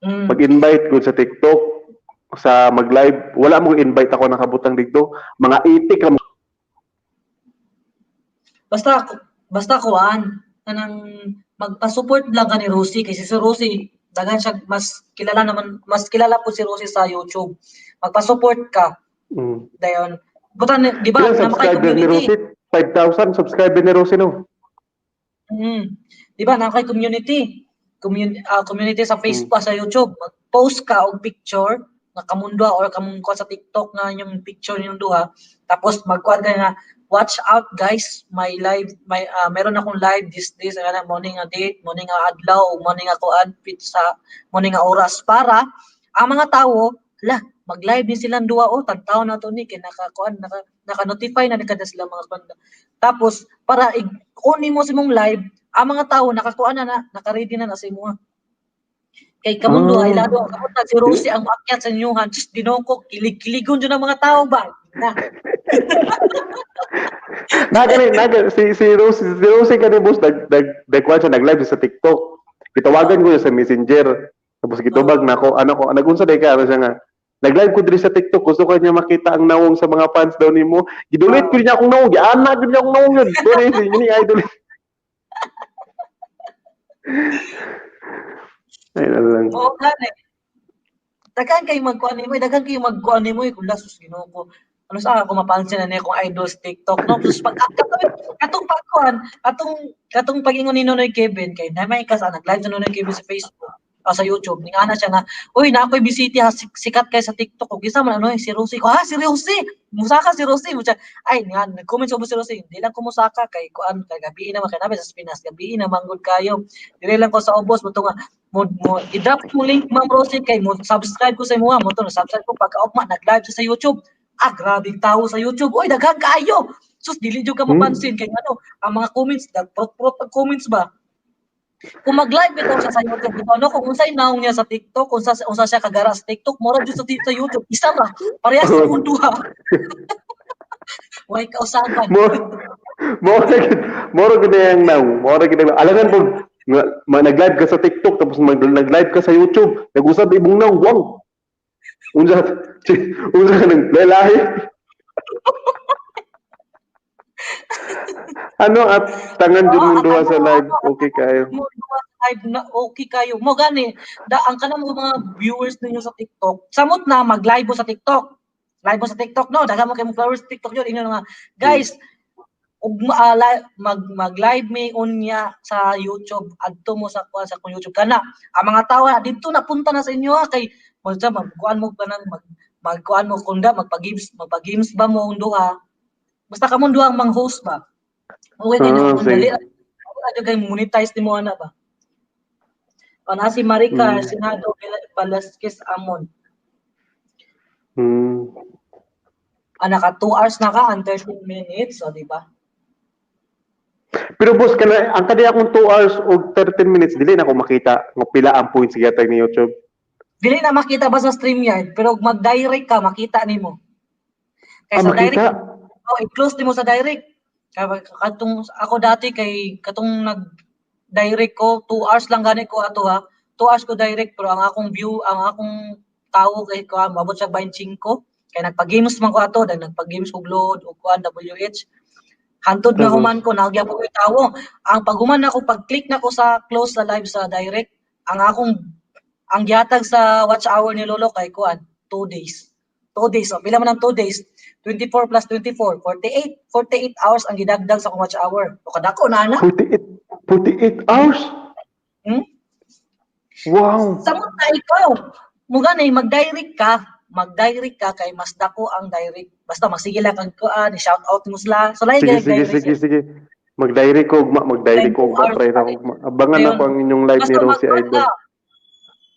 Mag-invite ko sa TikTok, sa mag-live, wala mo invite ako nakabutang dito, mga 80 ka. Basta kuan kanang magpa-support lang ka ni Rosie kasi si Rosie daghan siya mas kilala po si Rosie sa YouTube. Magpa-support ka. Dayon. Butan di ba na subscriber ni Rosie? 5,000 subscriber ni Rosie no. Di ba na kay community? Community sa Facebook sa YouTube. Mag-post ka og picture nga kamong duha or kamong sa TikTok nga inyong picture ninyong duha tapos magkuan ka nga watch out guys, my live, may meron akong live this ana morning nga date, morning nga adlaw, morning nga kuan pizza, morning nga oras para ang mga tawo la mag-live din silang duha o tantaw na to ni kay naka kuan naka-notify na kada sila mga kuan. Tapos para i-on nimo sa imong live, ang mga tawo nakakuan na naka-ready na sa imuha. Kay kamong duha Ah. ilado ang kamot na si Rosie ang maakyat sa inyuhan. Sus, Ginoo ko, kilig-kiligon jud ang mga tao ba? Na. Na gani na si si Rosie, si Rosie kani, boss, nag nag nagkuan siya, nag-live sa TikTok. Gitawagan ko siya sa Messenger. Tapos gitubag na ako, ano ko, nagunsa day ka, ano siya nga. Nag-live ko diri sa TikTok, gusto ko niya makita ang nawong sa mga fans daw nimo. Gidulit ko niya akong nawong, giana ko niya akong nawong yun. Sorry, si ni idol. Ay, ano lang. Oo, gani. Daghan kay magkuan nimo, eh, daghan kay magkuan nimo eh, kung lasos Ginoo ko. Ano sa ako mapansin na niya kung idol sa TikTok, no? Tapos pag katong pagkuan, katong katong pag-ingon ni Nonoy Kevin kay na may kas nag-live sa Nonoy Kevin sa Facebook o sa YouTube. Ningana siya nga, "Uy, na ako'y bisita ha, sikat kay sa TikTok." Ug isa man ano eh, si Rosie. Ko, "Ha, si Rosie. Musaka si Rosie." Mo siya, ay nga nag-comment sa si Rosie, "Hindi lang ko musaka kay kuan kay gabi na man kay nabi sa Pinas, gabi na manggod kayo. Dili lang ko sa ubos mo to nga mo, mo i-drop mo link, Ma'am Rosie, kay mo subscribe ko sa imo mo to subscribe ko pagka ugma nag-live siya sa YouTube. Ah, grabing tao sa YouTube. Oy, daghan kaayo. Sus, dili jud ka mapansin kay ano, ang mga comments, prot-prot ang comments ba. Kung mag-live bitaw siya sa YouTube, bitaw no, kung unsay naong niya sa TikTok, kung unsa unsa siya kagara sa TikTok, mura jud sa YouTube. Isa ra, parehas sa mong duha. Way kausaban. Mo mo mo gid yang naong, mo gid alangan pag nag-live ka sa TikTok tapos nag-live ka sa YouTube, nag-usab ibong naong, wow. Unsa unsa ka nang lalahi? Ano at tangan jud mong duha sa live, okay kayo. Mo duha sa live na okay kayo. Mo gani, da ang kanang mga viewers ninyo sa TikTok, samot na mag-live mo sa TikTok. Live mo sa TikTok, no, daghan mo kay mo followers sa TikTok yun. Inyo nga, guys, ug mag mag-live mi unya sa YouTube, adto mo sa kuan sa akong YouTube kana. Ang mga tawo na didto na punta na sa inyo ha, kay mo sa magkuan mo kanang mag magkuan mo kunda magpa-games, magpa-games ba mo ang duha. Basta kamong duha ang mang-host ba. Okay kay Ah, kung sige. dali adyo kay monetize nimo ana ba. O na si Maricar Senado Velasquez Amon. Ah, naka 2 hours na ka and 13 minutes, o di ba? Pero boss, kana ang kani akong 2 hours og 13 minutes dili na ko makita nga pila ang points gihatag ni YouTube. Dili na makita ba sa StreamYard, pero mag-direct ka makita nimo. Kay Ah, sa makita. direct, oh, i-close nimo sa direct. Katong ako dati kay katong nag direct ko 2 hours lang gani ko ato ha. 2 hours ko direct pero ang akong view, ang akong tawo kay ko mabot siya 25 kay nagpa-games man ko ato, dahil nagpa-games ko load og kuan WH. Hantod nga Tapos? human ko nagyapon ko yung tawo. Ang paghuman ako pag-click na ko sa close sa live sa direct, ang akong ang gihatag sa watch hour ni Lolo kay kuan 2 days. 2 days. So, pila man ang 2 days? 24 plus 24, 48. 48 hours ang gidagdag sa akong watch hour. O kadako na ana. 48 hours? Hmm? Wow. Samot na ikaw. Mo gani mag-direct ka, mag-direct ka kay mas dako ang direct. Basta magsige lang kag kuan, shout out mo sila. So lahi Sige, kay sige, direct. sige, sige. Mag-direct ko ugma, mag-direct ko ugma, try na ugma. Abangan Ayun. ako ang inyong live ni Basta Rosie mag-kuan Idol. ka.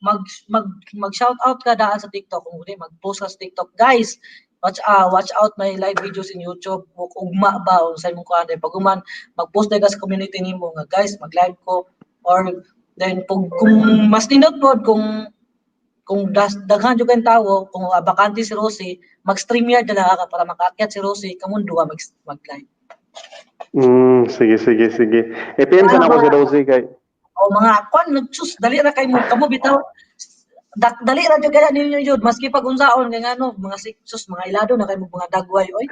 Mag mag mag shout out ka daan sa TikTok kung hindi mag-post ka sa TikTok. Guys, watch out my live videos in YouTube. Ugma ba unsa imong kuan pag human mag-post ka sa community nimo nga guys, mag-live ko or then pag, kung mas nindot pod kung daghan jud kayong tawo, kung bakante si Rosie, mag-StreamYard na lang ka para makaakyat si Rosie, kamong duha mag-live. Sige, sige, sige. E-PM sana ako si Rosie kay. O mga kwan nag-choose dali ra kay mo kamo bitaw. Dali ra jud kaya ninyo jud maski pag unsaon kay ngano mga sus mga ilado na kay mo mga dagway oy.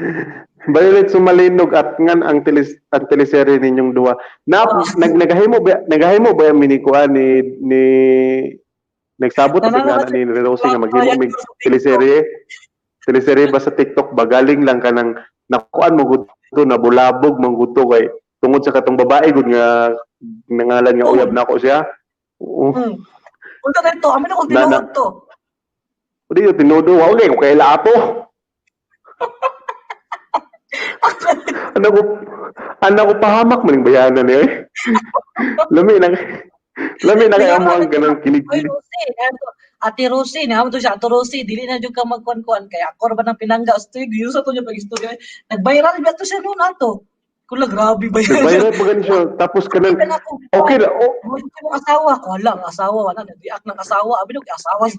Violet Sumalinog at ngan ang ang teleserye ninyong duha. Na nag nagahimo ba minikuan ni nagsabot sa nga ni Rosie nga maghimo mig teleserye. Teleserye ba sa TikTok ba galing lang kanang nakuan mo gud to nabulabog man gud to kay tungod sa katong babae gud nga nangalan nga uyab nako siya. Oo. Unta na to, amin ako tinuod to. Di yo tinuod wa kay ko kaila ato. Ano ko pahamak maning bayanan ni eh. Lami na kay amo ang ganang kilig-kilig. Ate Rosie, nahamon to siya, Ate Rosie, dili na jud ka magkuan-kuan kay ako ra ba nang pinangga ustoy, giusa to niya pag-istorya. Nag-viral ba to siya noon ato? Kula, grabe ba yan? Nag-viral pa gani siya. Tapos kanang Kita na ako. okay ra oh, Wala ko asawa ko. Wala, ang asawa. Wala, nag-react ng asawa. Abi, nag-asawa sa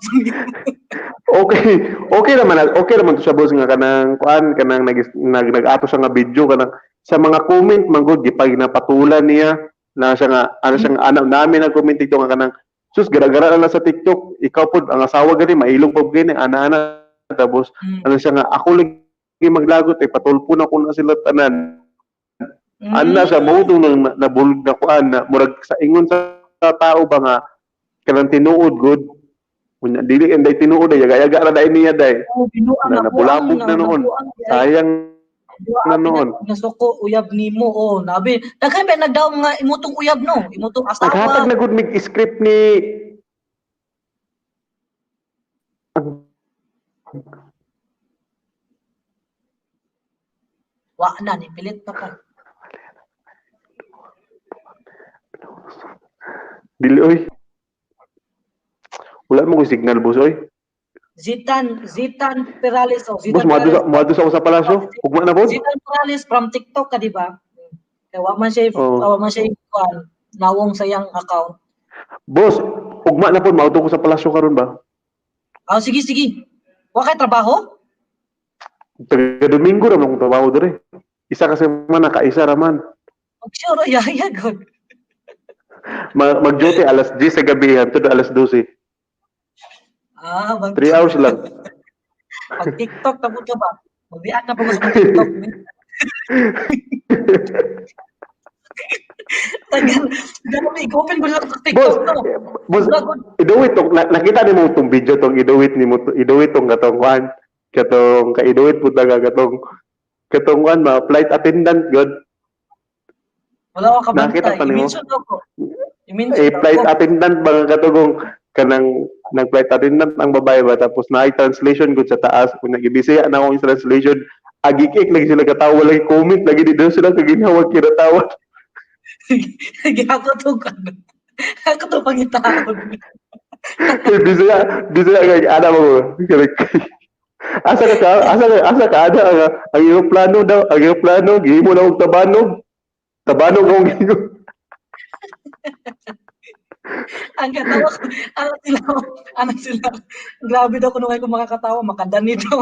okay. Okay naman to siya, boss, nga kanang kuan, kanang nag nag nag-ato siya nga video, kanang sa mga comment man gud gipag napatulan niya na siya nga ano siya nga anak namin nag-comment dito nga kanang sus gara-gara na lang sa TikTok, ikaw pod ang asawa gani mailog pud gani ana-ana, tapos ano siya nga ako lagi maglagot eh patulpo na ko na sila tanan. Ana sa mo nang nabulg na kuan na murag sa ingon sa tao ba nga kanang tinuod gud. Unya dili inday tinuod ay yaga-yaga ra dai niya day. Oh, binuang Na nabulabog na noon. Sayang na noon. Nasuko uyab nimo, oh, nabi. Daghan ba nagdaw nga imotong uyab no, imotong asawa. Naghatag na gud mig script ni Wa na ni pilit pa ka. Dili oy. Wala mo ko signal, boss, oy. Zitan Zitan Perales, oh, Zitan Boss, moadto Perales. sa moadto sa ako sa palasyo. Ugma na, boss. Zitan Perales from TikTok ka, di ba? Kaya wa man siya, Oo. wa man siya kuan, nawong sa iyang account. Boss, ugma na po, moadto ko sa palasyo karon ba? Ah, sige sige. Wa kay trabaho? Taga Domingo ra man akong trabaho dire. Isa kasi man nakaisa ra man. Og sure, yeah, yeah, good. Mag-duty alas 10 sa gabi hangtod alas 12. Ah, mag 3 hours lang. Pag TikTok tapos ka ba? Mag-react na po ko sa TikTok. Tagal, grabe, open ko lang sa Boss, TikTok, no? boss, iduwit tong nakita nimo tong video tong iduwit nimo iduwit tong katong kuan, katong kaiduwit pud nga katong katong kuan ma flight attendant god. Wala ko kabantay. Nakita pa nimo? I-mention ako. I-mention Eh, flight ako. attendant ba nga katugong kanang nag flight attendant ang babae ba, tapos naay translation gud sa taas, kung nagibisaya na akong translation, agikik lagi sila katawa, lagi comment lagi di daw sila kaginhawa kinatawa. Sige, ako to, ano. Ako to pangitaon. Kay Bisaya, Bisaya kay ana mo. Asa ka asa ka ada ang eroplano daw, ang eroplano gihimo na og tabanog. Tabanog ang gihimo. Ang katawa ko, anak sila, anak sila. Grabe daw kuno kay ko makakatawa, makadani daw.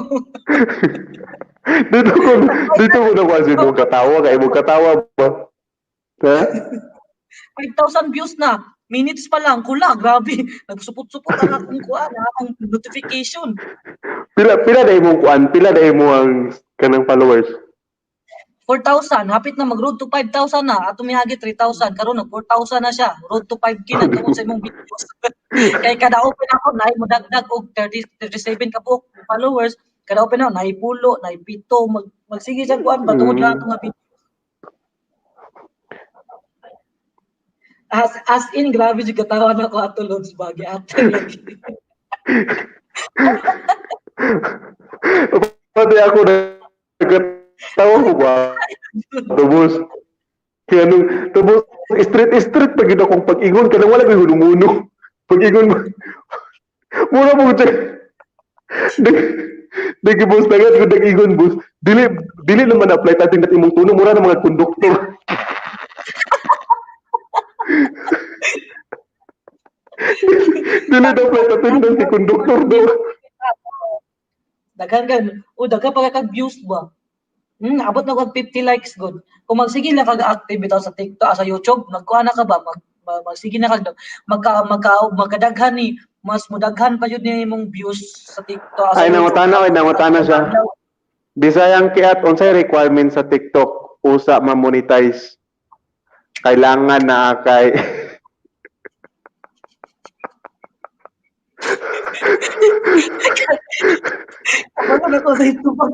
Dito ko na kasi mo katawa kay mo katawa ba. Ha? 5,000 views na. Minutes pa lang, kula, grabe. Nagsupot-supot ang akong kuan, ang akong notification. Pila na imong kuan, pila na imo ang kanang followers? 4,000, hapit na mag road to 5,000 na. Ato mihagi 3,000, karon nag 4,000 na siya. Road to 5K na tungod sa imong videos. Kay kada open ako naay mo dagdag og 30 37 ka buok followers, kada open ako naay pulo, naay pito, magsige siya kuan ba tungod lang ato nga videos. As in grabe jud katawa na ko ato lods ba giato lagi. Pati ako nagkatawa ko ba? Tapos, kaya nung, tapos, street pag yun akong pag-ingon, kanang wala ko'y hunong-hunong. Pag-ingon mo, mura mo siya. Nag-boss, dagat ko nag-ingon, boss. Dili naman na-apply natin natin imong tuno, mura na mga konduktor. Dili na-apply natin natin konduktor daw. Daghan kan. O daghan pa kag views ba? Abot na kag 50 likes good. Kung magsige lang kag active bitaw sa TikTok, sa YouTube, magkuha na ka ba? Magsige na kag magka magka magkadaghan ni mas mudaghan pa jud ni imong views sa TikTok. Sa Ay, YouTube. nangutana siya. Bisayang kiat, unsay requirement sa TikTok usa ma-monetize? Kailangan na kay Ako na ko sa YouTube pag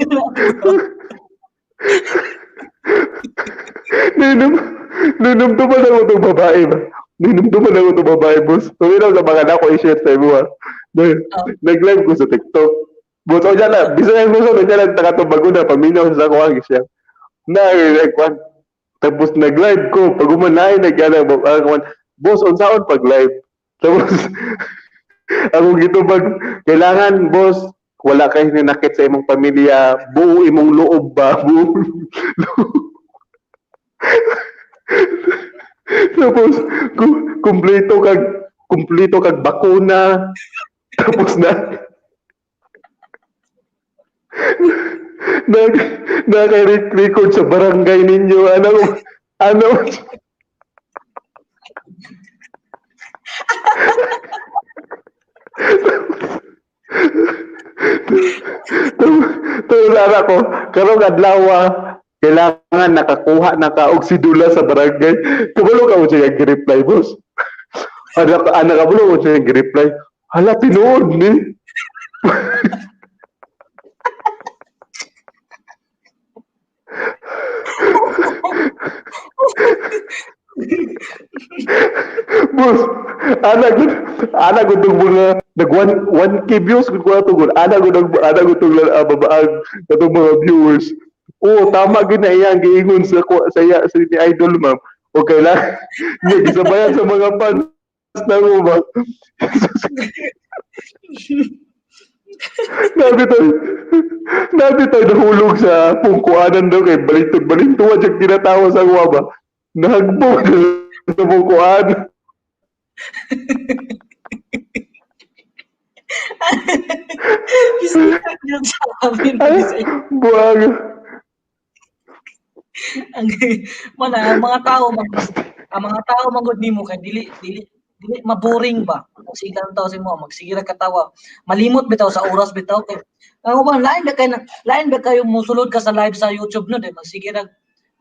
Ninumduman ako itong babae ba? Ninumduman ako itong babae, boss. Tuminaw sa mga nako i-share sa imo, ha. Nag-live ko sa TikTok. Boss, o dyan na, bisayang Luzon, o dyan na, nakatubago na, paminaw sa ako ang siya. Na, tapos nag-live ko, pag umanay, nag-ano, boss, unsaon pag-live? Tapos, ako gitubag, kailangan, boss, wala kay hinanakit sa imong pamilya, buo imong loob ba? Buo loob. Tapos kumpleto kag bakuna. Tapos na nag naka-record sa barangay ninyo. Ano ano Tulala ko, karong adlaw kailangan nakakuha na ka og sidula sa barangay. Kabalo ka mo siya gi-reply, boss. Ana kabalo mo siya gi-reply. Hala, tinuod ni. Boss, ana gud tong mga nag 1K views gud ko ato gud. Ana gud tong babaag katong mga viewers. Oo, tama gud na iyang giingon sa sa iya sa ni idol ma'am. Okay lang. Niya gisabayan sa mga fans na mo ba. Nabi tayo nahulog sa pungkuanan daw kay balintod-balintuan siya kinatawa sa kuwa ba. Nahagbog sa pungkuan. Buwag. Ang mga tao ang mga tao manggod nimo kay dili maboring ba. Sige lang tao sa imo, magsige ra katawa. Malimot bitaw sa oras bitaw kay ang uban lain ba kayo musulod ka sa live sa YouTube no, di magsige ra.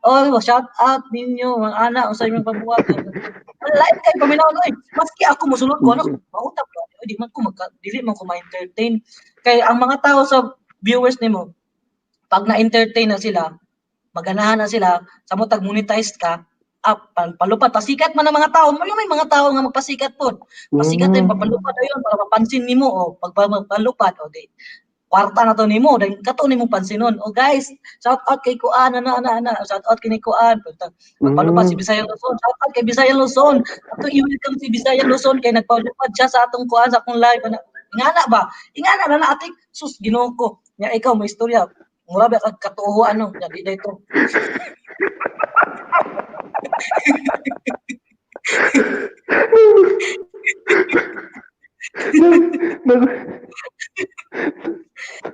Oh, shout out ninyo mga ana unsa imong pabuhat. Lain kay paminaw oy. Maski ako musulod ko ano, mautap ko. Di man ko dili man ko ma-entertain. Kay ang mga tao sa viewers nimo pag na-entertain na sila, maganahan na sila, samot tag monetize ka, palupad, pasikat man ang mga tao. May mga tao nga magpasikat pod. Pasikat din papalupad ayon para mapansin nimo o pag palupad o di kwarta na to nimo, dahil kato nimo pansinon. O guys, shout out kay Kuan, ana shout out kay Kuan. Magpalupad si Bisaya Luzon, shout out kay Bisaya Luzon. Ato i-welcome si Bisaya Luzon kay nagpalupad siya sa atong kuan sa akong live. Ingana ba? Ingana na na atik sus Ginoo ko. Nya ikaw may istorya. Mura ba kag katuo ano, nya di dayto.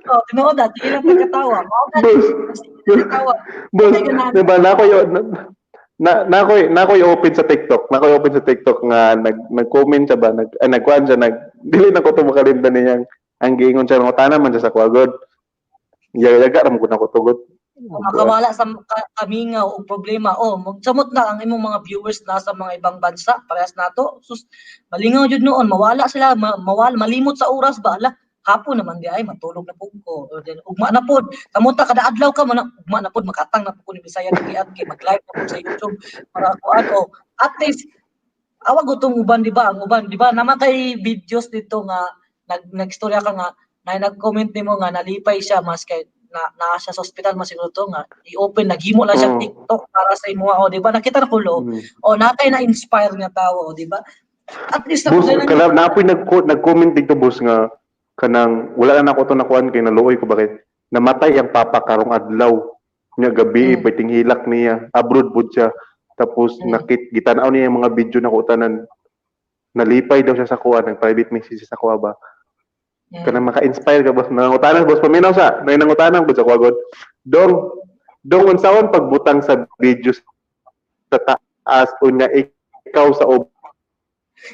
Oh, tinuod ah, sige lang pagkatawa. Boss, diba na ako open sa TikTok. Na ako open sa TikTok nga nag-comment siya ba, nagkuan siya, dili na ko to makalimtan niyang ang giingon siya ngutana man siya sa kuwagod. Yaga ra mo gud nako tugod. Makawala sa kamingaw og problema. Oh, magsamot na ang imong mga viewers na sa mga ibang bansa, parehas nato. Sus, malingaw jud noon, mawala sila, mawala, malimot sa oras ba? Ala, hapon naman di ay matulog na pud ko. Ugma na pod. Samot ta kada adlaw ka man, ugma na pod makatang na pud ko ni Bisaya giat kay mag-live na pud sa YouTube para kuan o at least awag gutong uban di ba? Ang uban di ba naman kay videos dito nga nag-istorya ka nga na nag-comment nimo nga nalipay siya mas kay na siya sa ospital mas siguro to nga i-open naghimo lang siya TikTok para sa imo o di ba nakita na ko lo o natay na inspire nga tawo di ba at least boss kanang napoy nag-comment dito boss nga kanang wala na nako to nakuan kay naluoy ko bakit namatay ang papa karong adlaw nya gabi paiting hilak niya abroad pud siya tapos nakit gitan-aw niya yung mga video nako tanan nalipay daw siya sa kuan nag private message sa kuha ba. Kanang maka-inspire ka boss nangutanan boss paminaw sa nay nangutanan gud sa kuha god dong unsaon pagbutang sa video sa taas unya ikaw sa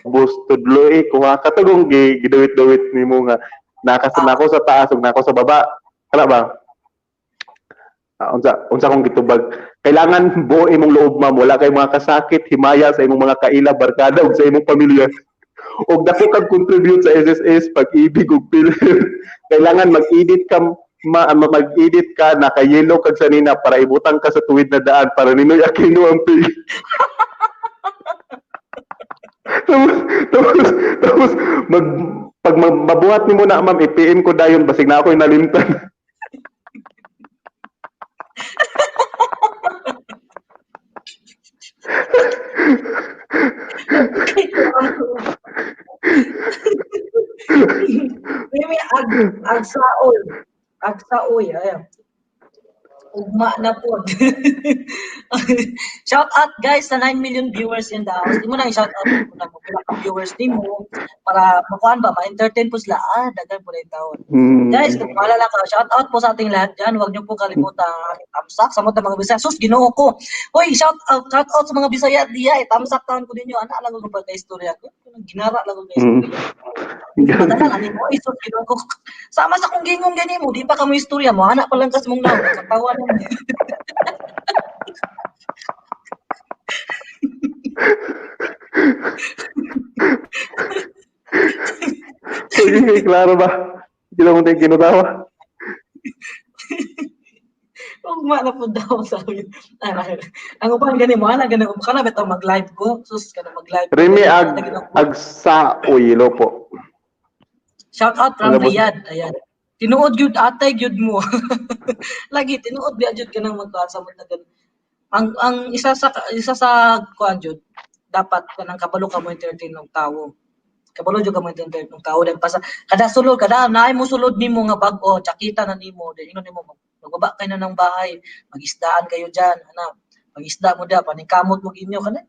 ubos tudloy kuha katugong gidawit-dawit nimo nga nako sa taas ug nako sa baba kana ba unsa kong gitubag kailangan buo imong loob ma'am wala kay mga kasakit himaya sa imong mga kaila barkada ug sa imong pamilya og dako kag contribute sa SSS pag-ibig ug PhilHealth. Kailangan mag-edit ka mag-edit ka naka-yellow kag sanina para ibutang ka sa tuwid na daan para Ninoy Aquino ang pig. Tapos pag mabuhat nimo na ma'am i-PM ko dayon basig na ako'y nalimtan. Mimi agsaoy ayan. Ugma na po. Shout out guys sa 9 million viewers in the house. Di mo na i-shout out mo na mo pila ka viewers nimo para makuan ba ma-entertain po sila. Ah, daghan po na yung taon. Guys, kung maalala ka, shout out po sa ating lahat dyan. Huwag niyo po kalimutan ang ating tamsak sa mga Bisaya. Sus, Ginoo ko. Hoy, shout out sa mga Bisaya diya. Eh, tamsak taon ko ninyo. Ana lang ko pa kay istorya ko. Ginara lang ko kay istorya. Padala ani mo, sus, Ginoo ko. Sama sa kong gingon gani mo, di pa ka mo istorya mo. Anak pa lang kas mong naw, katawa na. Sige, klaro ba? Hindi lang tayo kinutawa. Ugma na po daw sabi. Ang uban gani mo ana gani kana bitaw mag-live ko. Sus kana mag-live. Remy Agsaoy, po. Shout out from Riyadh. Ayan. Tinuod gyud atay gyud mo. Lagi tinuod biya gyud kanang magkuan sa mo tagan. Ang isa sa kuan gyud dapat kanang kabalo ka mo entertain og tawo. Kabalo jud ka mo entertain og tawo dahil pasa kada sulod kada naay mo sulod nimo nga bag-o, jakita na nimo, dahil ingon nimo magbaba kayo na ng bahay, magisdaan kayo diyan, ana. Magisda mo da, paningkamot mo inyo kana.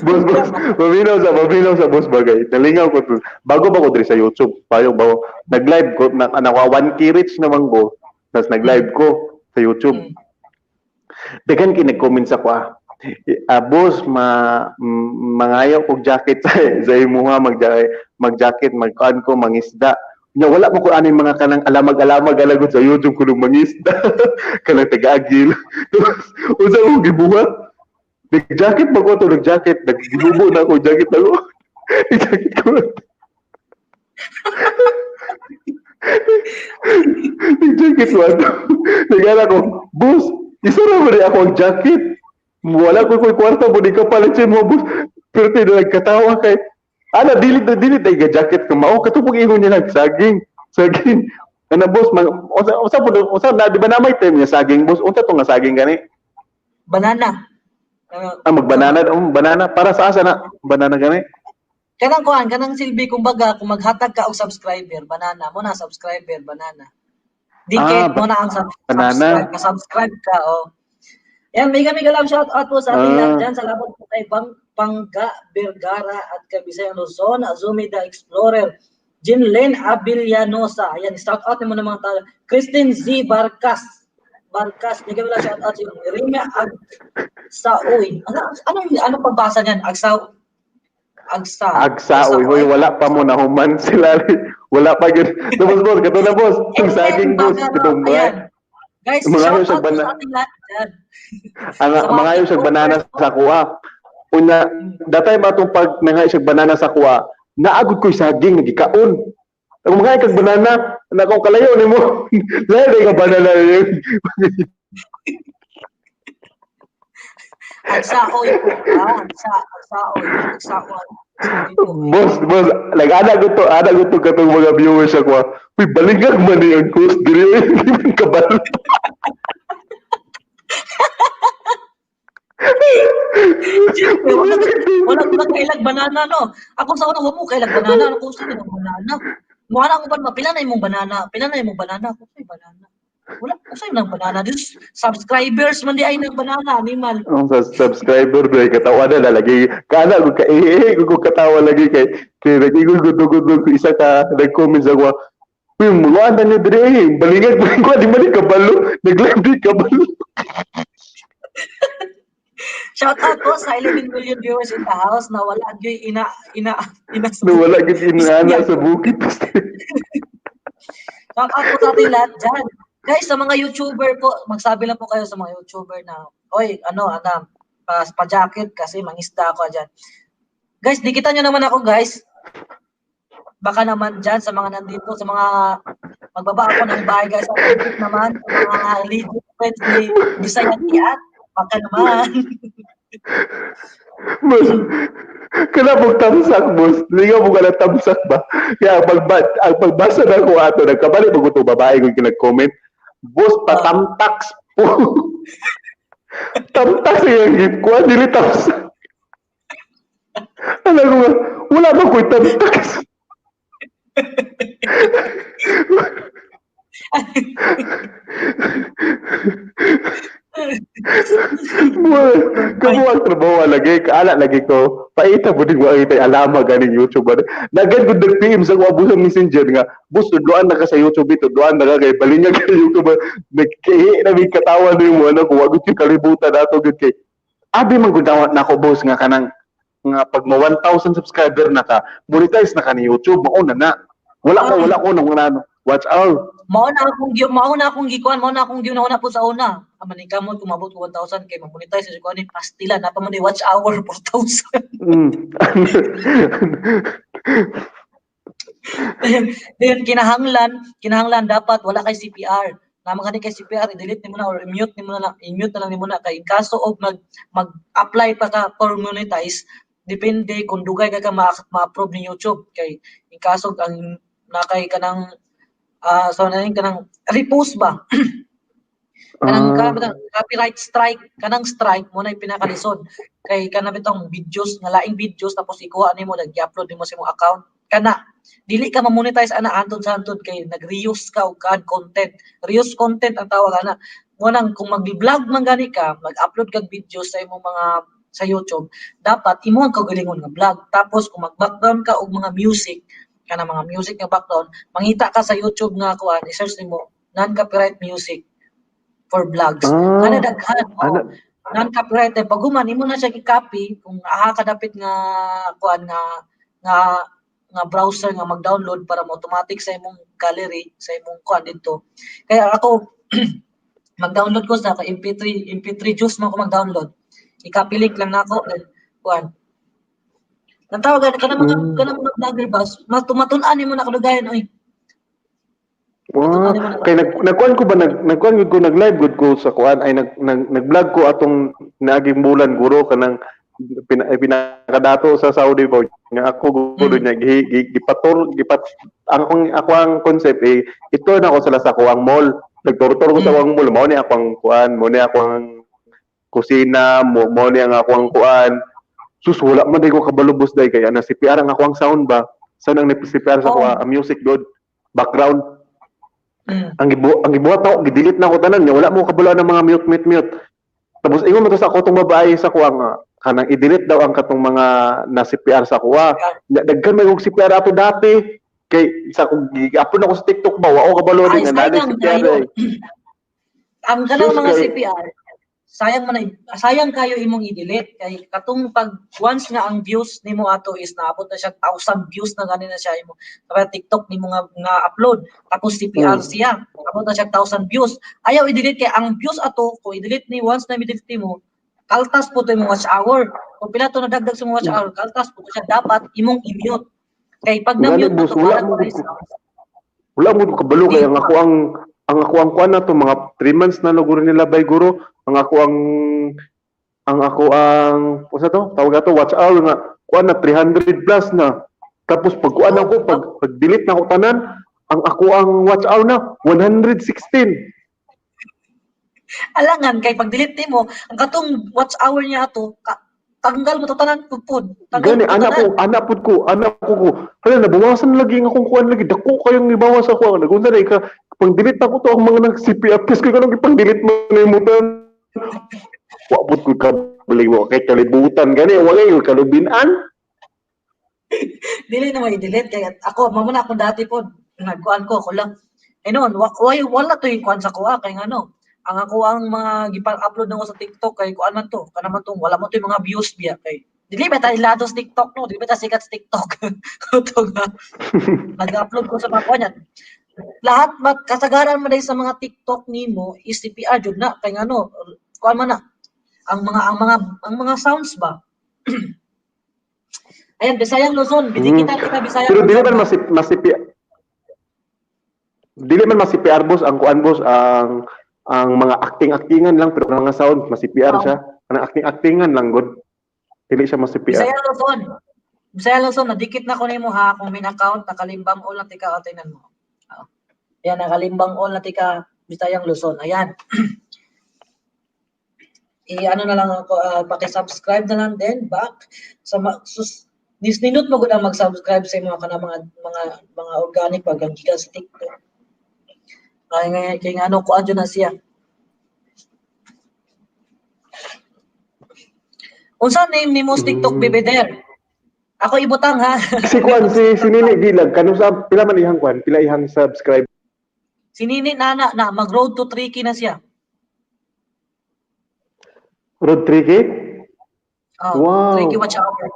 Boss, paminaw sa boss bagay. Nalingaw ko to. Bago ba ko diri sa YouTube? Payo ba? Nag-live ko na naka 1K reach naman ko. Tapos nag-live ko sa YouTube. Daghan kay nag-comment sa ko ah. Boss, mangayo kog jacket sa imuha, mag-jacket, magkuan ko, mangisda. Nya wala mo ko ano yung mga kanang alamag-alamag alagod sa YouTube kuno mangisda. Kanang taga-agil. Unsa ko gibuhat? Nag-jacket ba ko to? Nag-jacket. Nag-gibubo na ako. Jacket ako. Nag-jacket ko. Nag-jacket ko ato. Nag-ala ko, boss, isa na ba rin ako ang jacket? Wala ko ko'y kwarta mo, di ka palit mo, boss. Pero tayo nagkatawa kay, ana, dilit na dilit ay ga-jacket ko. Mao, katupog ingon niya nagsaging. Saging. Ana, boss, usa, na, di ba na may time niya saging, boss? Unsa to nga saging gani? Banana. Magbanana, banana para sa asa na banana gani. Kanang kuan, kanang silbi kumbaga kung maghatag ka og subscriber, banana mo na subscriber banana. Dikit mo na ang subscribe, ka-subscribe ka oh. Yan, mega mega love shout out po sa ating lahat diyan. Salamat po kay Bang Pangga Vergara at kay Bisayang Luzon, Azumi the Explorer, Jinlen Abilianosa. Ayan, shout out nimo ng mga tao. Christine Z Barkas, mega mega shout out sa Rima Agsaoy. Ano pagbasa niyan? Agsaoy. Hoy, wala pa mo nahuman sila. Wala pa gyud. Tapos boss, kato na boss. Tung saging boss, katong mga. Guys, shout out po sa ating lahat dyan. Mangayo siya banana sa kuha. Una, datay ba itong pag nangayo siya banana sa kuha, naagod ko'y saging, nagikaon. Kung mangayo kag banana, nakong kalayo ni mo. Layo na ka banana. Agsaoy po. Agsaoy. Agsaoy. Boss, nag-ana ko to katong mga viewers ako. Uy, balingag man ni ang host diri, hindi man kabalo. Wala ko kailag banana no. Ako sa una wa mo kailag banana, ako sa una banana. Mo ana ko ba pila na imong banana, pila na imong banana, ako say banana. Wala ko say nang banana. This subscribers man di ay nang banana animal. Ang sa subscriber dai katawa na lagi. Kana ko ka ko katawa lagi kay nag-ingon gud isa ka nag-comment sa ko. Uy, muan na ni diri, balingag ko di man kabalo, nag-live di kabalo. Shout out po sa 11 million viewers in the house na wala gyud ina na wala gyud inaana sa bukid. Shout out po sa ating lahat dyan. Guys, sa mga YouTuber po, magsabi lang po kayo sa mga YouTuber na, oy, pa-jacket kasi mangisda ako dyan. Guys, dikitan nyo naman ako, guys. Baka naman dyan sa mga nandito, sa mga magbaba ako ng bahay, guys. Sa mga naman, sa mga legit friends ni Bisaya Tiat. Baka naman. Boss, kana mong tamsak, boss. Lingaw mo ka na tamsak ba? Kaya ang pagbasa na ko ato, nagkabali ba ko ito babae kung kinag-comment, boss, patamtax po. Tamtax yung gift ko, dili tamsak. Alam ko ba, wala ba ko'y tamtax? Kamo ang trabaho lagi, kaala lagi ko. Paita mo din wa kitay alama ganing YouTube. Dagan gud nag-PM sa ko sa Messenger nga, boss tudloan na ka sa YouTube, tudloan na ka kay balin niya kay YouTube. Nagkihi na mig katawa nimo ano ko wa gud yung kalibutan ato gud kay abi man gud na ako boss nga kanang nga pag mo 1,000 subscriber na ka, monetize na ka ni YouTube, mao na na. Wala ko nang ano. Watch out. Mao na akong gikuan, mao na akong giuna po sa una. Aman kamot kung mabot ko 1,000 kay ma-monetize sa kuan ni pastila na pa man ni watch hour 4,000. Then kinahanglan dapat wala kay CPR. Naman kani kay CPR, i-delete nimo na or i-mute nimo na lang, i-mute na lang nimo na kay in kaso og mag-apply pa ka for monetize, depende kung dugay ka ma-approve ni YouTube kay in kaso ang nakay kanang so na kanang repost ba? Kanang copyright strike, kanang strike mo na pinakalisod kay kana bitong videos nga laing videos tapos ikuha nimo nag-upload nimo sa imong account kana dili ka ma-monetize ana antud sa antud kay nag-reuse ka og kan content, reuse content ang tawag ana. Mo nang kung mag-vlog man gani ka, mag-upload kag videos sa imong mga sa YouTube, dapat imo ang kaugalingon nga vlog, tapos kung mag-background ka og mga music kana mga music nga background, mangita ka sa YouTube nga kuan, i-search nimo non-copyright music for vlogs. Kana daghan, oh, non-copyright pag human imo na siya gi-copy kung aha ka dapit nga kuan nga nga nga browser nga mag-download para mo automatic sa imong gallery, sa imong kuan didto. Kaya ako mag-download ko sa MP3 juice man ko mag-download. I-copy link lang nako then kuan. Nang tawag kana mga kana mga vlogger ba, matun-an nimo na kadugayan oy. Wow. Kay nagkuan ko ba nagkuan gud ko nag-live gud ko sa kuan ay nag-vlog ko atong naaging bulan guro kanang pinakadato sa Saudi ba nga ako guro niya gipator gipat ang ako ang concept eh ito na ako sila sa kuang mall, nagtortor ko sa kuang mall, mao ni ako ang kuan, mao ni ako ang kusina, mao ni ang ako ang kuan. Sus, wala man day ko kabalubos day kay ana CPR ang ako ang sound ba, sound ang CPR sa kuha ang music good background. Ang gibuhat ako, gi-delete na ako tanan niya, wala mo kabalo ng mga mute. Tapos ingon man to sa ako tong babae sa kuha nga kanang i-delete daw ang katong mga na CPR sa kuha. Daghan may og CPR ato dati kay sa kung gi-upload ako sa TikTok ba wa ko kabalo din nga naa CPR. Ang kanang mga CPR sayang man sayang kayo imong i-delete kay katong pag once nga ang views nimo ato is naabot na siya 1,000 views na gani na siya imo sa TikTok nimo nga upload tapos CPR siya abot na siya 1,000 views, ayaw i-delete kay ang views ato kung i-delete ni once na i-delete nimo kaltas po to imong watch hour, kung pila to nadagdag sa imong watch hour kaltas po siya, dapat imong i-mute kay pag na-mute to wala mo kabalo kay ang ako ang kuan na to mga 3 months na luguro nila bay guro. Ang ako ang usa to tawag ato watch hour nga kuan na 300 plus na, tapos pag kuan ako pag delete na ako tanan ang ako ang watch hour na 116. Alangan kay pag delete nimo ang katong watch hour niya ato tanggal mo to tanan pud. Gani ana pud ko hala nabawasan lagi ang akong kuan lagi dako kayong ibawas ako nagunsa na ka pang delete ako to ang mga nag CPR kay kanang ipang delete man nimo tan. Wa pud ko kabali wa kay kalibutan gani wa kay kalubinan. Dili na may delete kay ako mao na akong dati pod nagkuan ko ako lang. Eh noon wala to yung kuan sa kuha kay ngano. Ang ako ang mga gipang-upload nako sa TikTok kay kuan man to, kana man tong wala mo to yung mga views biya kay dili ba ta ilado sa TikTok no, dili ba ta sikat sa TikTok. Kuto nga. Nag-upload ko sa mga kuan yan. Lahat mat kasagaran man sa mga TikTok nimo is CPR jud na kay ngano kuan man na ang mga sounds ba. Ayan, Bisayang Luzon, bidikitan kita Bisayang. Pero dili man mas CPR. Dili man mas CPR boss ang kuan boss ang mga acting-actingan lang pero mga sound mas CPR siya. Kanang acting-actingan lang good. Dili siya mas CPR. Bisayang Luzon. Bisayang Luzon, nadikit na ko nimo ha kung main account nakalimbang all na tika tingnan mo. Ayan, nakalimbang all na tika Bisayang Luzon. Ayan. I-ano na lang ako, paki-subscribe na lang din back sa nindot mo gud ang mag-subscribe sa imong kana mga organic pag gikan sa TikTok. Kaya nga kay nga ano kuan jud na siya. Unsa name nimo sa TikTok, Bebeder? Ako ibutang ha. Si Kwan, si Nini Gilag, kanu sa pila man ihang kwan, pila ihang subscribe. Si Nini nana na mag road to 3K na siya. Road 3K? Oh, Wow. 3K watch hour.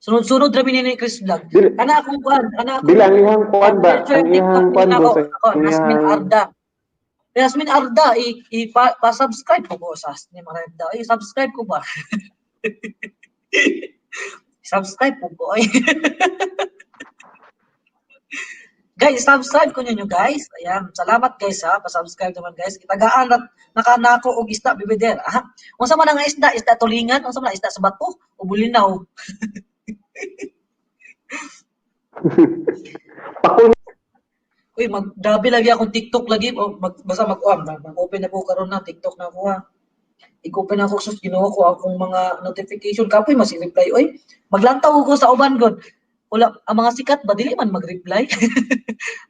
Sunod-sunod ra ni Nini Chris Vlog. Dili, Kana akong kuan, kana akong dili ang ihang kwan ba? Ang Ang ihang kwan ako, boss, ako, ang Yasmin ihang Arda. Yasmin Arda, i, i pa, pa-subscribe ko ko sa Yasmin Arda. I subscribe ko ba? Subscribe po ko. Ay. Guys, subscribe ko ninyo guys. Ayan, salamat guys ha. Pa-subscribe naman guys. Itagaan at nakanako og isda bibeder. Ah, unsa man ang isda? Isda tulingan, unsa man ang isda sa bato o bulinaw? Pakul. Uy, magdabi lagi akong TikTok lagi o mag, basta mag-on, mag-open na po karon na TikTok na ako ha. I-open ako sus Ginoo ko akong mga notification kapoy mas reply oy. Maglantaw ko sa uban god. Wala ang mga sikat ba dili man mag-reply.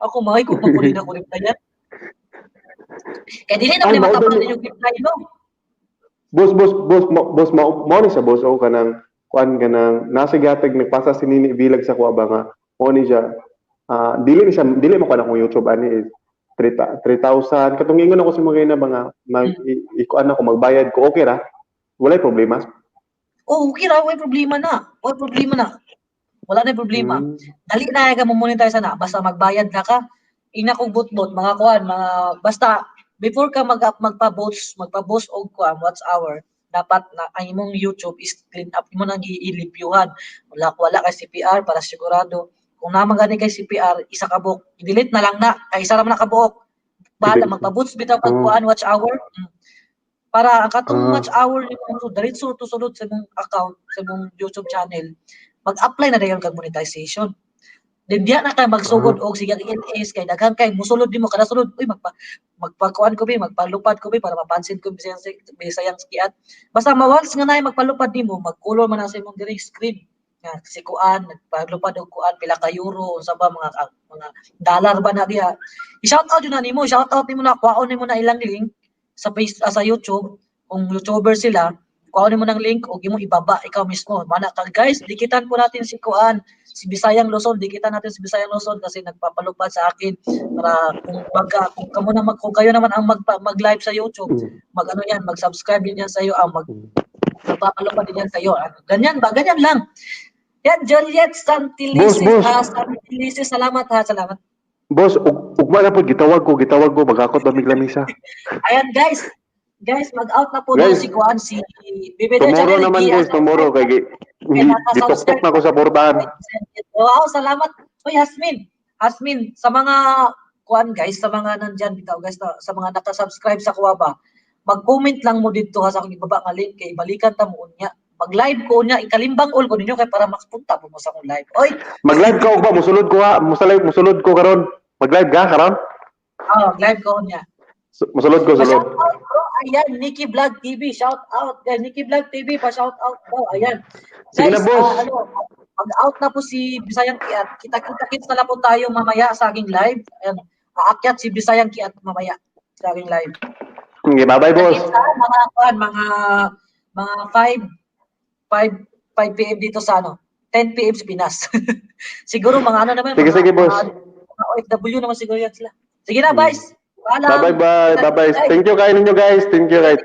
Ako mga ko magpuli na ko replyan. Kay dili na Ay, man mao matapang dali. ninyong reply no. Boss, boss, boss, boss, mao ni siya boss, o kanang kuan kanang nasa gatag nagpasa si Nini Bilag sa kuha ba nga mao ni siya. Ah, dili ni siya, dili mo kuan akong YouTube ani is 3,000 katong ingon ako sa mga ina ba nga mag ikuan ako magbayad ko, okay ra, walay problema. Oh, okay ra, way problema na. Way problema na. Wala na problema. Dali na ka mo monetize na basta magbayad na ka. Ina kong bot-bot mga kuan, mga basta before ka mag magpa-bots, magpa-boss og kuan what's our dapat na ang imong YouTube is clean up imo nang i-limpyuhan. Wala wala kay CPR para sigurado. Kung naman gani kay CPR, isa ka buok, i-delete na lang na kay isa ra man na kabuok. Bahala I-delete. magpa-boots bitaw pag kuan watch hour. Para ang katong watch hour nimo so diretso to sulod sa imong account, sa imong YouTube channel, mag-apply na dayon kag monetization. Then diya na kay magsugod og sige LS kay daghan kay musulod nimo kada sulod, uy magpakuan ko bi, magpalupad ko bi para mapansin ko bisayang bisayang kiat. Basta ma-once nga naay magpalupad nimo, magkulor man na sa imong diri screen. Nga si kuan nagpalupad og kuan pila ka euro unsa ba mga mga dollar ba na diha. I-shout out yun na nimo, shout out nimo na kuhaon nimo na ilang link sa face, sa YouTube kung YouTuber sila, kuhaon nimo ng link og imong ibaba ikaw mismo. Mana ka guys, dikitan po natin si kuan, si Bisayang Luzon, dikitan natin si Bisayang Luzon kasi nagpapalupad sa akin para kung baga kung kamo na kung kayo naman ang mag-live sa YouTube, mag ano yan, mag-subscribe din yan sa iyo, ang magpapalupad din yan sa iyo. Ano, ganyan ba? Ganyan lang. Yan, Juliet Boss, Santilisi, boss. Santilisi, salamat ha, salamat. Boss, ugma na po, gitawag ko, magakot ba mig lamisa. Ayan guys, guys, mag-out na po na Guys, si Kuan, si Bebe tomorrow naman guys, tomorrow kay gitoktok na ko sa portahan. Wow, salamat. Hoy, Hasmin. Hasmin, sa mga kuan guys, sa mga nandyan bitaw guys, sa mga naka-subscribe sa kuha ba, mag-comment lang mo dito ha sa akong ibaba nga link kay balikan ta mo unya. Mag-live ko unya, ikalimbang all ko ninyo kay para makapunta po mo sa akong live. Oy, Mag-live ka og ba, musulod ko ha, musulod ko karon. Mag-live ka karon? Oh, live ko unya. Musulod ko, sulod. Pa-shout out bro. Ayan, Nikki Vlog TV, shout out. Guys, Nikki Vlog TV, pa-shout out daw. Ayan. Sige na, Guys, boss. Ano, mag-out na po si Bisayang Kiat. Kita-kita-kits na lang po tayo mamaya sa aking live. Ayan, aakyat si Bisayang Kiat mamaya sa aking live. Okay, bye-bye, boss. Kita mga kuan, mga 5 PM dito sa ano, 10 PM sa Pinas. Siguro mga ano naman, Sige, mga, sige, boss. Mga OFW naman siguro yan sila. Sige na, guys. Paalam. Bye-bye, bye. Bye-bye. Thank you kayo ninyo, guys. Thank you, guys.